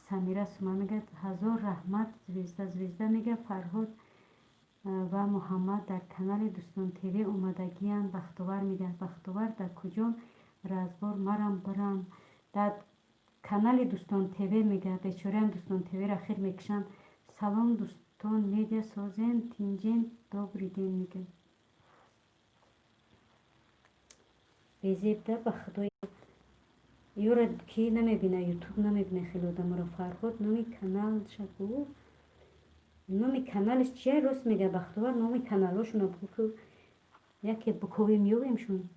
Самира Сума мега, ҳазор раҳмат, звезда, звезда мега, Фарҳод ва Муҳаммад дар канали Дӯстон ТВ омадагиянд. Бахтовар мега, Бахтовар дар куҷо разбор, марам бирам дар канали Дӯстон ТВ мега. Бечораям, Дӯстон ТВро хир мекушанд. Салом, Дӯстон медиа, созен, тинҷен? Добрый день мега. Безебда, ба худои, ёра ки намебина, Ютуб намебина хеле одаморо. Фарҳод номи каналша гу, номи каналаш чия? Рост мега Бахтовар, номи каналошуна бугу, яке буковим, ёбемшун.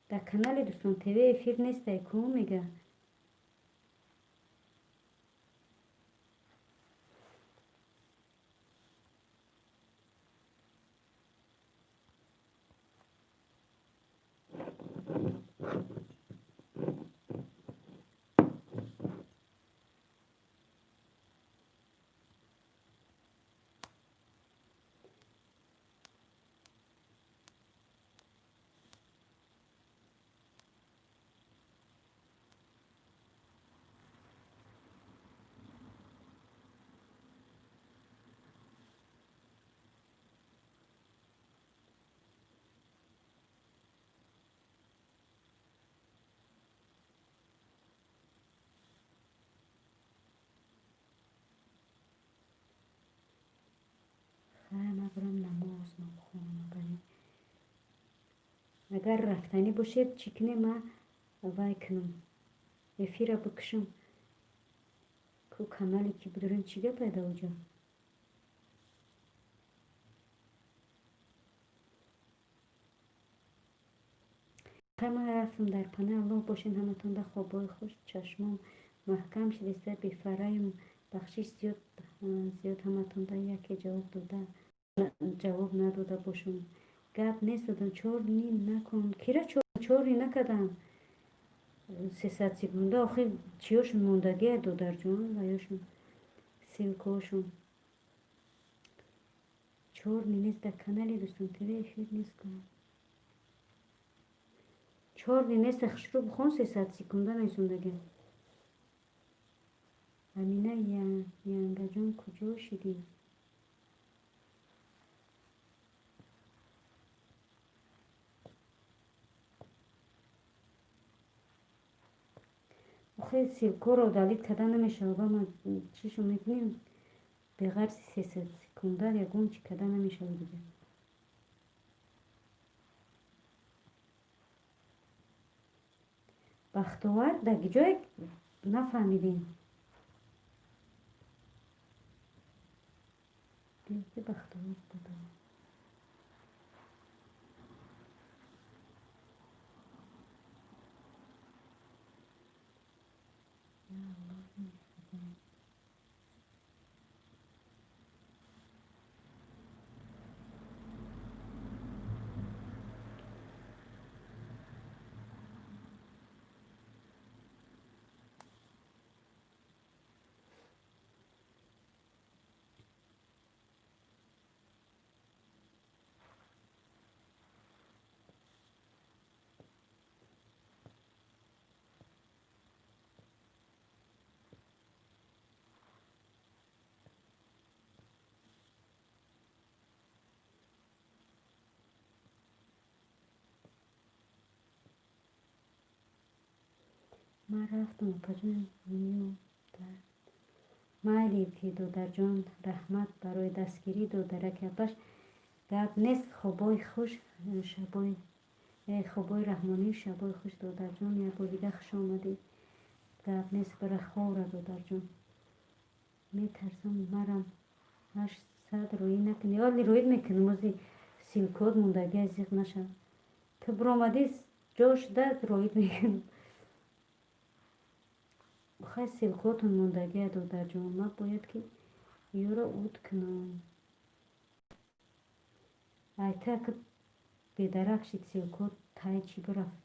Дар канали Дӯстон ТВ эфир нестай ку мега. Ман бурам намоз махонам. Агар рафтанӣ бошед, чӣ кунем? Ма вай кунам, эфира бикушам ку, канале ки бидорем, чӣ гапай да оҷо? Ман рафтам, дар паноҳи Аллоҳ бошед ҳаматон, да хобҳои хуш. Чашмом маҳкам шудеста, бефараем, бахшиш зиёд зиёд ҳаматон, да яке ҷавоб дода, ҷавоб надода бошам, гап нест. Додам, чорни накун, кира чорни накардам. 300 секунда охир чиёшон мондагия, додарҷон, ваёшон, ссылкаошон чорни нест. Дар канали Дӯстон ТВ эфир нест ку, чорни нест. Хушрӯ бихон, 300 секунда нависондагия. Амина янгаҷон, куҷо шидӣ? Охир ссылкаро удалить карда намешавад. Ма чишо мекунем? Беғарзи 300 секунда ягон чӣ карда намешавад дига. Бахтовар дар ҷое нафаҳмидем. Бахтовар додам. Ман рафтам, опаҷон, майли ки, додарҷон, раҳмат барои дастгирӣ, додараки апаш, гап нест. Хобои хуш, шабои хобои раҳмонӣ, шабои хуш, додарҷон, як бор дига хуш омадӣ. Гап нест, бара ховра, додарҷон. Метарсам, марам 800 рӯӣ накунӣ. Оли рӯид мекунам, ози ссылкот мондагия, зиқ нашав. Ту биромадӣ, ҷо шуда роид мекунам. Хай, ссылкотон мондагия, додарҷон, ман бояд ки ёро уд кунам. Айта. Бедарак шид ссылко, тай чӣ бирафт.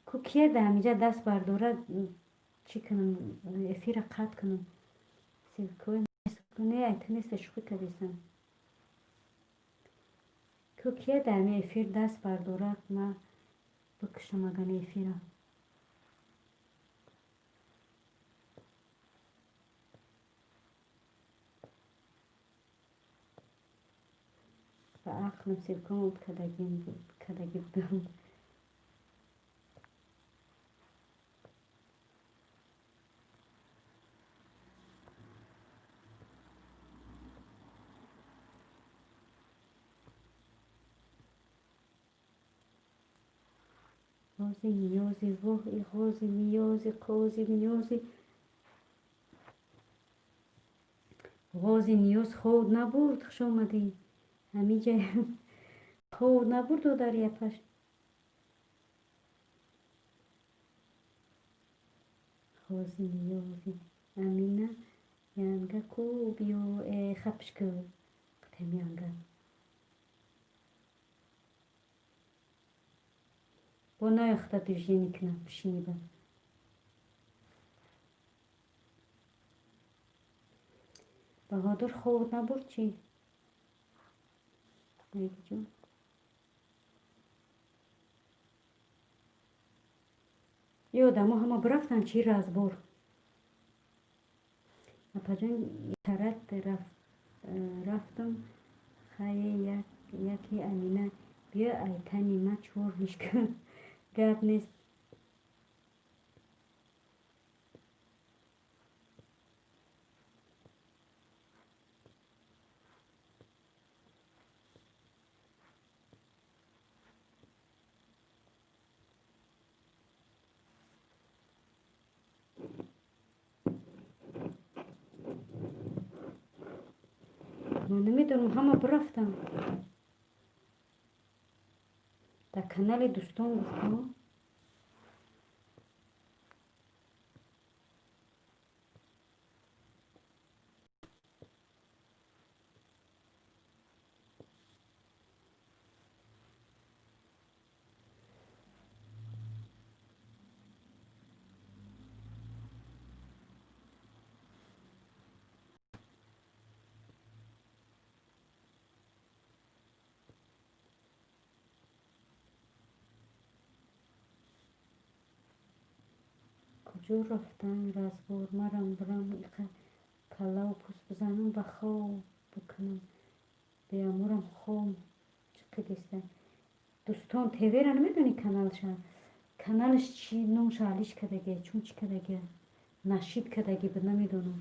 Ку кия да ҳамиҷа даст бардора, чӣ кунам, эфира қатъ кунам. Ссылкои не, айту неста, шӯхӣ кардесам. Ку кия да ҳами эфир даст бардора, ма бикушам агани эфира. Ба ақлам ссылком кардагӣ будам. Ғози ниёзи, воҳ, и ғози ниёзи, қози ниёзи. Ғози ниёз хоб набурд, хуш омадӣ. Ҳамиҷа хоб набурд дар япаш. Ғози ниёзи. Амина янга ку биё, э хапш ку. Қатем янга. Бо наёхта движение кунам, пишини ба. Баҳодур хоб набурд чӣ? Ҷон. Ё одамо ҳама бирафтанд чӣ разбор. Апаҷон тарат рафтам, хае яке Амина биё айтани ма чор мишка. Гап нест. Ман намедонам, ҳама бирафтам. Дар канали дӯстон гуфтам. Куҷо рафтан разбор? Марам бирам иқа каллаву пӯст бизанам ва хоб бикунам. Беамурам хом чиқидеста. Дӯстон ТВ-ра намедонӣ каналша? Каналаш чӣ номша алиш кардагия, чун чӣ кардагия? Нашид кардагӣ буд, намедонам.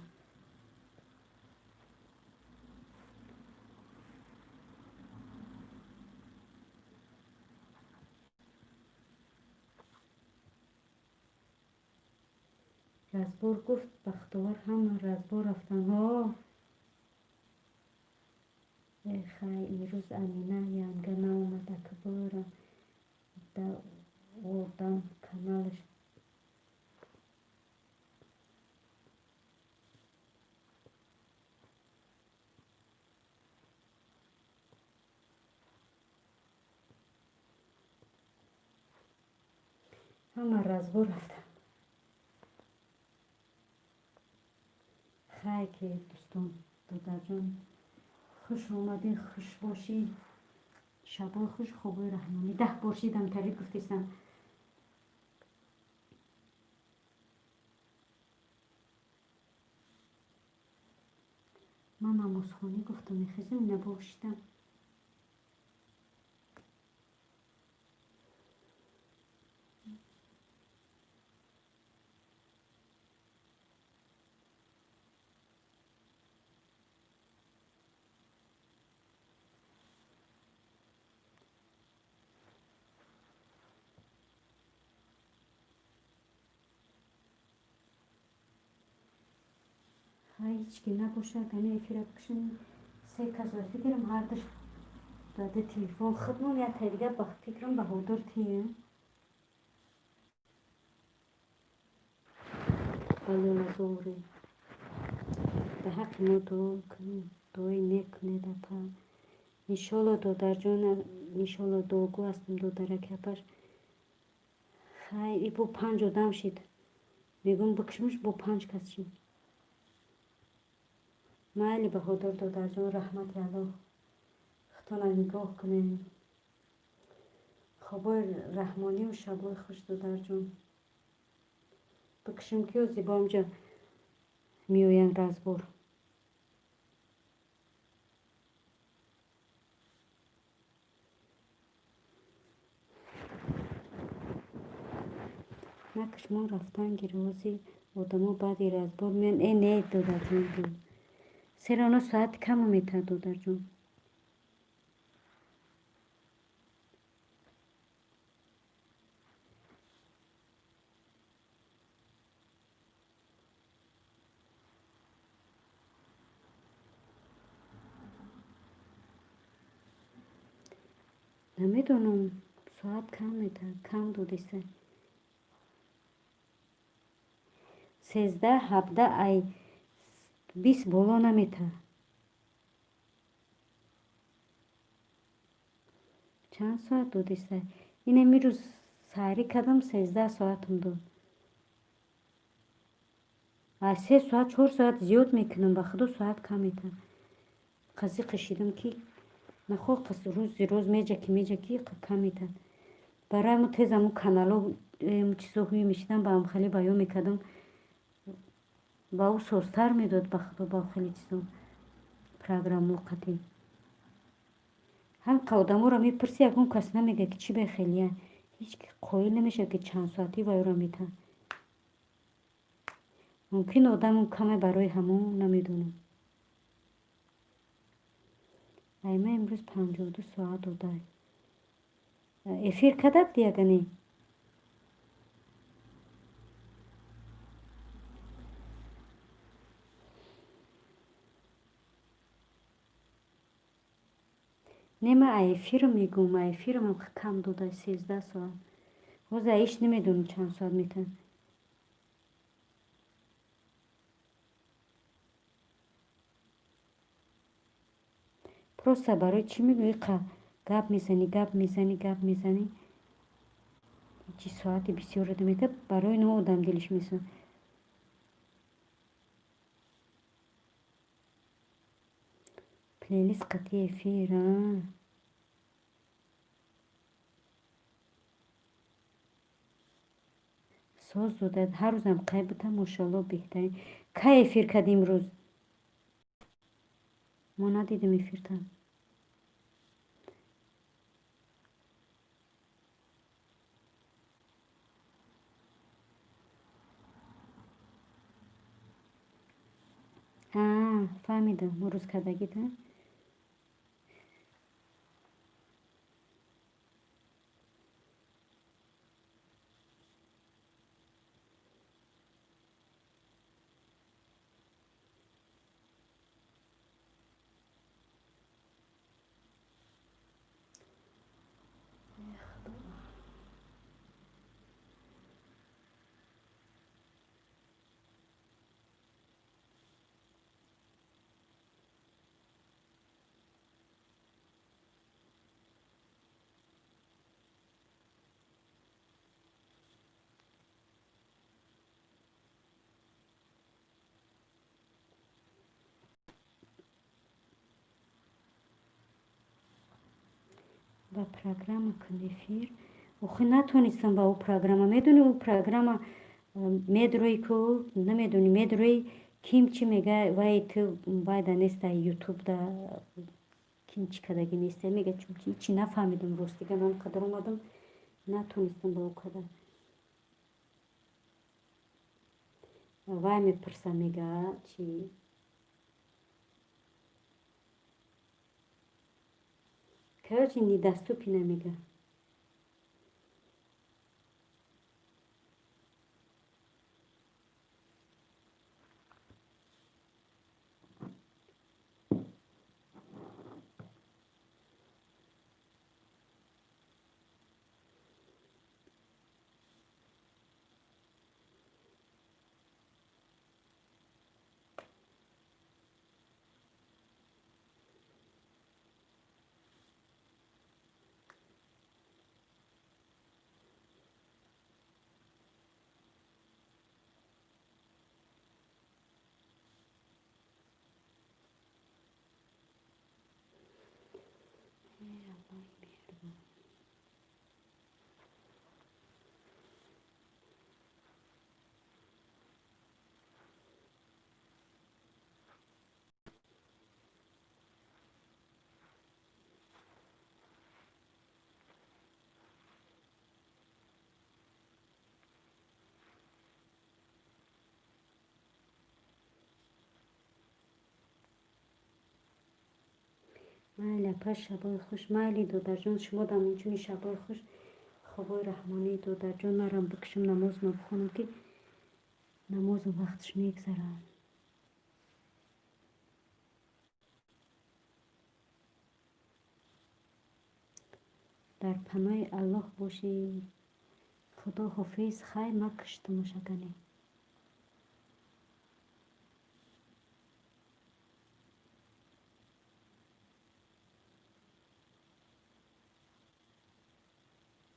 Разбор гуфт Бахтовар, ҳама разбор рафтанд. Ҳо. Э хай, имрӯз Амина янга наомад, ака бирам да одам каналаш. Ҳама разбор рафтанд. Хай ки дӯстон, додарҷон, хуш омадӣ, хуш бошӣ. Шабои хуш, хобои раҳмонӣ. 10 бор шидам тарид гуфтестам. Ман намозхонӣ гуфтам, мехезам, ина бошидам. Хай, ҳеҷ ки набошад, ани эфира бикушем. Се кас ба фикрам ҳардуш даде телефон худмон, як тай дига ба фикрам Баҳодур тия. Балолазори. Ба ҳаққи мо дуо кунед, дуои нек кунед, апа. Иншолло, додарҷон, иншолло, дуогӯ ҳастам, додараки апаш. Хай, и бо панҷ одам шид. Мегӯм, бикушмуш, бо панҷ кас шид. Майли, Баҳодур додарҷон, раҳмати Аллоҳ. Худтона нигоҳ кунем. Хобои раҳмонию шабои хуш, додарҷон. Бикушем, ки ози бо ҳамҷа меоянд разбор. Накушмо, рафтан гирози одамо баъди разбор меоянд. Э, не, додарҷон, сера оно соати камо метаҳад, додарҷон. Намедонам, соат кам метаҳад, кам додиста. 13, 17 ай 20 боло наметаҳад. Чанд соат додиста? Ин имрӯз саҳарӣ кардам, 13 соатам дод. Аз 3 соат, 4 соат зиёд мекунам, ба худо, соат кам метаҳад. Қазиқ кашидам, ки нахоҳ рӯзи рӯз меҷаки, меҷаки, кам метаҳад. Барои мо тез ҳамун канало чизо ҳуй мешидам, ба ҳамхеле баён мекардам, ба ӯ созтар медод, ба худо, ба хеле чизо программо қатъӣ. Ҳам одаморо мепурсӣ, ягон кас намегӯяд, ки чӣ бехелия. Ҳеҷ ки қоил намешавад, ки чанд соатӣ вайро метаҳад. Мумкин, одамон каме барои ҳамон, намедонам. Айма имрӯз 52 соат додай. Эфир карда будӣ ягане? Не, ман эфирам мегӯм, эфирамам кам дода, 13 соат. Ҳозир аиш намедонам, чанд соат метаҳад. Просто барои чӣ мегӯӣ, гап мезанӣ, гап мезанӣ, гап мезанӣ, чӣ соати бисёре метаҳад, барои но одам дилиш месӯзад. Плейлист қатъи эфир, а? Соз додад, ҳар рӯзам қай бута, мошоалло, беҳтарин. Кай эфир кардӣ имрӯз? Мо надидем эфирта. А, фаҳмидам, рӯз кардагита. Ба программа кун эфир. Охи, натонистам ба ӯ программа. Медони, ӯ программа медрои ку, намедони, медрои, ким чӣ мега, вай ту байда неста, ютубда ким чӣ кадаги неста, мега, чунки ҳичи нафаҳмидам, ростига, ман қадар омадам, натонистам ба ӯ када. Вай мепурса, мега, чӣ короче, недоступен мега. Майли, апа, шабои хуш. Майли, додарҷон, шумо дам инчунин шабои хуш, хобои раҳмонӣ. Додарҷон, марам бикушам, намозма бихонам, ки намозам вақташ мегзарад. Дар паноҳи Аллоҳ бошӣ. Худо ҳофиз. Хайр, ма куш, тамошаканӣ.